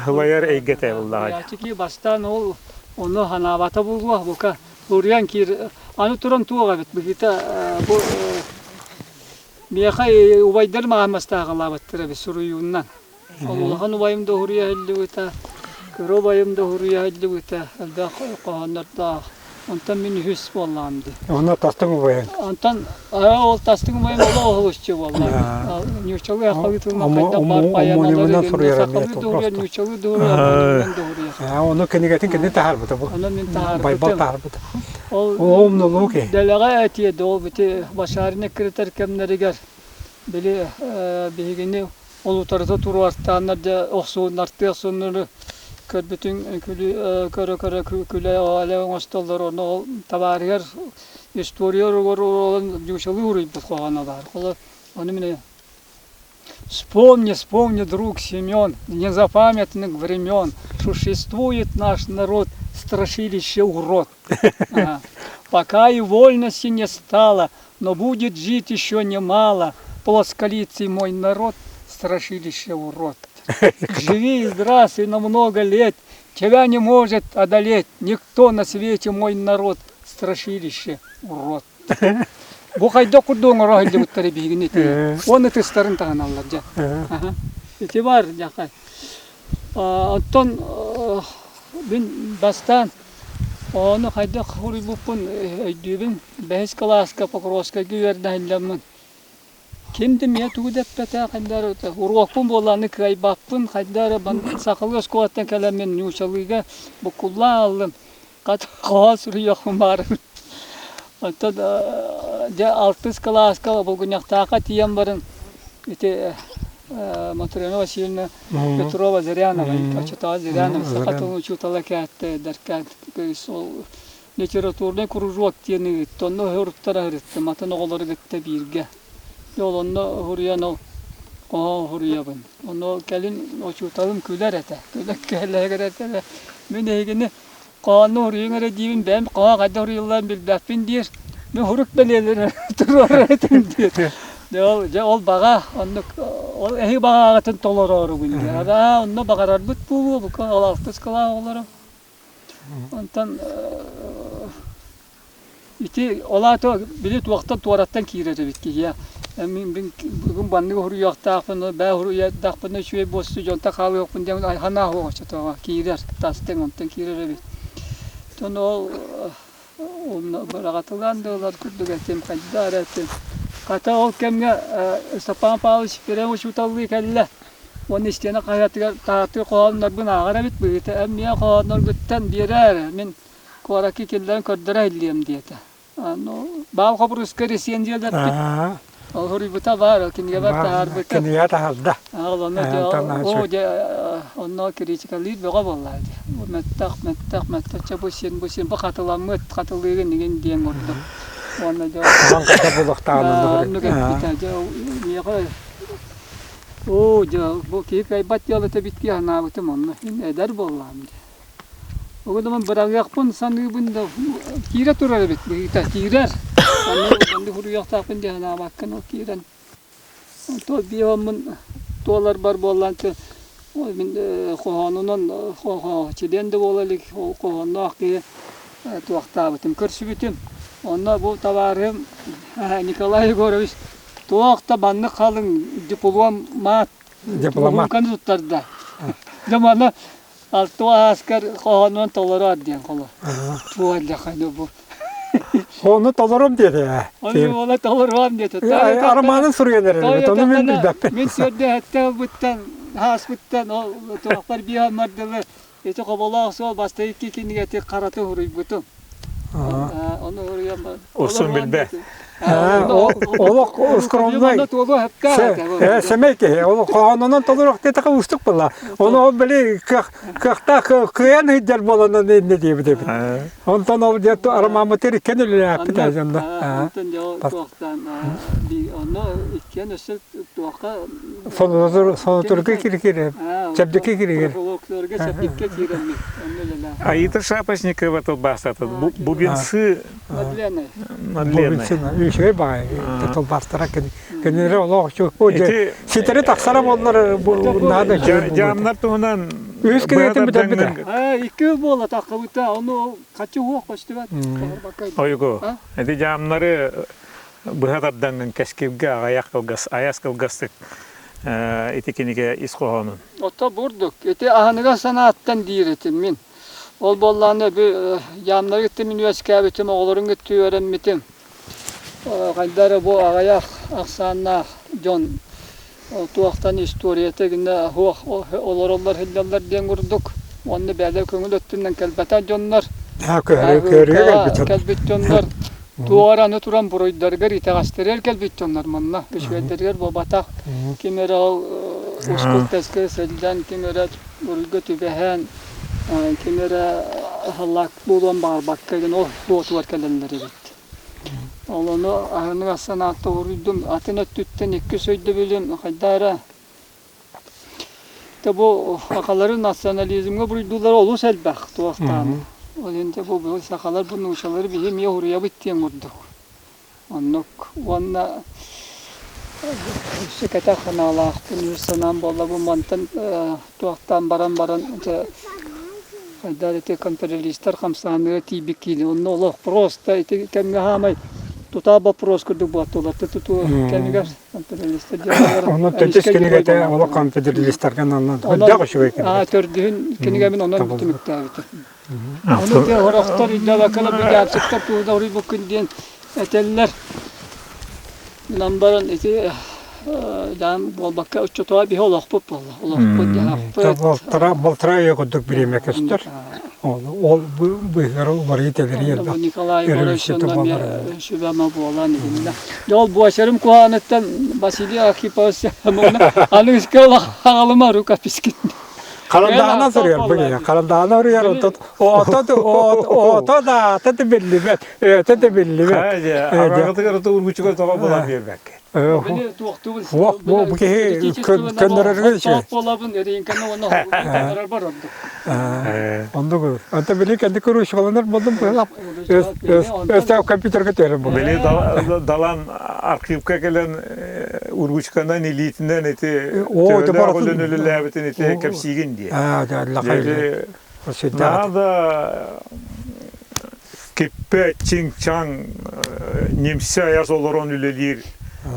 ылайар эйгэтэ буоллаҕа. Ки бастаан ол ону ханаабата буолуо бука уруйан киир аны туран туох эбит быһыыта бу миэхэ убайдар маҕан мастааҕылаабыттар эбит суруйууннан ол улахан убайым да уруйа иһиллибитэ кыра убайым да уруйа иһиллибитэ элбэх хоһооннордоох Онтон мин үһүс буоллаҕым дии. Онно тастыҥ убайыҥ? Онтон ол тастыҥ убайым олох уһулуччу буолла. Ньууччалыы сахалыы тылынан хайдах баар Омонимынан суруйар сахалыы дуһуруйар, ньууччалыы дуһуруйар, омонимынан дуһуруйар. Ону кинигэтин кини таһаарбыта бу. Ону мин таһаарбытым. Байбал таһаарбыта. Ол Ол умнулуу киһи. дэлэҕэ этиэ да ол бити Башарина кырытар кэмнэригэр били биһигини Ол утарыта туруортааннар дьэ охсууннартыы охсуннары көрбүтүҥ көрө-көрө күлэ-ооле оҥостоллор ону ол табаарыгар история уругар ньуучалыы уруйбут хоһооно баар. Ол ону мин Вспомни, вспомни, друг Семен, незапамятных времен, существует наш народ, страшилище урод. Ага. Пока и вольности не стало, но будет жить еще немало, плосколицый мой народ, страшилище урод. Живи и здравствуй на много лет, тебя не может одолеть никто на свете мой народ, страшилище урод. Бу хайдах курдук оҥоро сылдьыбыттар биһигини ити. Уонна ытыстарын таһыналлар дьэ. Ити бар дьаха. Оттон мин бастаан ону хайдах суруйбуппун өйдүүбүн. Бэһис кылааска Покровскайга үөрэнэ сылдьаммын ким да миэхэ тугу да эппэтэ, хайдах эрэ уруокпун буоллаҕына кыайбаппын, хайдах эрэ сахалыы оскуолаттан кэлэммин нууччалыыга буккуллаан аҕаллым. Хата хоһоон суруйуохпун баҕарабын. Оттон дьэ алтыс кылааска Булгунньахтаахха тиийэн баран ити Матрена Васильевна Петрова Зырянова, оччотооҕу Зырянова саха тылын учуутала кээттэ эдэркээн ол литературнай кружок диэн ыытта, онно уһуруттара сырыттым, атын оҕолору кытта бииргэ. Дьэ ол онно уһуруйан ол хоһоон уһуруйабын. Ону кэлин учууталым күлэр этэ, күлэр кэлэр этэ. Мин эһигини Хоһоону уруйуҥ эрэ диибин, бэйэм хоһоон хайдах уруйулларын билбэппин диир. Мин урук бэлиэлэри туруорар этим диир. Дьэ ол, дьэ ол баҕа, оннук, ол эһи баҕаҕытын толорооругун диир. Араа, онно баҕарарбыт буолуо, бука ол алтыс кылаас оҕолоро. Онтон Ити ол аата били туохтан туораттан киирэр эбит киһиэ. Мин бүгүн баннык уһуруйуохтаахпын, бээ уһуруйардахпына үчүгэй буолсу дьонтон хаалыахпын диэн санаа суох оччотооҕу киирэр тастыҥ онтон киирэр эбит. Оттон ол быраҕатылаан да ылар курдук этим, хайдах эрэ этим. Хата ол кэмҥэ Степан Павлович прям учууталлыы кэллэ. Уонна истиэнэ хаһыатыгар таһааттыыр хоһооннорбун ааҕар эбит быһыыта. Эн миэхэ хоһоонноргуттан биэрээр, мин куоракка киллэрэн көрдөрө иһиллиэм диэтэ. Ну, баал хобуруска рецензиялэрбит. Ол суруйбута баар, ол кинигэбэр таһаарбыта. Кинигэ таһаарда. Ол онно оо дьэ онно критикалыыр бөҕө буолла дии. Мөттөх, мөттөх, мөттөччө бу син, бу син, бу хатыламмыт, хатылыыгын игин диэн курдук. Уонна дьэ Онон хата булуохтааҕын оннук эппитэ. Дьэ миэхэ Оо, дьэ, бу киһи кыайбат дьыалата эбит дии санаабытым онно. Мин эдэр буоллаҕым дии. Ол гынан быраҕыахпын саныыбын да киирэ турар эбит быһыыта киирэр. Аны маннык суруйуохтаахпын дии санаабаккын ол киирэн Туол биэһоммун туоларбар буоллаан ол мин хоһоонунан чилиэн да буола илик ол хоһоонноох киһи туохтаабытым көрсүбүтүм. Онно бу табаарыһым Николай Егорович туох да маннык халыҥ диплом маат Дипломат. туттарда. Дьэ маны Алтуо ааскар хоһоонун толороор диэн холо. Туох эллэххэ бу. Ону толорум диэтэ. Ону ону толоруом диэтэ. Арамаанын суруйан эрэр. Ону мин билбэппин. Мин сүөрдэһэттэ ылбыттан, ааспыттан, ол туохпар биһаммар дылы ити хоболоох суол бастакы икки кинигэти хараты суруйбутум. Ону суруйан Урсун билбэт. Олох скромнай. Сэмэй киһи. Ол хоһоонунан толоруох диэтэхэ уустук буолла. Ону ол били кыахтаах кыайан сылдьар буолан иннэ диэбит эбит. Онтон ол диэт арамааммытыгар иккиэн үлэлээппит дьонно. Онтон дьэ туохтан онно иккиэн өссө туохха Сонотурга кирикире, чэбдикке киригер. Фолклорга чэбдикке киирэммит. Онно үлэлээх. Аита Шапошникова тылбаастата. Бубенцы Мадленой. Мадленой. Үчүгэй баҕайы тылбаастара кинилэри олох ситэри тахсара буоллар наада Дьаамнар туһунан үс кинигэтин бүтэрбитэ. Икки ыл буола таххыбыта, ону хаччы уох көстүбэт. Ойгу, ити дьаамнары быһа тардаҥҥын кэскилгэ аҕыйах кылгас, айас кылгастык ити кинигэ ис хоһоонун. Ото бурдук. Ити аһыныгас санааттан диир этим мин. Ол буоллаҕына бу дьаамнары кытта мин үөскээбитим, оҕолорун кытта үөрэммитим. Хайда эрэ бу аҕыйах ахсааннаах дьон туохтан историята гына суох олороллор сылдьаллар диэн курдук. Уонна бэйэлэрэ көҥүл өттүнэн кэлбэтэх дьоннор, кэлбит дьоннор туох эрэ аны туран буруйдарыгар итэҕэстэригэр кэлбит дьоннор манна үчүгэйдэригэр буолбатах. Ким эрэ ол ускул-тэскил сылдьан, ким эрэ буруйга түбэһэн, ким эрэ аһыллаах буолуон баҕарбакка гын ол буотугар кэлэллэр эбит. Ол ону аһыныгас санаатта уруйдум. Атын өттүттэн иккис өйдөбүлүм хайдах эрэ Те бу сахалары национализмҥа буруйдууллара олус элбэх туохтаан. Ол иһин те бу сахалар бу нуучалары биһи эмиэ уруйабыт диэн курдук. Оннук уонна өссө кэтэх санаалаахпын, үс санаам буолла бу мантан туохтаан баран баран дьэ хайдах ити контролистар хамсааныга тиийбит киини онно олох просто ити кэмҥэ хаамай тутаах боппуруос курдук буолтулар тутуу кэмигэр контролистар дьыалалара Онон төрдүс кинигэтэ олох конфедералистарга ананан элбэх үчүгэй кинигэ. Төрдүһүн кинигэбин онон түмүктээбитим. Ону те орохтор үйдөөбөккө быдьаапсыктар тууда уруйбуккун диэн этэллэр. Гынан баран ити даан буолбакка оччотуга биһи олохпут буолла. Олохпут дьаһахпыт. Балтараа үйэ курдук бириэмэ көстөр. Ол быыһыгар уларыйыы тэлэрий элбэх. Николай Егорович сүбэма буолан иһиннэ. Дьол буочарым куһааныттан Василий Архипович аныгыскы хаҕалыма рукопись Харандаана суруйар бу киһи. Харандаана суруйар ото ото да ата да биллибэт, өтө да биллибэт. Аҕаҕытыгар ото ургучугар тоҕо булан биэрбэккэ. Уох бу киһи көннөрөргө үчүгэй. Буолабын эриҥканы уонна бар ордук. Оннук. Ата били кэнди көрүүшүгаланар болдум быһалап. Өстөөх компьютерга түһэрэн болдум. Били далан архивка кэлэн ургучканан илиитинэн ити төһөлөөх үлэн үлэлээбитин ити кэпсиигин дии. Наада киппэ чиҥ-чаҥ немсе айас олорон үлэлиир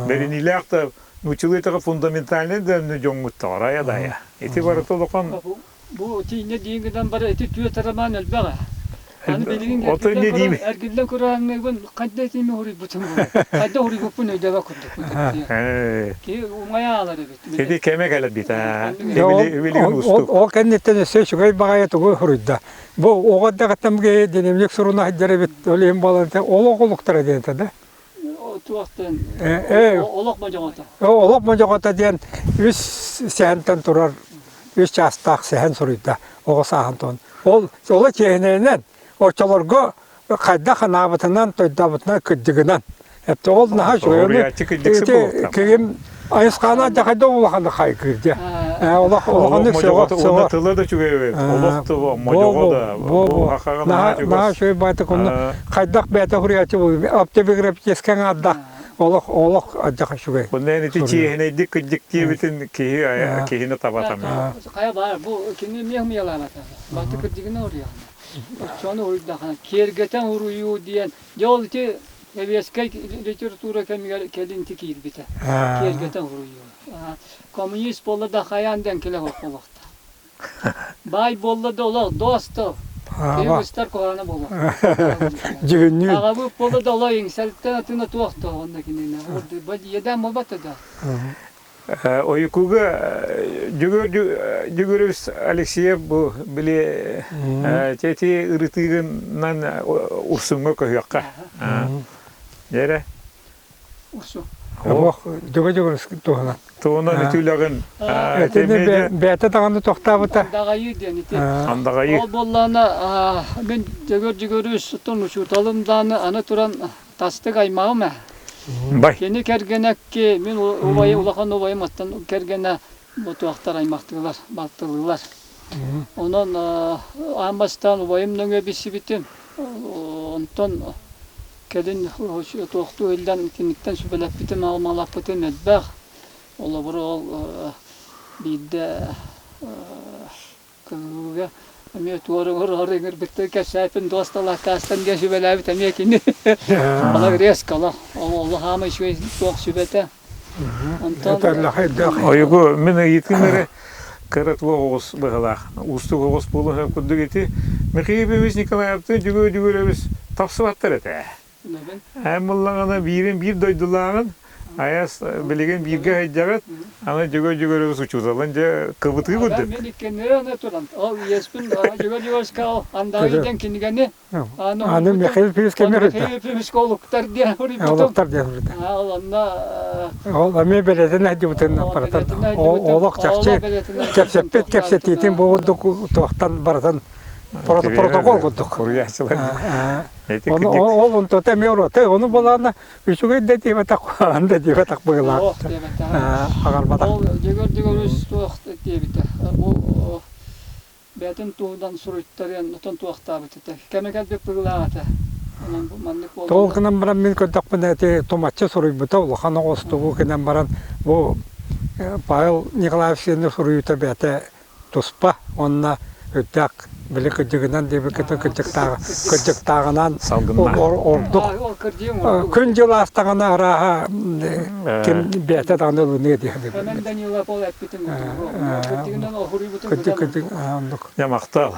бэриниилээх да нууччалыы этэ фундаментальный да дьоҥҥуттаҕар айа дайа. Ити барыта улахан Бу тииҥҥэ диин гынан баран ити түөрт роман элбэх ээ. Аны билигин эргиллэн эргиллэн көрөөҥҥүбүн хайда итини уруйбутум хайда уруйбуппун өйдөөбөт курдукпун Киһи умайа аалар эбит. Ити кэмэ кэлэрбит аа. Билигин устук. Ол кэнниттэн өссө үчүгэй баҕайы тугу суруйда. Бу оҕо эрдэҕиттэн динамик суруна сылдьар эбит. Ол иһин буолан олох олуктара диэн этэ да. Туохтан олох модьоҕото. Олох модьоҕото диэн үс сэһэнтэн турар үс чаастаах сэһэн суруйда оҕо сааһын туһун. Ол оло чиэһинэйинэн оччолорго хайдах анаабытынан, тойдообутунан кырдьыгынан. Эптэ ол наһаа үчүгэй. Кигим Айысхаана дьахайда улаханнык хайгыыр дьэ. Олох улаханнык сөҕө уонна тыла да үчүгэй олох тыла модьоҕо да бу хахаҕа наһаа наһаа үчүгэй баайтык онно хайдах бэйэтэ суруйааччы автобиографическай аҥаардаах олох олох адьах үчүгэй. Онно ити чиэһинэйдик кырдьык диэбитин киһи киһини таба таммыт. Хайа баар бу кини эмиэ хымыйалаабата. Баты кырдьыгына уруйаҕына. Оччону уруйдахына киэргэтэн уруйуу диэн дьэ ол ити Сэбиэскэй литература кэмигэр кэлин ити киирбитэ. Киэргэтэн уруйуу. Коммунист буолла да хайаан да эҥкилэ суох буолуохтаах. Баай буолла да олох доосто. Киһи быстар куһаҕана буолуох. Дьүһүннүүн. Аҕабыт буолла да олох иҥсэлтэн атына туох да онно кинини. Иэдээн буолбат да. Ойукуга Дьөгүөрүс Алексеев бу били ити ырытыыгынан Урсуҥҥа көһүөххэ. Дьэрэ. Урсун. Ох, Дьөгө Дьөгүөрүс туһунан. Туһунан үтүлэҕин. Этини бэйэтэ даҕаны тохтообута. Андаҕайыы диэн ити. Андаҕайыы. Ол буоллаҕына мин Дьөгүөр Дьөгүөрүс оттон учууталым даҕаны аны туран тастык аймаҕым ээ. Бай. Кини кэргэнэ ки мин убайым улахан убайым оттон кэргэнэ ботуохтар аймахтыылар, балтылыылар. Онон аан бастаан убайым нөҥүө билсибитим. Онтон кэлин туохтуу иһиллэн киниттэн сүбэлэппитим, алмалаппытым элбэх. Холобур, ол биирдэ Кыһыыга эмиэ туора ор ыҥырбыттыы кэпсээппин дуосталааккаастан диэн сүбэлээбит эмиэ кини. Ала резко олох ол хаама үчүгэй туох сүбэтэ. Онтон Ойугу мин ыйытыым эрэ кыра туох оҕус быһылаах уустук оҕус буолуон курдук ити Михаил Ефимович Николаевтыын Дьүгүр Дьүгүрэбис тапсыбаттар этэ. Эн буллаҕына биирин биир дойдулааҕын, айас билигин бииргэ сылдьаҕыт, аны Дьөгүөр Дьөгүөрөбүс учууталын дьэ кыбытыы курдук. Мен иккеннери аны туран, ол иэспин Дьөгүөр Дьөгүөрүскэ ол Андаҕайы диэн кинигэни аны Михаил Ефимович кэмигэр Михаил Ефимовичка олуктар диэн суруйбутум. Олуктар диэн суруйда. Ол онно Ол эмиэ бэлэтин айдыбытын аппаратан олох чахчы кэпсэппит кэпсэтиитин бу курдук туохтан барытын протокол курдук. Ол онтото эмиэ уруота ону булаана үчүгэй да диэбэтэх куһаҕан да диэбэтэх быһыылаах. Аҕарбатах. Ол Дьөгүөр Дьөгүөрүс туох диэбитэ. Бу бэйэтин туһунан суруйтарыан отон туохтаабыт этэ. Кэмэ кэлбит быһыылаах этэ. Онон бу маннык Ол гынан баран мин көрдөхпүнэ ити тумаччы суруйбута улахан оҕустугу гынан баран бу Павел Николаевич суруйуута бэйэтэ туспа уонна үрдээх били кырдьыгынан диэбиккитин кырдьыктааҕ кырдьыктааҕынан ордук күн-дьыл аастаҕына арааһа ким бэйэтэ даҕаны ылыныа дии Ханан Данилов ол эппитин кырдьыгынан оһуруйбутун кырдьык кырдьык оннук Дьэ махтал.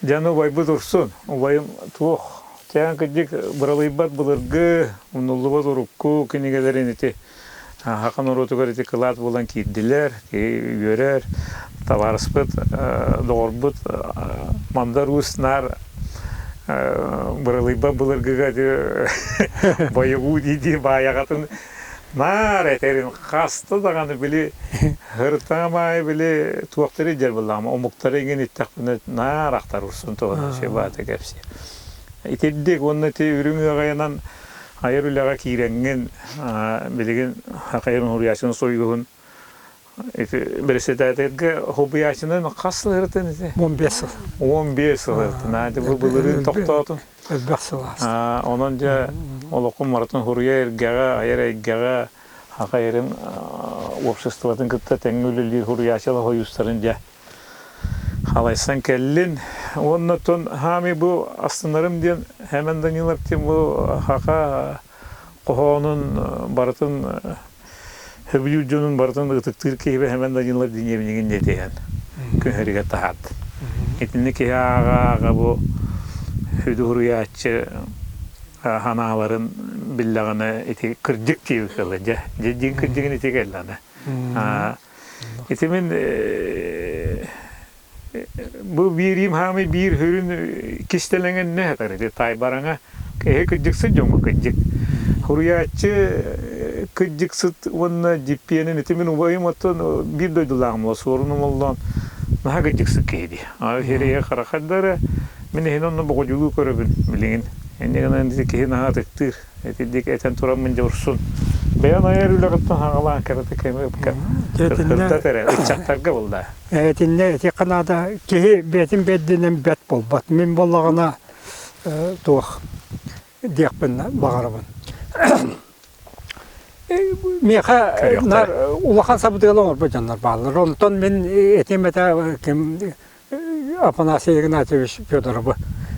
Дьэ убайбыт урсун. Убайым туох Чээн кырдьык быралыйбат былыргы, умнуллубат урукку кинигэлэрин ити Саха норуотугар ити кылаат буолан киирдилэр, киһи үөрэр. Табаарыспыт, доҕорбут Мандар Уус наар быралыйбат былыргыга ити бойобуу дии-дии баайаҕатын наар этэрин хаста даҕаны били һыртаҕым аайы били туохтары дьэр буллаҕым омуктары иҥин иттэхпинэ наар ахтар урсун туһунан баата кэпсиир. Итирдик уонна ити үрүҥ ыаҕайанан Айар үлэҕэ киирэҥҥин билигин Хахайын уһуруйааччыны суруйуһун ити бэрэссэдээтэлгэ хобуйааччынан хас сыл ырытын ити? 15 сыл. 15 сыл ырытын. Аа бу былырыын тохтоотун. Элбэх сыл ааста. Онон дьэ олоххун маратын хуруйа эргэҕэ, айар эйгэҕэ Хахайырын обществотын кытта тэҥҥэ үлэлиир хуруйааччылар хойуустарын дьэ Халайсан кэллин. Уонна оттон хаамый бу астынарым диэн Хэмэн Данилов диэн бу хака хоһоонун барытын сөбүлүүр дьонун барытын ытыктыыр киһибэ Хэмэн Данилов диниэбинигин диэтиһэн күнһэригэр таһаарда. Итинник киһи ааҕа-ааҕа бу сүдү суруйааччы санааларын биллэҕинэ ити кырдьык диэбит кэллэ дьэ дьэ дьиҥ кырдьыгын ити кэллэҕинэ Ити мин бу биириим хаамый биир сүрүн кистэлэҥин не сатар ити таайбараҥа киһи кырдьыксыт дьоҥҥо кырдьык. Суруйааччы кырдьыксыт уонна дьиппиэнин ити мин убайым оттон биир дойдулааҕым Суорун Омоллоон наһаа кырдьыксыт киһи дии. Сирэйэ харахайдара мин иһин онно боҕодьулуу көрөбүн билигин. Инньэ гынан ити киһи наһаа ытыктыыр. Итинник этэн тураммын дьэ урсун. Бэйэн айар үлэҕиттэн хаҥалаан кыратык кырдат эрэ ыччаттарга булла. Этиннэ этиэххэ наада киһи бэйэтин бэрдинэн бэрт буолбат. Мин буоллаҕына туох диэхпин баҕарабын. Миэхэ наар улахан сабыдыалы оҥорбут дьоннор бааллар. Онтон мин этим этэ ким Афанасий Игнатьевич Федоровы.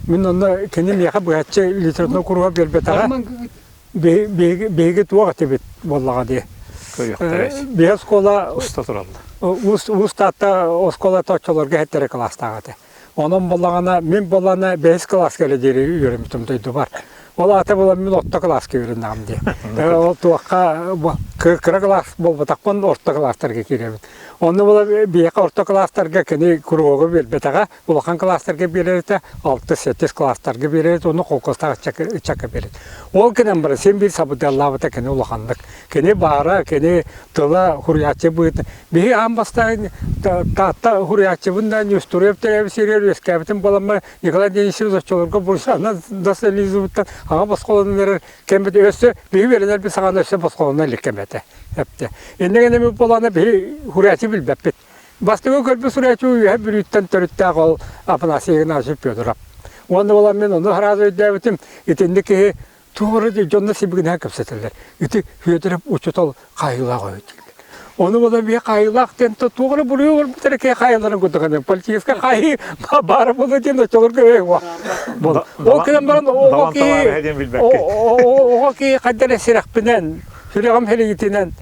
Мин онно кини миэхэ быһаччы литература куруһа биэрбэтэҕэ. Биһиги туох этибит буоллаҕа дии. Биһи оскуола уста тураллар. Уус Таатта оскуолата оччолорго эһэттэри кылаастаах этэ. Онон буоллаҕына мин буоллаҕына бэһис кылааска эрэ диэри үөрэммитим дойдубар. Ол аата буолан мин орто кылааска үөрэнэҕим дии. Ол туохха кыра кылаас буолбатахпын орто кылаастарга киирэбин. Онно була биһиэхэ орто кылаастарга кини куруһуогу биэрбэтэҕэ, улахан кылаастарга биэрэр этэ, алтыс-сэттис кылаастарга биэрэр этэ, уонна холкуостаах ыччакка биэрэр. Ол гынан баран син биир сабыдыаллаабыта кини улаханнык. Кини баара, кини тыла хуруйааччы быһыытынан. Биһи аан бастаан Таатта хуруйааччыбын да Нестуруев төрөөбүт сиригэр үөскээбитим буоламмар Николай Денисович оччолорго Бурсанан Достоевскийтан аҕа босхолонон эрэр кэммит өссө биһи үөрэнэрбит саҕана өссө босхолоно илик кэм этэ. Эптэ. Иннэ гэнэ буолана биһи хуруйааччы билбэппит. Бастакы көрбүт суруйааччы үөһэ Бүлүүттэн төрүттээх ол Афанасий Игнатьевич Федоров. Уонна буолан мин ону сразу өйдөөбүтүм. Итинник киһи туох эрэ дьонно сибигинэһэ кэпсэтэллэр. Ити Федоров учуутал хаайыылаах үһү дииллэр. Ону буолан биһи хаайыылаах диэн туох эрэ буруйу оҥорбут эрэ киһи хаайылларын курдук политическай хаайыы баара буолуо диэн оччолорго Ол кэлэн баран оҕо киһи оҕо киһи хайда эрэ сүрэхпинэн сүрэҕим һэлигитинэн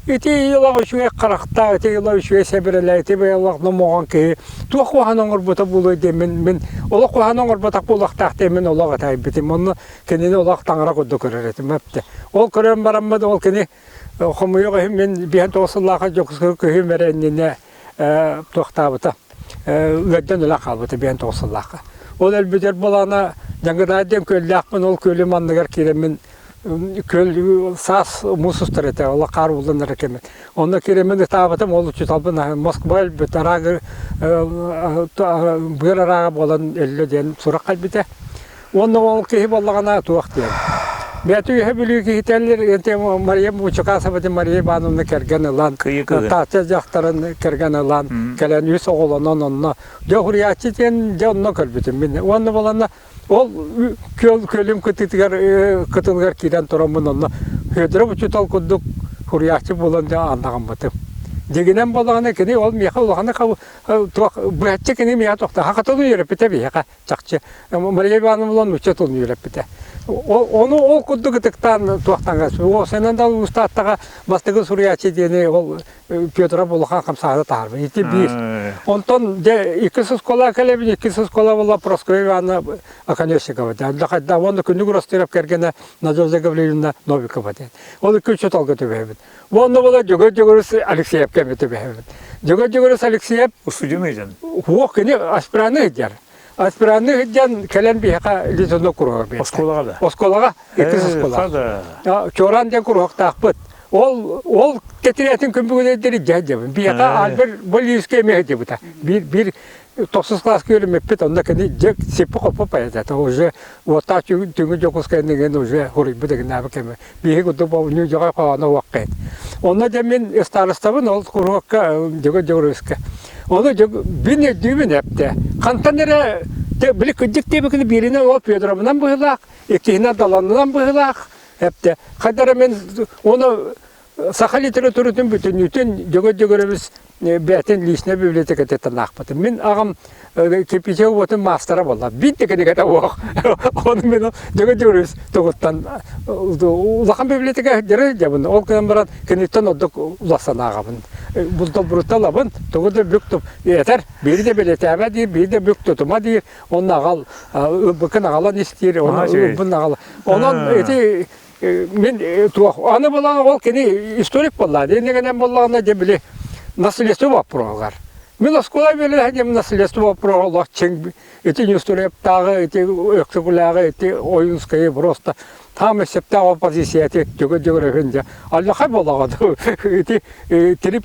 ити ыйылах үчүгэй харахтаах, ити ыйылах үчүгэй сэбирэлээх, ити ыйылах номоҕон киһи туох куһаҕан оҥорбута буолуой диэн мин мин олох куһаҕан оҥорботох буолуохтаах диэн мин олох этайбытым. Онно кинини олох таҥара курдук көрөр этим эптэ. Ол көрөн бараммын ол кини хомуйуох иһин мин 59 сыллаахха Дьокуускайга көһүүм эрэ иннинэ туохтаабыта ыардан өлөн хаалбыта 59 сыллаахха. Ол өлбүтэр буолаана Дьаҥыдаай диэн күөллээхпин ол күөлүм анныгар киирэммин күөл саас муус устар этэ ол хаар ууллан эрэ кэмин онно киирэммин ытаабытым ол учууталбын Москва өлбүт араага быар араага буолан өллө диэн сурах кэлбитэ Уонна ол киһи буоллаҕына туох диэн. Бэйэтэ үөһэ Бүлүү киһитэллэр Мария Мучукасова Мария Ивановна кэргэн ылан, Таатта дьахтарын кэргэн ылан, кэлэн үс оҕолонон онно дьэ уһуруйааччы диэн дьэ онно көрбүтүм мин. Уонна буоланна ол күөл күөлүм кытыытыгар кытылыгар киирэн тураммын онно Федоров учуутал курдук хуруйааччы буолан дьэ андаҕаммытым. Дьигинэн буоллаҕына кини ол миэхэ улаханнык туох быһаччы кини миэхэ тохто хахатын үөрэппитэ биһиэхэ чахчы Мария Ивановна нуучча тылын үөрэппитэ. Ону ол курдук ытыктаан туохтан уопсайынан да улуустааттаҕа бастакы суруйааччы диэни ол Петров улахан хамсааһына таһаарбыт. Ити биир. Онтон дьэ иккис оскуола кэлэбин, иккис оскуола буолла Прасковья Ивановна Оконешникова. Хайда уонна Күннүк Ростыров кэргэнэ Надежда Гаврильевна Новикова диэн. Ол икки учууталга түбэһэбит. Уонна була Дьөгүөр Дьөгүөрүс Алексеевка эмиэ түбэһэбит. Дьөгүөр Дьөгүөрүс Алексеев Устудьуон ыйдьан. Уох кини аспиранты ыйдьар. Аспиранты ыйдьан кэлэн биһиэхэ литурно куруһуок биэрдэ. Оскуолаҕа да? Оскуолаҕа, иккис оскуолаҕа. Чуораан диэн куруһуоктаахпыт. Ол ол тэтирээтин күн бүгүн өйдөрү дьэ Биһиэхэ Альберт Болиевскай эмиэ сылдьыбыта. Биир биир тохсус кылааска үөрэммиппит, онно кини дьэ сиппи-хоппу поэт этэ. Уже уоттаах түҥү Дьокуускайын уже хуруйбут эгинээбит кэмэ. Биһи курдук бобунньу дьоҕой хоһооно уоххайт. Онно дьэ мин ыстаарыстабын ол куруһуокка Дьөгүр Дьөгүрүскэ. Ону бин өйдүүбүн эптэ. Хантан эрэ били кырдьык диэбикини бииринэн ол Федоровынан быһыылаах, иккиһинэн Даланынан быһыылаах эптэ. Хайда эрэ мин ону саха литературатын бүтүннүүтүн Дьөгүр Дьөгүрүбүс бэйэтин личнэй библиотекатыттан аахпытым. Мин аҕам кирпичэ уотун маастара буолла. Биир да кинигэтэ суох. Ону мин Дьөгүр Дьөгүрүс тугуттан улахан библиотека дьары дьабын. Ол гынан баран киниттэн ордук улахан ааҕабын. Булталбуруттан ылабын, тугу да бүк туп этэр, биири да бэлиэтээбэ диир, биири да бүк тутума диир, онно аҕал ылбыккын аҕалан истиир, ону ылбын аҕал. Онон ити мин туох аны буолан ол кини историк буолла иннигинэн буоллаҕына дьэ били наследство боппуруоһугар мин оскуола үөрэнэ наследство боппуруоһа олох чиҥ ити Нестурептааҕы ити Өксөкүлээҕи ити Ойуунскайы просто там сөптөөх оппозиция ити дьөгө дьөгөрөһүн дьэ аллахай буолаҕа ити три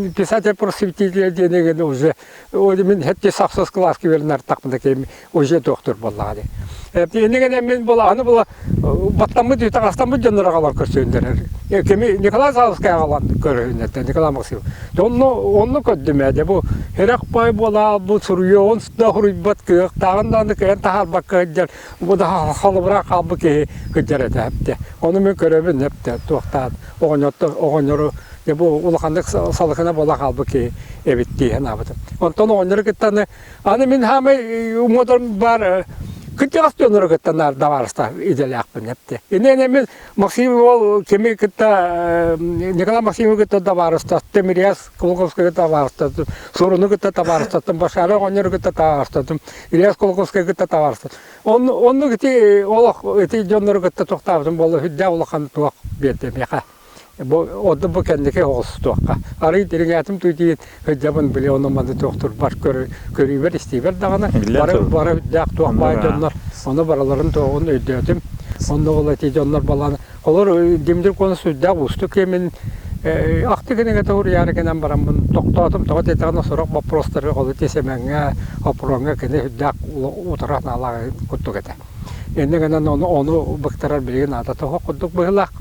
писатель просветителя диэн уже мин хетти сахсос кылааска үөрэнэр тахпына кэм уже доктор буоллаҕа дии. Иннигинэ мин була аны була баттаммыт үтэҕастаммыт дьоннор аҕалан көрсүннэрэр. Кими Николай Савовскай аҕалан көрүһүннэртэ Николай Максимов. Онно онно көрдүм ээ бу эрэх бай буола бу суруйуоҕун да суруйбат кыахтааҕын даҕаны кыайан таһаарбакка сылдьар бу да холобура хаалбыт киһи кырдьар этэ эптэ. Ону мин көрөбүн эптэ туохтаан оҕонньортон оҕонньору дьэ бу улаханнык салыкына буола хаалбыт киһи эбит дии санаабытым. Онтон оҕонньору кытта аны Аны мин хаамай умоторум бар кырдьаҕас дьоннору кытта наар табаарыстаах идэлээхпин эпти. Иннинэ мин Максим уол кими кытта Николай Максимовы кытта табаарыстастым, Ильяс Кулаковскайы кытта табаарыстастым, Суруну кытта табаарыстастым, Башара оҕонньору кытта табаарыстастым, Ильяс Кулаковскайы кытта табаарыстастым. Оннук ити олох ити дьоннору кытта тохтообутум буолла сүрдээх улахан туох биэрдэ миэхэ. Бу ордук бу кэнники оҕустуохха. Арый дириҥээтим туу диин сылдьабын били ону маны туохтурбар көрүүбэр истиибэр даҕаны бары бары үрдээх туох баай дьоннор ону барыларын туоҕун өйдөөтүм. Онно ол эти дьоннор балан олор Дмитрий Конов сүрдээх уустук кэмин ахты кинигэ туруйаары гынан бараммын тохтоотум тоҕо диэтэҕинэ сорох боппуруостары ол ити Сэмэҥҥэ Опроҥҥа кини сүрдээх утара санаалаах курдук этэ. Инньэ гынан ону, ону быктарар билигин наада тоһо курдук быһыылаах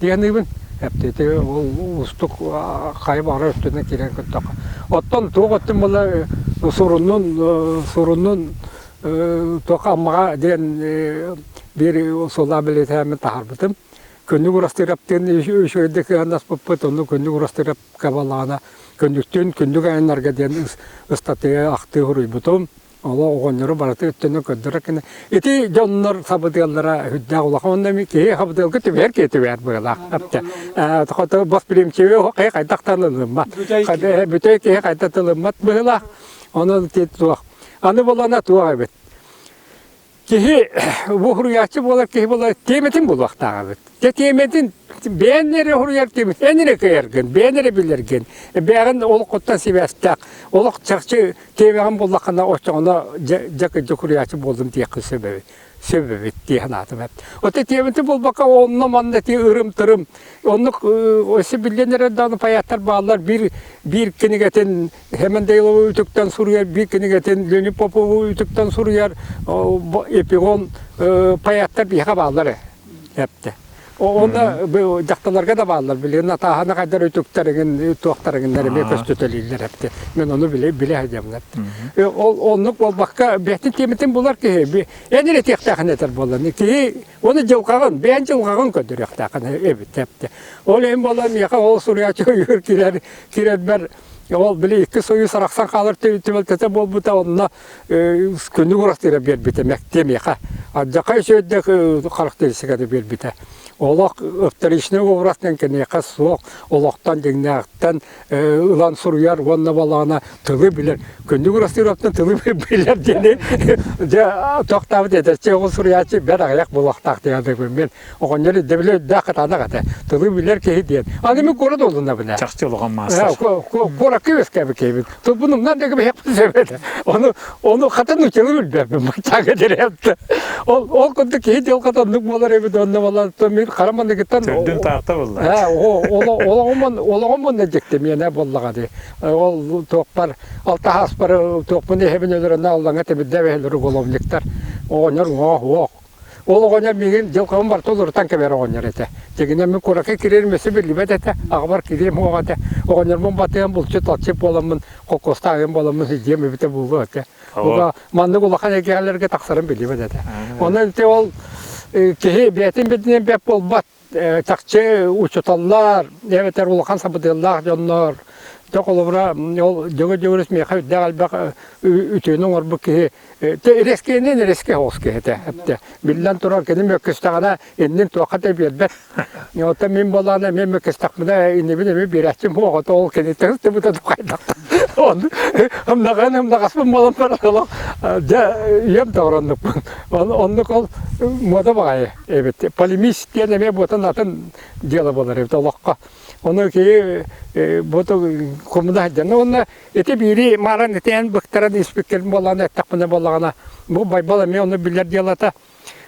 диэныыбын. Эптити ол уустук хайа баҕарар өттүнэн киирэн көрдөххө. Оттон туох өттүн була суруннун суруннун туох Аммаҕа диэн биир сулаа бэлиэтээммин таһаарбытым. Күннүк Урастыыраптыын үчүгэйдик сыһыаннаспыппыт, онно Күннүк Урастыырапка балаҕана Күннүктүүн Күннүк айаннарга диэн ыстатыйа ахтыы суруйбутум. Олох оҕонньору барыта өттүнэн көрдөрөр кини. Ити дьоннор сабыдыаллара үрдээх улахан уонна эми киһи сабыдыалга түбэһэр киһи түбэһэр быһыылаах. Хото восприимчивый хайдах ылыммат. Бүтэй киһи хайдах ылыммат быһыылаах. Онон ити туох. Аны булана туох эбит. Киһи бу суруйааччы буолар киһи буолар тиэмэтин булуохтаах эбит. Те тиэмэтин бэйэн эрэ суруйар тиэмэт эн эрэ кыайаргын, бэйэн эрэ билэргин, бэйэҕин олоххуттан сибээстээх, олох чахчы тиэмэҕин буллаххына оччоҕуна дьэ дьэ кырдьык суруйааччы буоллум диэххин сөп эбит сөп эбит дии санаатым эбит. Оттон тиэмэтин булбакка онно-манна ити ырым-тырым оннук өссө биллэн эрэр даҕаны поэттар бааллар биир биир кинигэтин Хэмэн Дейловы үтүктэн суруйар биир кинигэтин Леонид Попову үтүктэн суруйар эпигон поэттар биһиэхэ бааллар ээ эптэ. Онно дьахталларга да бааллар билигин Натааһаны хайдар үтүктэригин туохтарыгыннар эмиэ көстүтэлииллэр эптэ. Мен ону биле биле сылдьабын эптэ. Ол оннук буолбакка бэйэтин тиэмэтин булар киһи эн эрэ этиэхтээхин этэр буолан киһи Оны дьылҕаҕын, бэйэн дьылҕаҕын көрдөрүөхтээххин эбит эптэ. Ол иһин буолан миэхэ ол суруйааччы өйүгэр киирэр киирэрбэр ол били икки союз арахсан хаалар түбэлтэтэ буолбута онно күннүк урастыыра биэрбитэ мэктиэ миэхэ. Алдьархай үчүгэйдик характеристиканы биэрбитэ. Олох вторичный образ диэн киниэхэ суох, олохтон дьиҥнээхтэн ылан суруйар уонна балаҕана тылы билэр. Күннүк Урастыыраптан тылы билэр диэни дьэ тохтообут эдэрчи оҕо суруйааччы бэрт аҕыйах буолуохтаах диэн мен оҕонньор ирдэбилэ үрдээх кытаанах этэ. Тылы билэр киһи диэн. Аны мин куорат уолунабын. Чахчы улахан маастар. Куоракка үөскээбит киһибин. Тылбын умнан да кэбиһиэхпин сөп этэ. Ону ону хата нууччалыы билбэппин баччааҥҥа дириэппит. Ол ол курдук киһи дьылҕата оннук буолар эбит онно буолан мин хара манныгыттан Төрдүн таатта буолла. Олоҕум олоҕум онно дьикти миэнэ буоллаҕа дии. Ол туохпар алтаһааспар туохпун эһэбин өлөрөнө аллаҥа тимирдэ эбэһэлэр уголовниктар. Оҕонньор уҥуох уох Ол оҕонньор миигин дьылҕабын барыта уларытан кэбиһэр оҕонньор этэ. Дьиҥинэн мин куоракка киирэрим өссө биллибэт этэ, аҕабар киириэм суоҕа этэ. Оҕонньорбун батыһан булчут-алчыт буоламмын, холкуостаах ыам буоламмын сылдьыам эбитэ буолуо этэ. Бука маннык улахан эйгэлэргэ тахсарым биллибэт этэ. Онон ити ол киһи бэйэтин бэйэтинэн бэрт буолбат. Чахчы учууталлар, эбэтэр улахан сабыдыаллаах дьоннор, дьэ холобура ол Дьөгүөр Дьөгүөрүс миэхэ үрдээх элбэх үтүөнү оҥорбут киһи Эрэскиэнин эрэскэ оҕус киһитэ эптэ. Биллэн турар, кини мөккүстэҕинэ иннин туохха да биэрбэт. Оттон мин буоллаҕына эмиэ мөккүстэхпинэ иннибин эмиэ биэрээччим суох, ото ол киниттэн ыстыбыта хайдах. Ону ымнаҕын ымнаҕаспын буолан баран олох дьэ ийэм доҕороннукпун. Оннук ол муода баҕайы эбит. Полемист диэн эмиэ буотан атын дьыала буолар эбит олоххо. Ону киһи бу кумуна сылдьан уонна Ити биири мааран итээн быктаран испиккин буоллаҕына эттэхпинэ буоллаҕына, бу Байбал эмиэ ону билэр дьыалата.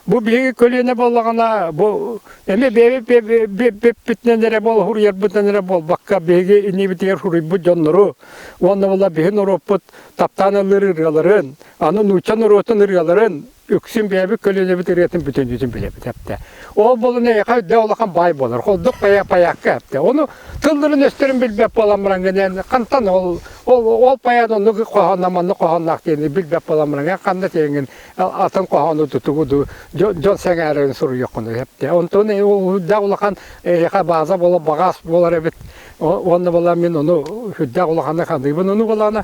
Бу биһиги көлүөнэ буоллаҕына, бу эмиэ бэйэбит эрэ буол суруйарбытынан эрэ буолбакка, биһиги иннибитигэр суруйбут дьоннору уонна була биһи норуоппут таптаан ыллыыр ырыаларын, аны нуучча норуотун ырыаларын. Үксүн бэйэбит көлүөнэбит ырыатын бүтүннүүтүн билэбит эптэ. Ол буолан эйиэхэ өйдөөх улахан баай буолар. Холдук пая паякка эптэ. Ону тылларын-өстөрүн билбэт буолан баран гэнэн хантан ол ол ол паян оннук хоһоонно маннык хоһоонноох диэни билбэт буолан баран ханна тиэҥин атын хоһоону тутугу дьон сэҥээрэрин суруйуоххун эптэ. Онтон үрдээх улахан эйиэхэ бааза буолар багаас буолар эбит. Уонна буолан мин ону үрдээх улаханнык саныыбын. Ону буолаана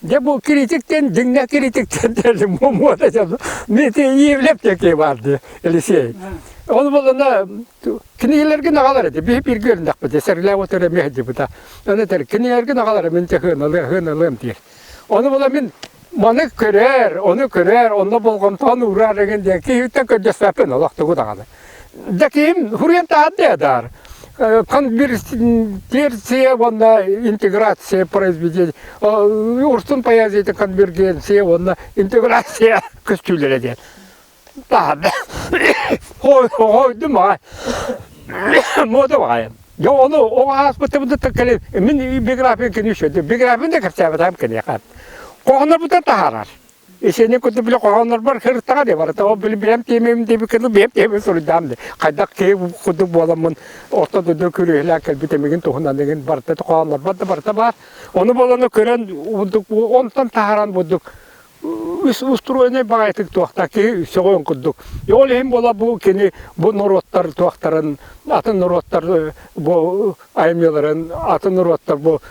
Дьэ бу критиктэн дьиҥнээх критиктэн диэн муода дьон Иевлев диэки баар дии Елисей. Ол буолана кинигэлэргин аҕалар этэ биһи бииргэ үөрэннэхпит сэргэлээх отор эмиэ сылдьыбыта. Аны этэр кинигэлэргин аҕалар мин дьэ хыаналыам хыаналыам диир. Ону буола мин маны көрөр, ону көрөр, онно болҕомтоҕун уураар игин диэн киһиттэн көрдөспөппүн олох тугу даҕаны. Дьэ киһим хуруйан таһаардыа даар. Конвергенция уонна интеграция произведение Урсун поэзията конвергенция уонна интеграция көстүүлэрэ диэн. Таһаарда. Хойдум аҕай. Муода баҕайы. Дьэ ону оҕо ааспытыбын да кэлин мин биография кини үчүгэй. Биографияны да кэпсээбэтэҕим киниэхэ. Хоһооннорбутун таһаарар. Исини курдук били хоһооннорбор сырыттаҕа дии барыта ол били билэм тиэмэбин диэбит курдук биэм тиэмэбин суруйдаам дии хайдах киһи курдук буоламмын орто дойду күрүөһүлээн кэлбит эмигин туһунан игин барыта хоһооннорбор да барыта баар ону буоланы көрөн бурдук онтон таһааран бурдук устуруойнай баҕайытык туохта киһи сөҕүөн курдук ол иһин буола бу кини бу норуоттар туохтарын атын норуоттар бу айымньыларын атын норуоттар бу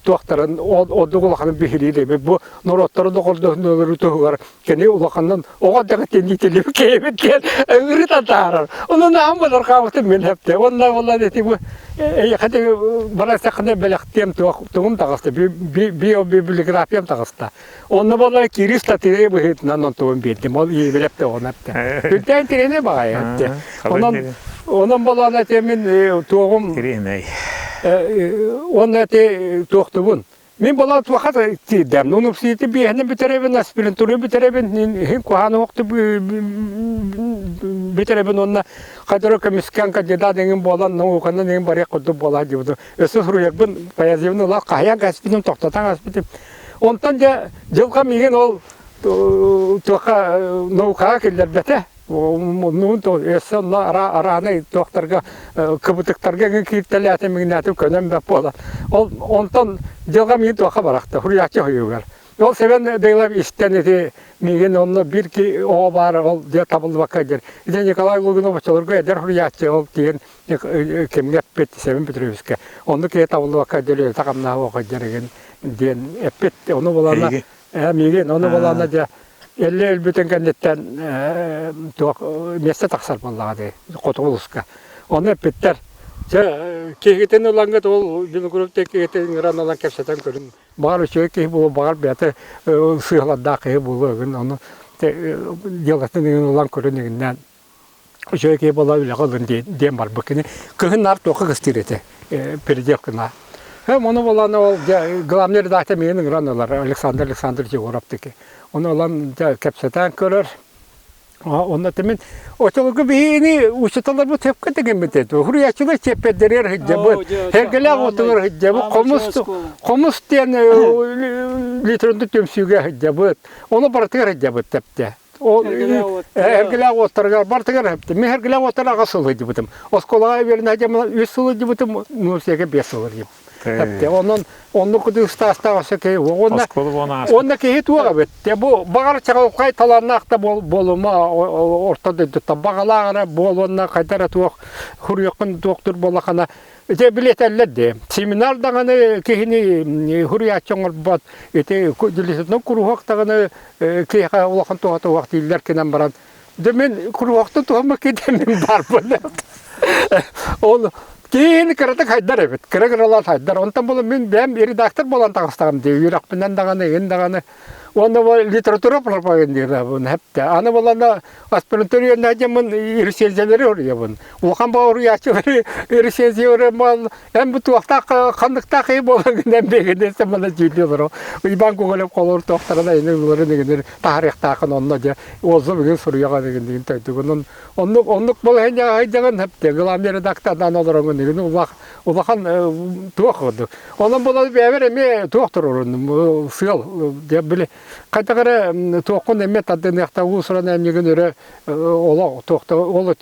туохтарын ордук улаханын биһириир эбит. Бу норуоттары доҕордоһуннулары туһугар кини улаханын оҕо дэҕитинии тилип киһибит диэн ырыта таарар. Онон аан болар хаабытым мин хэпте. Онна болар эти бу эйэхэ барасахына бэлэхтиэм туох тугум таҕыста биобиблиографиям таҕыста. Онно буоллар киирии статья быһыытынан онтубун биэрдим. Ол иэбилэп да оҕону эптэ. Үрдээн тирэни баҕайы эттэ. Онон онон болон эти мин туоҕум Тиринэй. Онно эти туохтубун. Мин болон туоха тиирдэм. Университети биэһинэн бүтэрэбин, аспирантура бүтэрэбин, иһин куһаан уохту бүтэрэбин уонна хайдара көмүскэн кандидат эҥин буолан науканан эҥин барыах курдук буолаа диэбитим. Өссө суруйарбын поэзиябын ыла хаһыйан кэспитим, тохтотон аспытым. Онтон дьэ дьылҕа миигин ол туохха наукаҕа киллэрбэтэ. Оннугун өссө онно араанай туохтарга кыбытыктарга эҥин кииртэлээтим миҥнээтим көнөн бэт буолан. Ол онтон дьылҕа миигин туохха барахта суруйааччы хоьугар. Ол Сэбэн Дыйлов истэн ити миигин онно биир ки оҕо баар ол дьэ табыллыбакка диэн. Ити Николай Лугинов оччолорго эдэр суруйааччы ол тиийэн кэмҥэ эппит Сэмэн Петровичка оннук киһи табыллыбакка дөлүөтэ хамнааһы оҕо диэн эппит ону булана миигин ону булана дьэ эллэ өлбүтүн кэнниттэн туох миэстэ тахсар буоллаҕа дии хотугу улууска ону эппиттэр дьэ киһигитин ылаҥҥыт ол Винокуров киһитин ыҥыран ылан кэпсэтэн көрүҥ баҕар үчүгэй киһи буолуо баҕар бэйэтэ сыыһалардаах киһи буолуо ыгын ону дьыалатын ылан көрүн игиннээн үчүгэй киһи буола үлэҕэ ылын диэн барбыт кини кыһын наар туохха кыстыыр этэ переделкына ону буолан ол главный редактор миигин ыҥыран ылар Александр Александрович Егоров таки ону ылан кэпсэтэн көрөр онно мин очолорго биһигини учууталларбыт сөпкө дэгэммит этэ суруйааччылар чиэппэрдэригэр сылдьабыт эргэлээх отугар сылдьабыт хомус хомус диэн литература түмсүүгэ сылдьабыт ону барытыгар сылдьабыт тэптэ Эргэлээх уоттарыгар бартыгар мин эргэлээх уоттар аҕыс сыл сылдьыбытым. Оскуолаҕа үөрэнэ сылдьан үс сыл сылдьыбытым, университекка биэс сыл сылдьыбытым. Онон оннук кудук ыстаастаах өссө киһи уонна уонна киһи туох эбит. Бу баҕар чаҕылхай талааннаах да буолума орто дойдуттан баҕалаах эрэ буолуонна хайда эрэ туох хуруйаххын туохтур буоллахына Ити билэтэллэр дии. Семинар даҕаны киһини суруйааччы оҥорбот. Ити литературнай куруһуок даҕаны киһиэхэ улахан туһа туһах дииллэр гынан баран. Дьэ мин куруһуоктан туһаммат киһи мин баарбын. Ол киһини кыратык хайдар эбит. Кыра-кыралаан хайдар. Онтон буолан мин бэйэм редактор буолан таҕыстаҕым дии. Үөрэхпинэн даҕаны, игин даҕаны. Уонна бу литература пропагандируйабын хэптэ. Аны буолана аспирантура үөрэнээдьэммин рецензиялары уруйабын. Улахан баа уруйааччылары рецензия уруйаммын эн бу туохтаах ханныктаах киһи буолан эн бэйгинээсэ мана дьүүллүү олору. Уйбаан Гоголев холор туохтарына ини ыларын игинир таһарыахтаахын онно дьэ уолзу бүгүн суруйаҕын игин дигин тойдугунун оннук оннук балаһыанньаҕа хайдагын хэптэ главный редактордан олороҥун игин улахан улахан туох курдук. Онон буолан бэйэбэр эмиэ туох турурун сыал били. Хайдах эрэ туоххун эмиэ тардыныахта уус-уран айымньыгын өрө олох туохта ол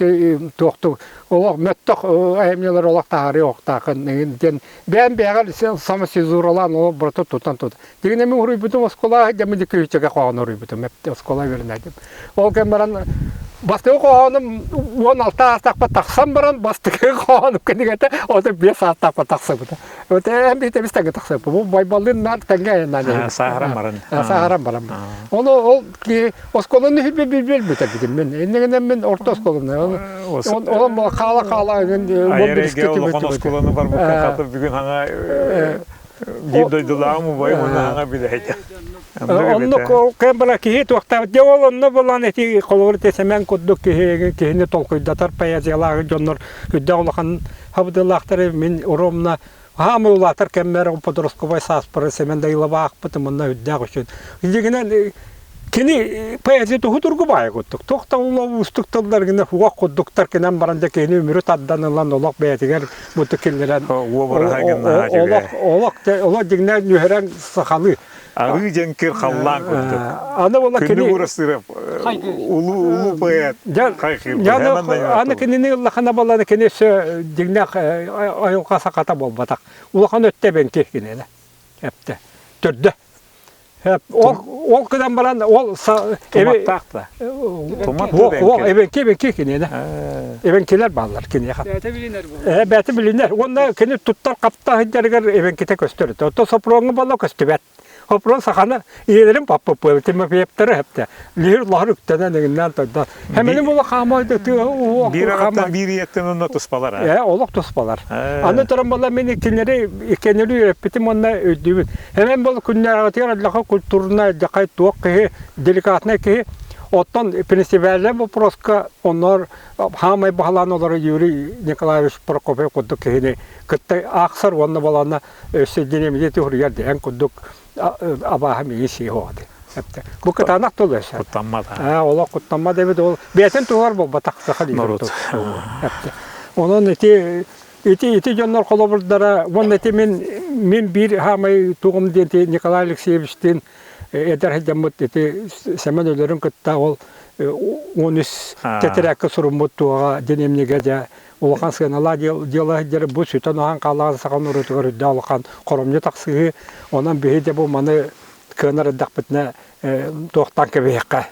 туохту олох мөттөх айымньылар олох таһаарыы охтаахын диэн бэйэм бэйэҕэр самоцензуралаан олох барыта тутан тут. Дигин эми уруйбутум оскуола дьамы күһүчэгэ хоһоон уруйбутум оскуола үөрэнээдим. Ол кэм баран бастакы хоһоонум 16 аастаахпар тахсан баран бастакы хоһоонум кинигэтэ ото 5 аастаахпар тахсыбыта. Вот эм биир тэҥҥэ тахсыбыт. Бу Байбаллыын наар тэҥҥэ айаннаан Сааһыран баран. Сааһыран баран. Ону ол оскуоланы үһү билбит мин. Иннигинэн мин орто оскуоланы. Ол хаала-хаала Айар улахан оскуоланы барбыкка хаты бүгүн хаҥа биир дойдулааҕым убайым уонна хаҥа билэһитэ. Оннук кэм бала киһи туохтаабыт. Дьэ ол онно булан ити холобур Сэмэн курдук киһи киһини толкуйдатар поэзиялаах дьоннор үрдээх улахан хабыдылаахтары мин уромна хаамы улаатар кэммэр подростковай сааспар Сэмэн Дайылабаахпытым онно үрдээх үчүн. Дьигинэн кини поэзия туһу тургу баайа курдук. Туох да уустук тыллар гына хугах курдуктар кинэн баран дьэ киһини өмүрү тардан ылан олох бэйэтигэр буту киллэрэн олох олох олох дьиҥнээн нүһэрэн сахалыы Арыы дьэҥкир халлаан курдук. Аны була кини Күннүк Уурастыырап улуу улуу поэт. Аны кинини ыллахана баланы кини өссө дьиҥнээх айылҕа сахата буолбатах. Улахан өттө эбэҥки кинини. Эптэ. Төрдө. Ол ол гынан баран ол Туматтаах да. Тумат Ол эбэҥки эбэҥки кинини. Эбэҥкилэр бааллар киниэхэ. Бэйэтэ билинэр буолар. Э бэйэтэ билинэр. Уонна кини туттар хапта сылдьарыгар эбэҥкитэ көстөр. Оттон Сопруоҥҥа буолла көстүбэт. Сопруон саханы ийэлэрин паппыппыа Тимофеевтары хэптэ. Лиһир лаһыр үктэнэн иҥиннээн тойдо. Хэмэни була хаамай да тыа Биир аҕаттан биир ийэттэн онно туспалар. Э олох туспалар. Аны туран була мин иккилэри иккенери үөрэппитим уонна өйдүүбүн. Хэмэн бол күннээҕитигэр аллаха культурнай дьахай туох киһи деликатнай киһи оттон принципиальный вопроска оннор хаамай баһылаан олорор Юрий Николаевич Прокопьев курдук киһини кытта аахсар уонна балана өссө динамити туһуруйар эн курдук абааһы миги сиэ оҕоты. Бу кытаанах тыл өссө. Куттаммат. Олох куттаммат эбит ол бэйэтин туһугар буолбатах саха Норуот. Онон ити ити ити дьоннор холобурдара уонна ити мин мин биир хаамай тугум диэн Николай Алексеевичтыын эдэр сылдьаммыт ити Сэмэн өлөрүн кытта ол 13 тэтэрээккэ суруммут туоҕа динемнигэ дьэ улахан сыаналаах дьыала сылдьар бу сүтэн оһон хаалаҕын саха норуотугар үрдээх улахан хоромньу тахсыһыы онон биһи дьэ бу маны кыанар эрдэхпитинэ туохтаан кэбиһиэххэ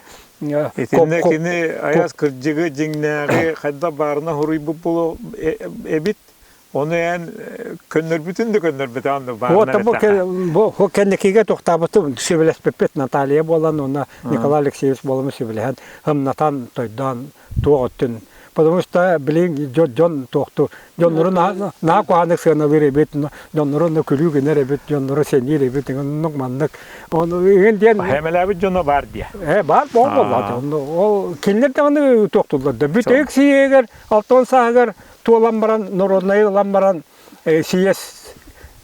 Итиннэ кини айас кырдьыгы дьиҥнээҕи хайдах баарына хоруйбут буолуо эбит Ону эн көннөрбүтүн да көннөрбүтэ баарына бу бу кэнникигэ тохтаабытым сөбүлэспиппит Наталья буолан уонна Николай Алексеевич буолан сөбүлэһэн ымнатан тойдоон туох өттүн потому что билин дьон туохту дьоннору наһаа куһааннык сыаналыыр эбит дьоннору күлүү гынар эбит дьоннору сэниир эбит оннук маннык ону игин диэн хэмэлээбит дьоно баар диэ э баар буолла ол кинилэр даҕаны туохтуллар да бүтэһик сийиэгэр алтан сааһыгар туолан баран народнайы ылан баран сийиэс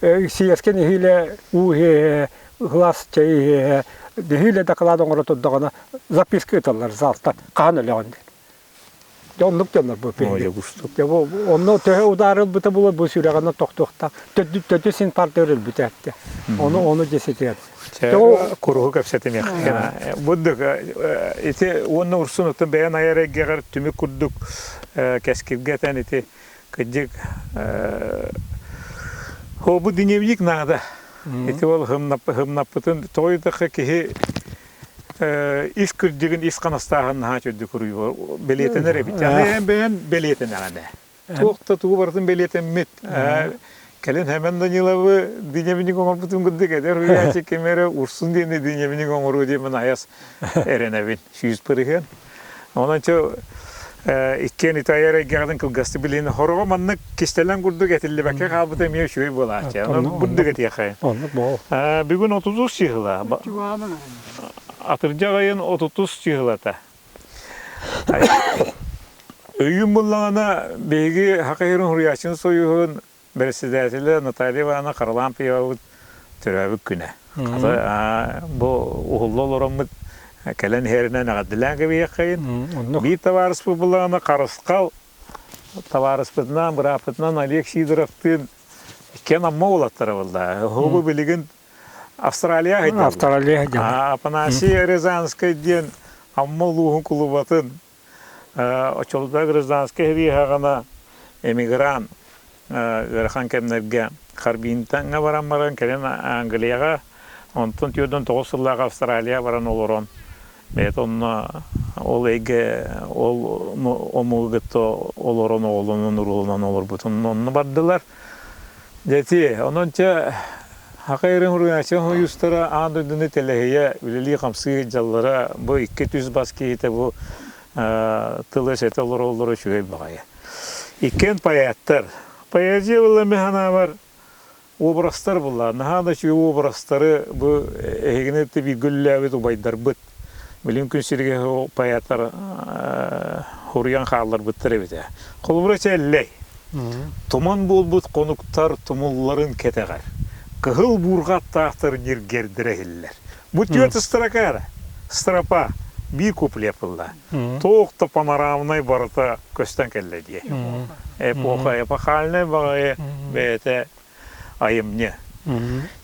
сийиэскэ нэһиилэ уу иһэ кылаас чэй иһэ нэһиилэ дакылаат оҥоро турдаҕына записка ыыталлар залтан хаһан өлөҕүн диэн дьэ оннук дьоннор бу дьэ бу онно төһө удаары ылбыта буолуо бу сүрэҕинэн тохтуохтаах төрдүс инфарктыгар өлбүтэ ону ону дьэ ситиһэр Куруһу кэпсэтимиэх. Буддук ити уонна урсун оттон бэйэн айар эйгэҕэр түмүк курдук кэскилгэ этэн ити кырдьык бу дневник наада. Ити ол хымнаппытын тоҕо диэтэххэ киһи ис кырдьыгын ис ханастааһын наһаа чөрдүк уруйуо бэлиэтэнэр эбит. Аны бэйэн бэлиэтэнэҕинэ. Туох да тугу барытын бэлиэтэммит. Кэлин Хэмэн Даниловы динеминик оҥорбутун курдук эдэр уйааччы ким эрэ Урсун диэни динеминик оҥоруо диэммин айас эрэнэбин. 100%. Онон чэ иккиэн итайар эйгэҕитин кылгастык билин хороҕо маннык кистэлэҥ курдук этиллибэккэ хаалбыта эмиэ үчүгэй буолааччы. Онон бурдук этиэхэ. Бүгүн 33 чыһыла. Атырдьах айын 33 чыһылата. Өйүүн буллаҕына, биһиги Саха сирин суруйааччытын сойууһун бэрэссэдээтэлэ Наталья Ивановна Харлампьевабыт төрөөбүт күнэ. Хата бу уһулла олороммут кэлэн иһэринэн эҕэрдэлээн кэбиһиэххэйин. Биир табаарыспыт буллаҕына Харысхал табаарыспытынан, бырааппытынан Олег Сидоровтыын иккиэн Амма уолаттара буолла. Оһугу билигин. Австралия сылдьаллар. Австралия сылдьаллар. Афанасий Рязанскай диэн Амма улууһун кулубатын оччолорго гражданскай сэрии эмигрант ыарахан кэмнэргэ Харбинтаҥҥа баран баран кэлин Англияҕа, онтон 49 сыллаах Австралия баран олорон бэйэтэ онно ол эйгэ ол омугу кытта олорон оҕолонон урууланан олорбутун онно бардылар. Дьэ онон чэ Саха ирин суруйааччы хойуустара аан дойдуну тэлэһийэ үлэлии-хамсыы сылдьаллара бу икки түс бас киһитэ бу тыл-өс этэ олороллоро үчүгэй баҕайы. Иккиэн поэттар. Поэзия буолла мин санаабар образтар буолла. Наһаа да үчүгэй образтары бу эһигини бииргэ үлэлээбит убайдарбыт билим күн сиригэр поэттар хуруйан хаалларбыттар эбитэ. Холобура Чэллэй. Туман буолбут хонуктар тумулларын кэтэҕэр кыһыл буурҕа аттаахтар ньиргэрдэрэ иһиллэр. Бу түөрт строка эрэ. Стропа биир куплет ылла. Туох да панорамнай барыта көстөн кэллэ дии. Эпоха эпохальнай баҕайы бэйэтэ айымньы.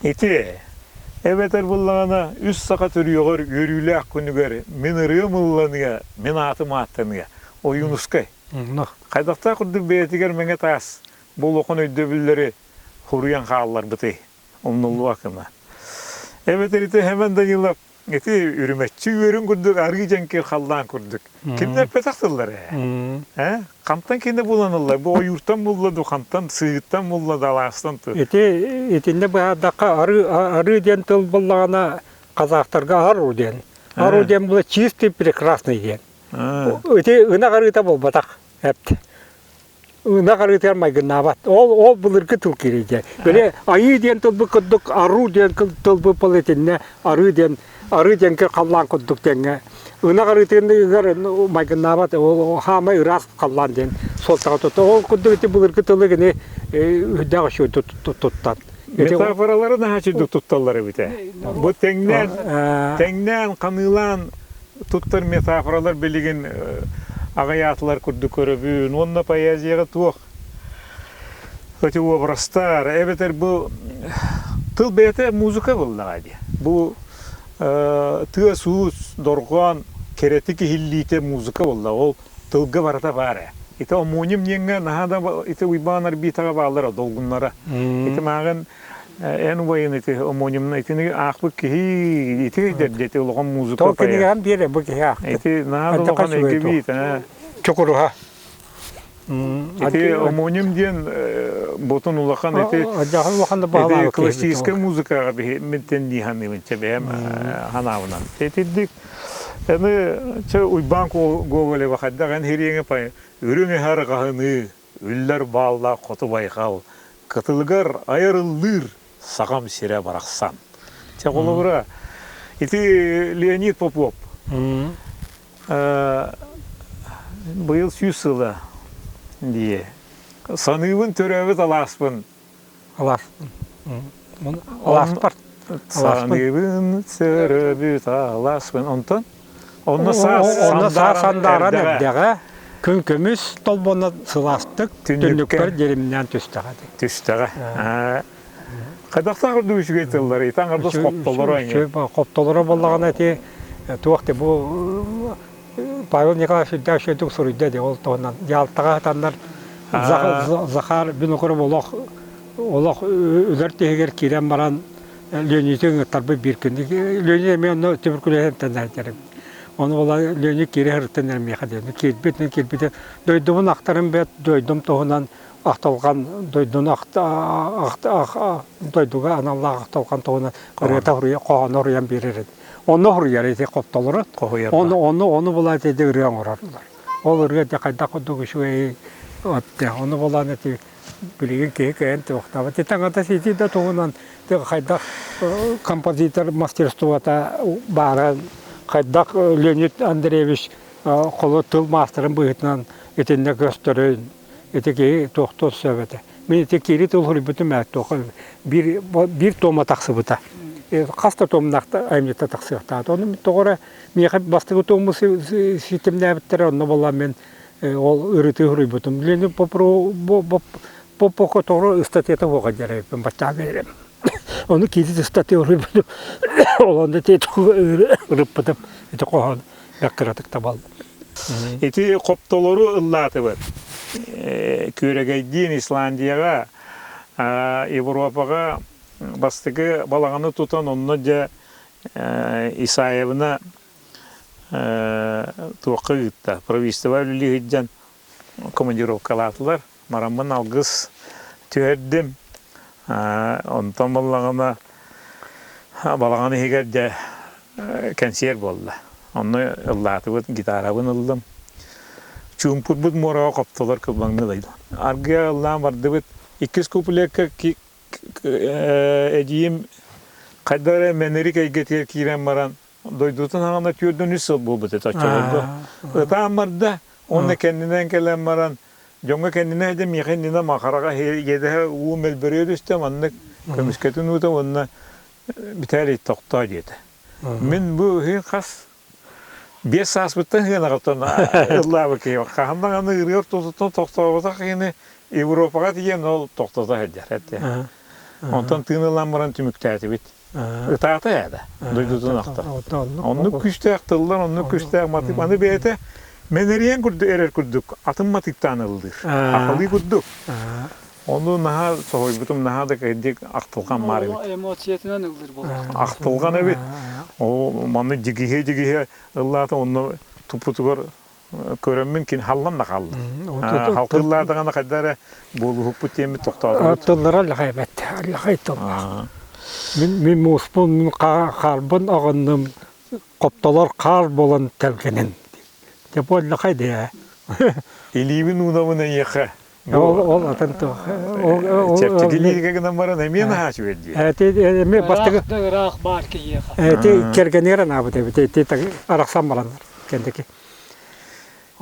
Ити эбэтэр буллаҕына үс саха төрүөҕэр үөрүүлээх күнүгэр мин ырыам ылланыа, мин аатым ааттаныа. Ойуунускай. Хайдахтаах курдук бэйэтигэр мэҥэ таас бу улахан өйдөбүллэри хуруйан хаалларбытый умнуллубат гына. Эбэтэр ити Хэмэн Данилов ити үрүмэччи үөрүн курдук арыы дьэҥкир халлаан курдук. Кимнэ эппэтэх тыллар ээ. Э? Хантан кини булан ылла? Бу ойууртан булла ду, хантан сыыттан булла да алаастан ту. Ити итиннэ быһаардахха арыы арыы диэн тыл буллаҕына казахтарга ару диэн. Ару диэн була чистый прекрасный диэн. Ити ынах арыыта буолбатах эпт. Ынах арыытыгар майгыннаабат. Ол ол былыргы тыл киирийдэ. Били айыы диэн тылбыт курдук аруу диэн тылбыт был итиннэ арыы диэн арыы диэн халлаан курдук диэҥҥэ ынах арыытыгар майгыннаабат ол хаамай ыраас халлаан диэн суолтаҕа тутта. Ол курдук ити былыргы тылы кини үрдээх үчүгэй туттан. Метафоралары наһаа үчүгэй тутталлар эбитэ. Бу тэҥнээн тэҥнээн ханыылаан туттар метафоралар билигин аҕыйаатылар курдук көрөбүн уонна поэзияҕа туох эти образтар эбэтэр бу тыл бэйэтэ музыка буоллаҕа дии бу тыас-уус дорҕоон кэрэтик иһиллиитэ музыка буолла ол тылга барыта баар ээ ити омоним диэҥҥэ наһаа да ити Уйбаан Арбитаҕа бааллара долгуннара ити мааҕын Эн убайын ити омонимна итини аахпыт киһи ити өйдөрдө ити улахан музыка Тол кинигэҕин биэрэ бу киһи аахпыт. Ити наһаа да улахан эйгэбиит ээ. Чукуруһа. Ити омоним диэн ботун улахан ити улахан да ити классическай музыкаҕа биһи мин дии саныыбын чэ бэйэм ханаабынан. Итирдик эми чэ Уйбаан Гоголева хайдах эн хириэҥи пай үрүҥ эһэр хаһыныы Үллэр бааллаах хоту байҕал кытылыгар айар ыллыыр саҕам сирэ барахсан. Чэ, холобура, ити Леонид Попов быйыл 100 сыла дии. Саныыбын төрөөбүт алааспын. Алааспын. Алааспар. Саныыбын төрөөбүт алааспын. Онтон Онно саас Онно саас сандааран эрдэҕэ, күн көмүс толбоно сылаастык түннүкпэр дьиримнээн түстэҕэ. Түстэҕэ. Хайдахтаах үрдүк үчүгэй тыллары, итан ардыс хоптолоро эҥин. Хоптолоро буоллаҕына ити туох те бу Павел Николаевич үрдээх үчүгэйдик суруйда ди ол туһунан Ялтаҕа сытаннар Захар Винокуров олох олох өлөр тиһигэр киирэн баран Леониды ыҥыртарбыт биир күн. Леонид эмиэ онно туберкулезтан этэрим. Ону була Леонид киирэ сырыттан эрэ миэхэ диэн. Киирбит, киирбитэ дойдубун ахтарым бэт, дойдум туһунан ахтылҕан дойдуну дойдуга аналлаах ахтылҕан туһунан ырыата хоруйа хоһоону хоруйан биэрэр этим. Онно хоруйар ити хоптолору. Ону ону ону була ити ырыа оҥороллор. Ол ырыа дьэ хайдах курдук үчүгэй ону булан ити билигин киһи кыайан туохтаабат. Ити аҥата сити да туһунан хайдах композитор мастерствота баара хайдах Леонид Андреевич холу тыл маастарын быһыытынан итиннэ көстөрүн ити киһи туохтуон сөп этэ. Мин ити киири тыл суруйбутум ээ туох биир биир тома тахсыбыта. Хас да томнаах айымньыта тахсыахтаата. Ону тоҕо эрэ миэхэ бастакы тому ситимнээбиттэрэ онно буолла мин ол ырытыы суруйбутум. Леонид Попко тоҕо ыстатыйата суоҕа дьэрэйбин баччаа биэрем. Ону киирит ыстатыйа уруйбутум. Ол онно ырыппытым. Ити хоһоон бэрт кыратык табалла. Ити хоптолору ыллаатыбыт. Күөрэгэйдиин Исландияҕа, Европаҕа бастакы балаҕаны тутан онно дьэ Исаевна туохха ыытта, правительство үлэлии сылдьан командировкалаатылар. Мараммын алгыс түһэрдим. Онтон буоллаҕына балаҕан иһигэр дьэ кэнсиэр буолла. Онно ыллаатыбыт, гитарабын ыллым. Чуумпурбут муораҕа хоптолор кылбаҥныы Аргыа ыллаан бардыбыт. Иккис куплекка эдьиийим хайдах эрэ мэнэрик эйгэтигэр киирэн баран дойдутун аҕана түөрдэн үс сыл буолбут этэ оччолорго. Ытаан барда, уонна кэннинэн кэлэн баран дьоҥҥо кэннинэн этэ миэхэ иннинэ махараҕа иэдэһэ уу мөлбөрүө түстэ маннык көмүскэтин уута уонна Виталий тохтоо диэтэ. Мин бу үһүн хас 5 сааспыттан сыанаҕыттан ыллаабыт киһи хаһан даҕаны ырыа ортотуттан тохтооботох киһини Европаҕа тиийэн ол тохтото сылдьар этэ. Онтон тыын ылан баран түмүктээтибит. Ытаата ээ дойдутун ахта. Оннук күүстээх тыллар, оннук күүстээх матыып. Аны бэйэтэ мэнэрийэн курдук эрэр курдук атын матыыптаан ыллыыр. Ахалыы курдук. Ону наһаа соһуйбутум, наһаа да кырдьык ахтылҕан баар эбит. Эмоциятынан ыллыр буолар. Ахтылҕан эбит. Ол манна дьигиһэ-дьигиһэ ыллаата, онно туппутугар көрөммүн кин халлан да хаалла. Халкы ыллаатаҕына хайда эрэ буолуһукпут диэммит тохтоотубут. Тыллара аллахай эбэт, аллахай тыллаах. Мин мин мууспун, мин хаарбын аҕынным, хоптолор хаар буолан тэлгэнин. Дьэ бу аллахай дии. Илиибин уунабын эйиэхэ. Ол ол атын туох. Чэпчэки лиигэ гынан баран эмиэ наһаа үчүгэй дии. Эти эмиэ бастакы ыраах баар киһиэхэ. Эти кэргэнигэр анаабыт эбит. Эти арахсан бараннар кэнники.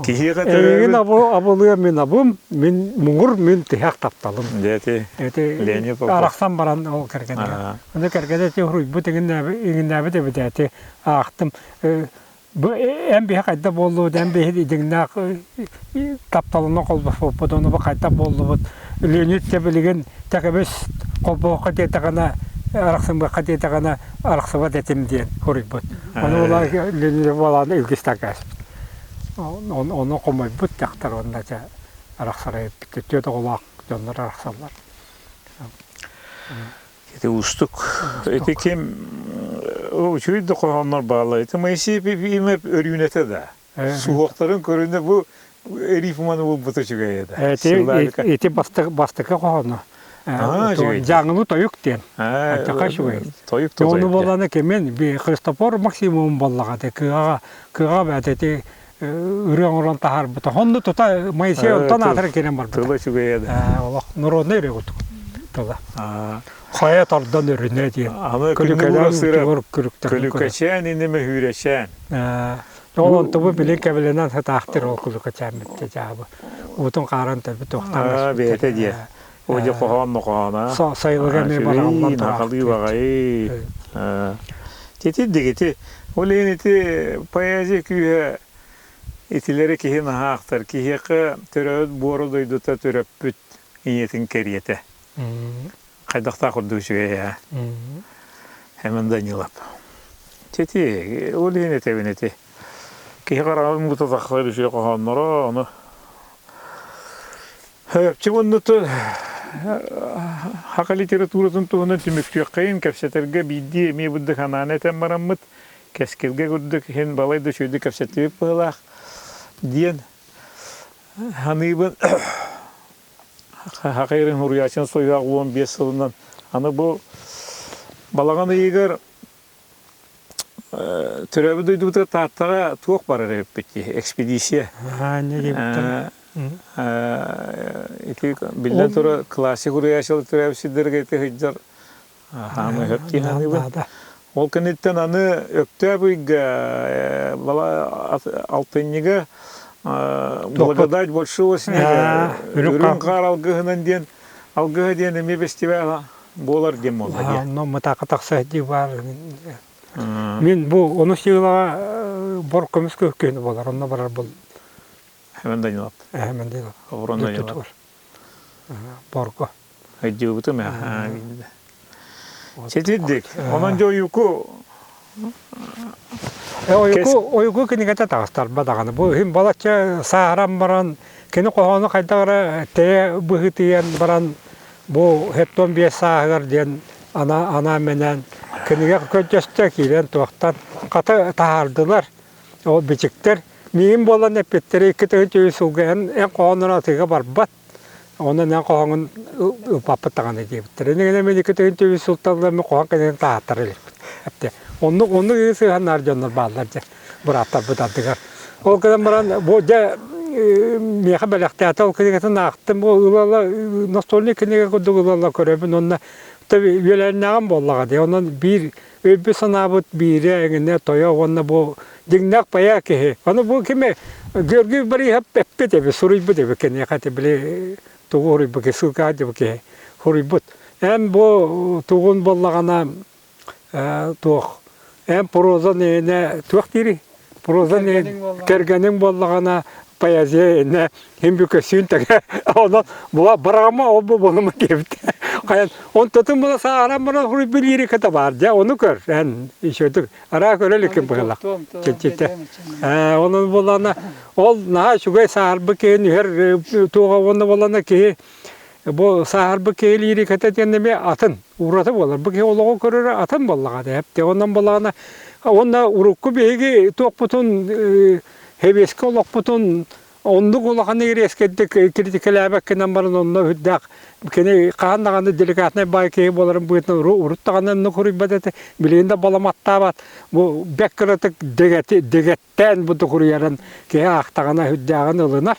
Киһиэхэ Эйигин абы абылыа мин абым, мин муҥур мин тиһэх тапталым. Дьэ Эти Леонид Попов. арахсан баран ол кэргэнигэр. Ону кэргэнэ эти уруйбут иҥиннээбит эбит эти аахтым. Бу эн биһи хайда буоллубут, эн биһи дьиҥнээх тапталынан холбоспуппут, ону бу хайдах буоллубут. Леонид дьэ билигин тэкэбис холбоһуохха диэтэҕинэ, арахсымыахха диэтэҕинэ арахсыбат этим диэн суруйбут. Ону ыла Леонид буолаан илгистэн кээспит. Ону хомойбут дьахтар уонна дьэ арахсара эппит. Түөрт оҕолоох дьоннор арахсаллар. Ити уустук. Ити ким үчүгэй да хоһооннор бааллар. Ити Моисей Ефимов өрүүнэтэ да. Суһуохтарын көрүнэ бу рифманы булбута үчүгэй этэ. Ити бастакы хоһооно. Дьаҥылы тойук диэн. Аччака үчүгэй. Тойук Ону буоллаҕына кимин Христофор Максимовын буоллаҕа кыаҕа кыаҕа бэт ити ырыа оҥорон таһаарбыта. Онно тута Моисей онтон аатыран киирэн барбыта. Тыла үчүгэйэ да. Олох народнай ырыа курдук тыла. Хайа тардан өрүнэ диэн. Аны күнү Күлүкэчээн иннеме хүүрэчээн. Ол онтубу билин кэбилэнэн сатаахтыр ол күлүкэчээн бүтте дьаабы. Уутун хааран төрбүт туохтан бэйэтэ диэ. О дьэ хоһоон мохоона. Сайылыга эмиэ бараллан Нахалыы баҕайы. Тити дигити. Ол иһин ити поэзия күүһэ итилэри киһи наһаа ахтар. Киһиэхэ төрөөбүт буора дойдута төрөппүт ийэтин кэриэтэ. Хайдахтаах курдук үчүгэй ээ. Эмэн Данилов. Тити, ол иһин этэбин ити. Киһи хараҕын муҥута тахсар үчүгэй хоһоонноро, ону Чэ уонна саха литературатын туһунан түмүктүөххэйин кэпсэтэргэ биирдии эмиэ бурдук анаан этэн бараммыт, кэскилгэ курдук иһин балай да үчүгэйдик кэпсэттибит быһыылаах диэн саныыбын. Саха ирин суруйааччыны суруйаах 15 сылынан аны бу балаҕан ыйыгар Төрөөбүт дойдубутугар Тааттаҕа туох барар эбиппит дии, экспедиция. Ити биллэн турар классик уруйааччылар төрөөбүт сирдэригэр ити сылдьар хаамыы сөп дии саныыбын. Ол кэнниттэн аны Өктөөп ыйга алтынньыга «Благодать большого снега» үрүҥ хаар алгыһынан диэн алгыһа диэн эмиэ фестиваль буолар диэн буолла дии. Онно мытаакка тахса дии баар. Мин бу ону сыылаҕа бор көмүс күһүн буолар, онно барар был. Хэмэн Данилов. Хэмэн Данилов. Оборон Данилов. Борго. Өйдүүбүтүм ээ. Ситирдик. Онон дьэ ойуку Ойуку, ойуку кинигэтэ таҕыстарба даҕаны. Бу иһин балачча сааһыран баран, кини хоһоону хайдах эрэ тэйэ быһыытыйан баран, бу 75 сааһыгар диэн ана анаан-менээн кинигэ көрдөстө киирэн туохтан хата таһаардылар. Ол бичиктэр миигин буолан эппиттэрэ 2 тыһыынча сылга эн эн хоһооннорун атыыга барбат. Онон эн хоһооҥҥун ылбаппыт даҕаны диэбиттэр. Иннигинэ мин 2 тыһыынча сылтан ыла мин хоһоон кэннин таһааттара иликпит. Эптэ. Оннук оннук сыһаннаар дьоннор бааллар дьэ бырааттарбыт ардыгар. Ол гынан баран бу дьэ миэхэ бэлэхтээтэ ол кинигэтин аахтым. Бу ыла-ыла настольный кинигэ курдук ыла-ыла көрөбүн уонна үөлээннээҕим буоллаҕа дии. Онон биир өйбүт-санаабыт биирэ эҥинэ тойо уонна бу дьиҥнээх поэт киһи. Аны бу кими Георгий Борисов эппит эбит, суруйбут эбит киниэхэ ити били тугу суруйбут ссылка диэбит киһи суруйбут. Эн бу тугун буоллаҕына туох эн проза нэһинэ туох диирий? Проза кэргэниҥ буоллаҕына поэзия иннэ Хим бүкөсүүн тэгэ онон була барама ол бу болума диэбит. Хайан онтотун була сааран баран хуруйбу лирика бар дьэ ону көр эн ишөтүк араа көрө иликкин быһылах чиччите. Онон булана ол наһаа үчүгэй саарбы киһин үһэр туоҕа уонна болана киһи бу саарбы киһи лириката диэн эмиэ атын ураты буолар. Бу киһи олоҕу көрөрө атын буоллаҕа дэ. Онон булаана уонна урукку биһиги туохпутун Хэбиэскэ олохпутун оннук улахан ириэскэйдик критикэлээбэккинэн баран онно үрдээх кини хаһан даҕаны деликатнай баай киһи буоларын быһыытынан урут даҕаны оннук суруйбат этэ билигин да баламаттаабат бу бэк кыратык дэгэти дэгэттээн бу суруйарын киһи аахтаҕына үрдээҕин ылынар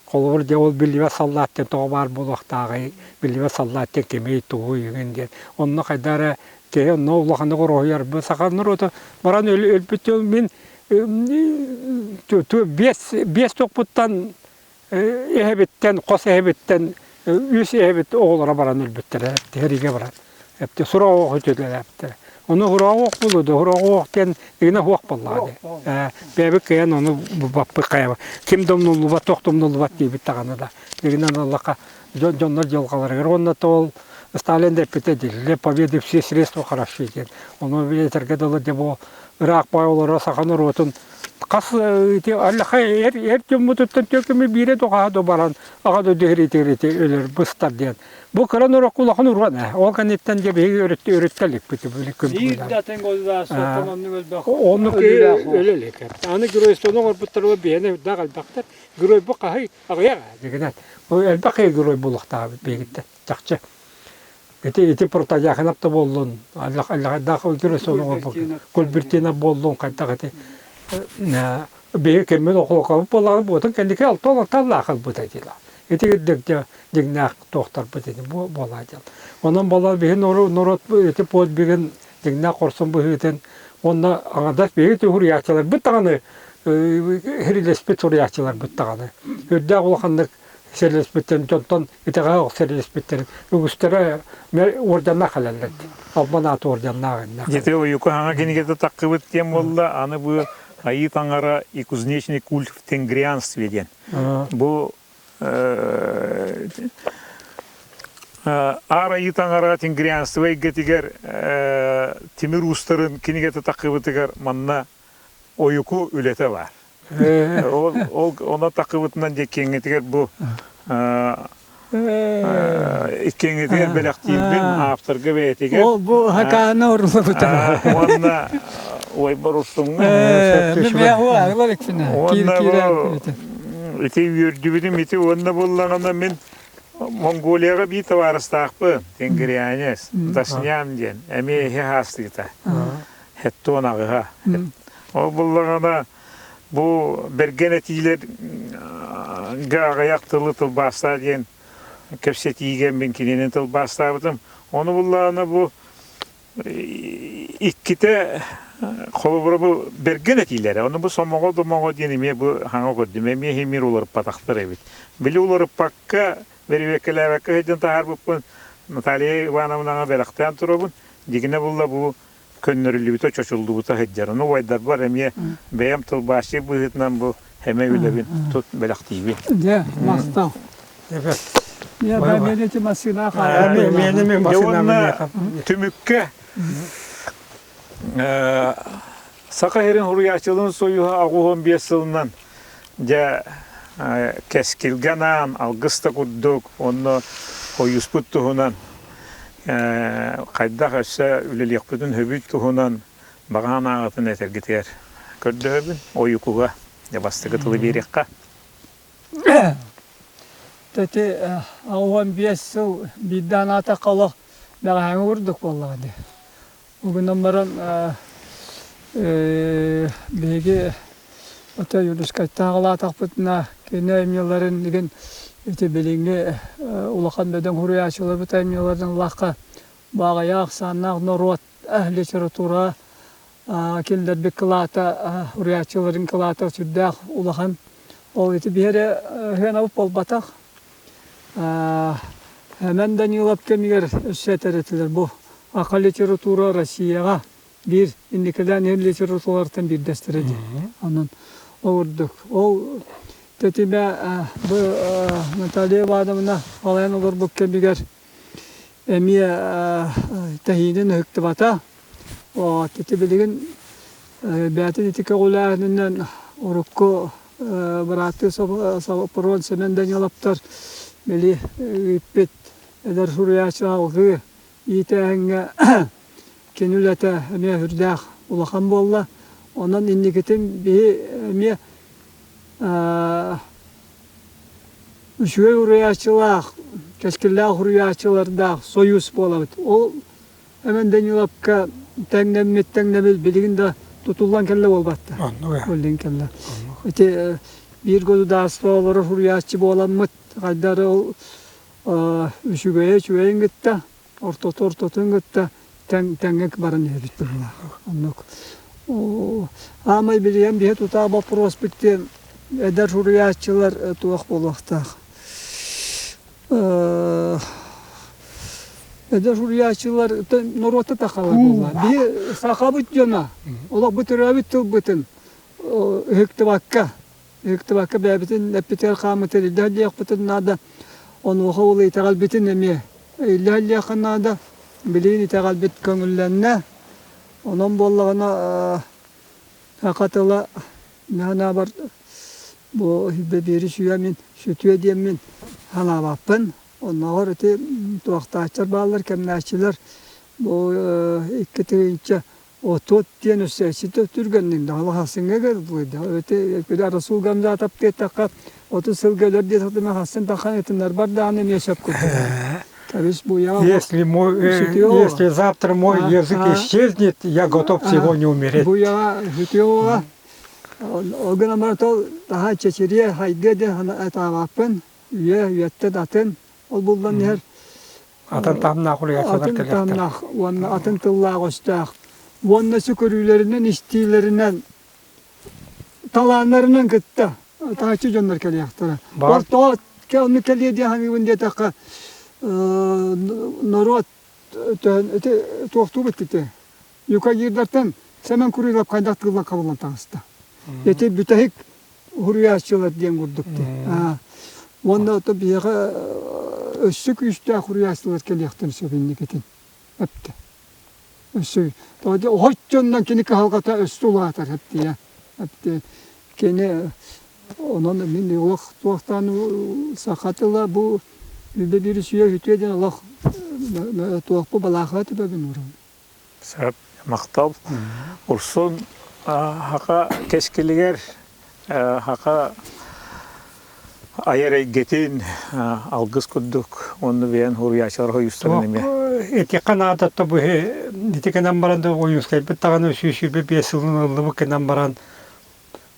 холобур дьэ ол биллибэт саллаат диэн тоҕо баар буолуохтааҕый биллибэт саллаат диэн кимий тугуй игин диэн онно хайдах эрэ киһи онно улаханнык ороһуйар саха норуота баран өлбүт мин биэс биэс тохпуттан эһэбиттэн хос эһэбиттэн үс эһэбит оҕолоро баран өлбүттэрэ сэриигэ баран эптэ сураҕ оох үтүөлээбиттэрэ ону сураҕ оох буолуо да сураҕ оох диэн игинэ суох буоллаҕа дии бэйэбит кыайан ону баппыт хайаба ким да умнуллубат туох да умнуллубат диэбит даҕаны да игинэн ыллахха дьоннор дьылҕаларыгар уонна ол Сталин да эппитэ для победы все средства хороши диэн ону этэргэ дылы дьэ бу ыраах баай олоро саха норуотун хас ити аллаха эр эр дьоммутуттан түөкүмү биирэ тоҕаһа да баран аҕа дойду иһиритигэр ити өлөр быстар диэн бу кыра норуокка улахан уруон ээ ол кэнниттэн дьэ биһиги өрүттэ өрүттэ иликпит Биир да тэҥ суоттан оннук элбэх оннук өлө илик аны геройствоны оҥорбуттар биһиэнэ үрдээх элбэхтэр геройбу хаһый аҕыйах дигинэн бу элбэх герой буолуохтаабыт биһигиттэн чахчы Ити ити Протодьяконов да буоллун, аллахайдаах өлгүрэ сону Кульбертинов буоллун хайдах ити биһи киммин охуокабыт буоллаҕына буотун кэнники алтан алталлаах ылбыта дила. Ити кирдик дьэ дьиҥнээх туохтарбыт ини буолаа диэн. Онон буолар биһи норуот ити подвигын дьиҥнээх хорсун быһыытын уонна аҥардас биһиги суруйааччыларбыт даҕаны хирилэспит суруйааччыларбыт даҕаны үрдээх улаханнык сэрилэспиттэрин дьонтон итэҕэһэ ох сэрилэспиттэрин үгүстэрэ уордьаннаах кэлэллэр албан ааты уордьаннаах иннэх Дьэ ойуку хаҥа кинигэтэ таххыбыт диэн буолла аны бу Айыы Таҥара и кузнечный культ в тенгрианстве диэн бу Аар Айыы Таҥара тенгрианство эйгэтигэр тимир уустарын кинигэтэ таххыбытыгар манна ойуку үлэтэ баар. Ол, ол онон такыбытынан дьэ киэҥҥитигэр бу иккиэҥҥитигэр бэлэхтиирбин авторга бэйэтигэр. Ол бу хакааны орлобута. Уонна уойбар устуҥҥа. Уонна ити үөрдүбүтүм ити уонна буллаҕына мин Монголияҕа биир табаарыстаахпын тенгрианец Дашням диэн эмиэ иһи хаастыыта Хеттон аҕыһа. Ол буллаҕына бу бэргэн этиилэр аҕыйах тылы тылбаастаа диэн кэпсэтиигэ мин кинини тылбаастаабытым. Ону буллаҕына бу иккитэ холобура бу бэргэн этиилэрэ. Ону бу сомоҕо домоҕо диэн эмиэ бу хаҥа көрдүм. Эмиэ химир уларыппатахтар эбит. Били уларыппакка бэрэбиэркэлээбэккэ сылдьан таһаарбыппын Наталья Ивановнаҕа бэлэхтээн турабын. Дьигинэ булла бу көннөрүллүбүтэ, чочуллубута сылдьар. Ону убайдарбар эмиэ бэйэм тылбаасчыт быһыытынан бу эмэ үлэбин тут бэлэхтиибин. Дьэ, махтал. Уонна түмүккэ. Саха сирин суруйааччыларын союһа 85 сылынан дьэ кэскилгэ анаан алгыс да курдук онно хойуспут туһунан хайдах өссө үлэлиэхпитин сөбүй туһунан баҕа санааҕытын этэргитигэр көрдөһөбүн ойукуга дьэ бастакы тылы биэриэххэ. Ити 85 сыл биирдэ анаатахха олох бэҕэһээҥҥи курдук буоллаҕа дии. Ол гынан баран биһиги отой Юлюскайтан аҕалаатахпытына кини айымньыларын игин ити билиҥҥи улахан бөдөҥ суруйааччыларбыт айымньыларын ыллахха баҕайы ахсааннаах норуот литература киллэрбит кылаата суруйааччыларын кылаата сүрдээх улахан. Ол ити биһи эрэ сыанабыт буолбатах. Эмэн Данилов кэмигэр өссө этэр этилэр бу аха литература Россияҕа биир инникилээн иһэр литературалартан биирдэстэрэ диэн. Онон ол курдук. Ол тэтимэ бу Наталья Ивановна салайан олорбут кэмигэр эмиэ тэһиинин ыһыктыбата. Ити билигин бэйэтин ити көҕүлээһининэн урукку бырааттыы Соппуруон Сэмэн Даниловтар били ыыппыт эдэр суруйааччы алгыы иитээһиҥҥэ кини үлэтэ эмиэ сүрдээх улахан буолла. Онон инникитин биһи эмиэ үчүгэй уруйааччылаах, кэскиллээх уруйааччылардаах сойуус буолабыт. Ол Эмэн Даниловка тэҥнэммит тэҥнэбил билигин да тутуллан кэллэ буолбатта. Билигин кэллэ. Ити биир государство олорор суруйааччы буоламмыт хайдары ол үчүгэйэ үчүгэйин кытта, ортото ортотун кытта тэҥ тэҥҥэ баран иһэбит быһыылаах. Оннук. Аамай билигин биһи тутаах боппуруоспут диэн эдэр суруйааччылар туох буолуохтаах. Эдэр суруйааччылар норуота тахалар буолла. Биһи сахабыт дьоно олохпут төрөөбүт тылбытын ыһыктыбакка, ыһыктыбакка бэйэбитин эппитигэр хааммытын илдьэ наада. Онуоха ол итэҕэлбитин эмиэ илдьэ наада. Билигин итэҕэлбит көҥүллэннэ. Онон буоллаҕына саха тыла Наһанаабар бу биэри сүүйэ мин сүтүө диэммин санаабаппын. Оннооҕор ити туохтааччылар бааллар, кэмнээччилэр бу 2030 диэн өссө түргэнник даҕаны хасыҥҥа кэлбит. Ити Расул Гамзатов диэтэххэ 30 сылга өлөр диэтэхтэринэ хассын тахан ытыннарбар даҕаны эмиэ сөп курдук. Если, мой, если завтра мой язык исчезнет, я готов сегодня умереть. Буяҕа сүтүө Ол гынан баран ол таһаа чэчириэ, хайдыа диэн атаабаппын. Үйэ, үйэттэн атын ол буллан иһэр. Атын таһымнаах улуйааччылар Атын таһымнаах уонна атын тыллаах өстөөх. Уонна сүкүрүүлэринэн, истиилэринэн, талааннарынан кытта таһыччы дьоннор кэлиэхтэрэ. Ол тоҕо оннук кэлиэ диэн саныыбын диэтэххэ, норуот ити туохтуубут ити Юкагирдартан Сэмэн Курилов хайдах тыллан хабыллан таҕыста. Ити бүтэһик уһуруйааччылар диэн курдук дии. Уонна ото биһиэхэ өссө күүстээх уруйааччылар кэлиэхтэрин сөп инникитин. Эптэ. Өссө оһоччоннон кини кыһалҕата өссө улаатар эптиэ. Эптиэ. Кини онон мин олох туохтаан саха тыла бу үбэ биир үсүйэ үтүө диэн олох туохпу балаахыа түбэбин урун. Сөп, махтал. Урсун хака кэскилигэр хака айар эйгэтин алгыс курдук онну бэйэн хуруйааччылар хойустарын эмиэ. Ити ханаата быһы ити гынан баран да ойуускайбыт даҕаны 125 сылын ыллыбыт гынан баран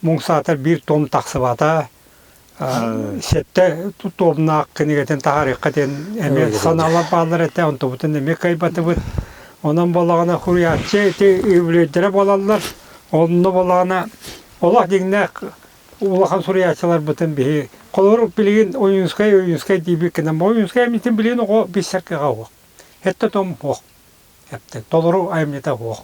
муҥ саатар биир том тахсыбата сэттэ туомнаах кинигэтин таһаарыахха диэн эмиэ санаалар бааллар этэ онтубутун эмиэ кыайбатыбыт онон буоллаҕына хуруйааччы ити үбүлүөйдэрэ буолаллар онно буоллаҕына олох дьиҥнээх улахан суруйааччыларбытын биһи холобур билигин Ойуунскай Ойуунскай диибит гынан Ойуунскай эмитин билигин оҕо билсэр кыаҕа суох сэттэ том суох толору айымньыта суох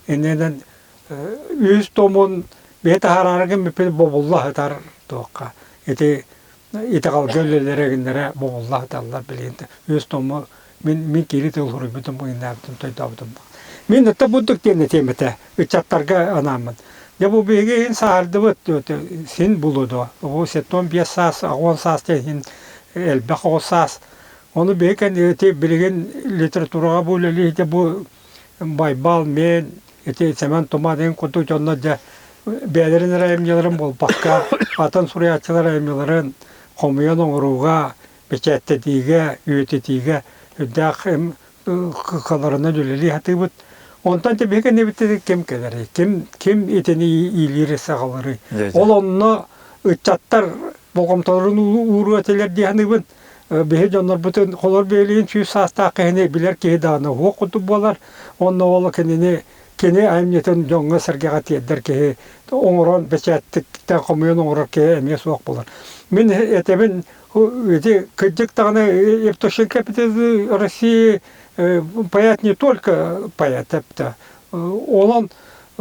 иннинэн үһүс томун бэйэ таһаарарыгын гыммыппын бобулла сытар туохха ити итэҕэлгэ үлэлэрэ гиннэрэ бобулла сыталлар билигин үһүс тому мин мин кири тыл суруйбутум ыйнаабытым тойдообутум. Мин это бурдук диэн этиэм этэ ыччаттарга анааммын. Дьэ бу биһиги иһин сааһырдыбыт син булуо дуо? Бу 75 саас, 80 саас диэн иһин элбэх оҕо саас. Ону биһиги кэнники билигин литератураҕа бу үлэлиир бу Байбал, Мин, ити Сэмэн Тума деген курдук дьоннор дьэ бэйэлэрин эрэ айымньыларын буолбакка, атын суруйааччылар айымньыларын хомуйан оҥорууга, бэчээттэтиигэ, үйэтитиигэ үрдээх кыларынан үлэлии сатыыбыт. Онтон биһиги кэннибитигэр ким кэлэрий? Ким ким итини иилиир-саҕалыырый? Ол онно ыччаттар болҕомтолорун ууруо этилэр дии саныыбын. Биһи дьоннорбутун холор биэлиин сүүс саастаах киһини билэр киһи даҕаны уһуох курдук буолар. Онно ол кинини кини айымньытын дьоҥҥо-сэргэҕэ тиэрдэр киһи оҥорон бэчээттиктэн хомуйан оҥорор киһи эмиэ суох буолар. Мин этэбин ити кырдьык даҕаны Евтушенко России поэт не только поэт эптэ. Онон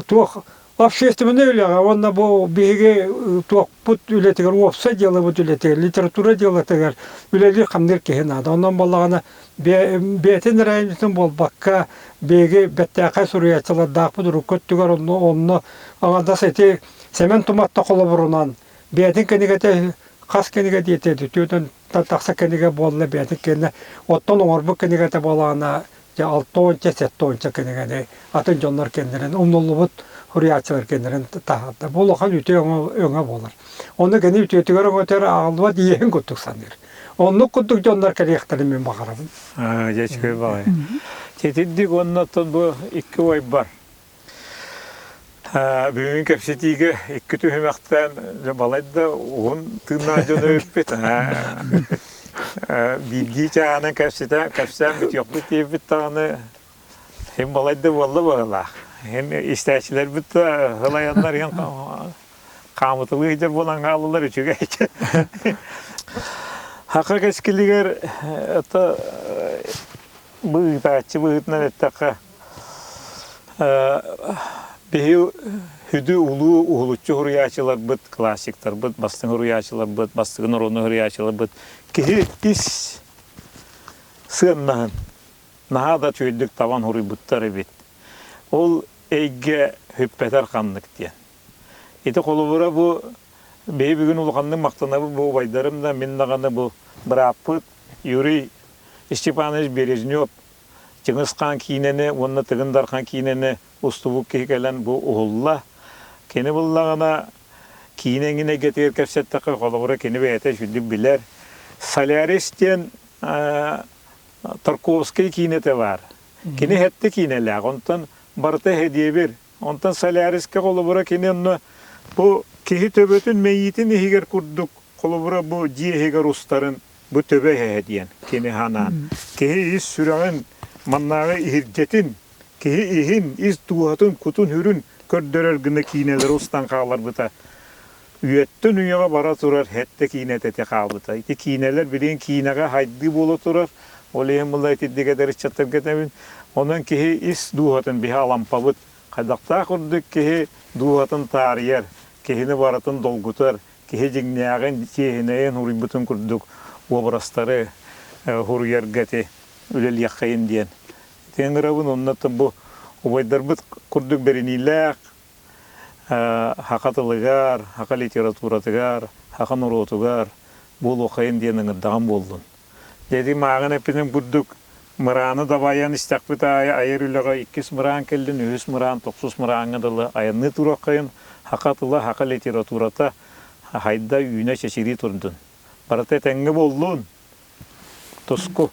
туох общественнай үлэҕэ уонна бу биһиги туохпут үлэтигэр уопсай дьыалабыт үлэтигэр литература дьыалатыгар үлэлиир-хамныыр киһи наада. Онон буоллаҕына бэйэтин эрэ айымньытын буолбакка биһиги бэртээхэй суруйааччылардаахпыт урукку өттүгэр онно онно аҥардас ити Сэмэн Туматта холобурунан бэйэтин кинигэтэ хас кинигэ диэтэ түөртэн тахса кинигэ буолла бэйэтин кэннэ оттон оҥорбут кинигэтэ буолаана дьэ алтонча сеттонча кинигэни атын дьоннор кэннэрин умнуллубут суруйааччылар кэннэрин таһаарда. Бу улахан үтүө өҥө буолар. Ону кини үтүөтүгэр өҥөтөр ааҕыллыбат иэһин курдук саныыр. Оннук курдук дьоннор кэлиэхтэрин мин баҕарабын. Дьэ үчүгэй баҕайы. Титирдик уонна оттон бу икки уойбар Бүгүн кэпсэтиигэ икки түһүмэхтээн балайда уһун тыыннаах дьону эбиппит. Биирдии чааһынан кэпсэтэн кэпсээн бүтүөхпүт диэбит даҕаны иһин балайда буолла быһыылаах. Иһин истээччилэрбит да ылайаннар иһин хаамытылыы сылдьар буолан хааллылар үчүгэй. Хака кэскилигэр это быытааччы быһыытынан эттэххэ Биһи сүдү улуу уһулуччу суруйааччыларбыт, классиктарбыт, бастыҥ суруйааччыларбыт, бастыҥ норуотун суруйааччыларбыт киһи ис сыаннаһын наһаа да үчүгэйдик табан суруйбуттар эбит. Ол эйгэ сүппэтэр ханнык диэн. Ити холобура бу биһи бүгүн улаханнык махтанабыт бу убайдарым да, мин даҕаны бу бырааппыт Юрий Степанович Березнев Чыҥыс Хаан киинэни уонна Тыгын Дархан киинэни устубут киһи кэлэн бу уһулла. Кини буллаҕына киинэ эҥин эйгэтигэр кэпсэттэххэ, холобура кини бэйэтэ үчүгдүк билэр. Солярис диэн Тарковскай киинэтэ баар. Кини хэттэ киинэлээх, онтон барыта эһэдиэбир. Онтон Соляриска холобура кини онно бу киһи төбөтүн мэйиитин иһигэр курдук холобура бу дьиэ иһигэр устарын Бу төбө эһэ диэн кини ханаан. Киһи ис сүрэҕин, маннааҕы иһирдьэтин, киһи иһин, ис дууһатын, кутун-сүрүн көрдөрөр гына киинэлэри устан хаалларбыта. Үйэттэн үйэҕэ бара турар сэттэ киинэтэ ити хаалбыта. Ити киинэлэр билигин киинэҕэ хайдыы буола турар. Ол иһин була итирдик эдэр ыччаттарга этэбин. Онон киһи ис дууһатын биһи алампабыт. Хайдахтаах курдук киһи дууһатын таарыйар, киһини барытын долгутар, киһи дьиҥнээҕин, чиэһинэйин уруйбутун курдук уобарастары уруйарга ити үлэлиэххэйин диэн. Ити ыҥырабын онно бу убайдарбыт курдук бэриниилээх саха тылыгар, саха литературатыгар, саха норуотугар буолуоххайын диэн ыҥырдаҕым буоллун. Дьэ мааҕын эппитим курдук, мырааны дабайан истэхпит аайы айар үлэҕэ иккис мыраан кэллин, үһүс мыраан, тохсус мырааҥҥа дылы айанныы туруоххайын, саха тыла, саха литературата хайда үүнэ чэчирии турдун. Барыта этэҥҥэ буоллун! Туску!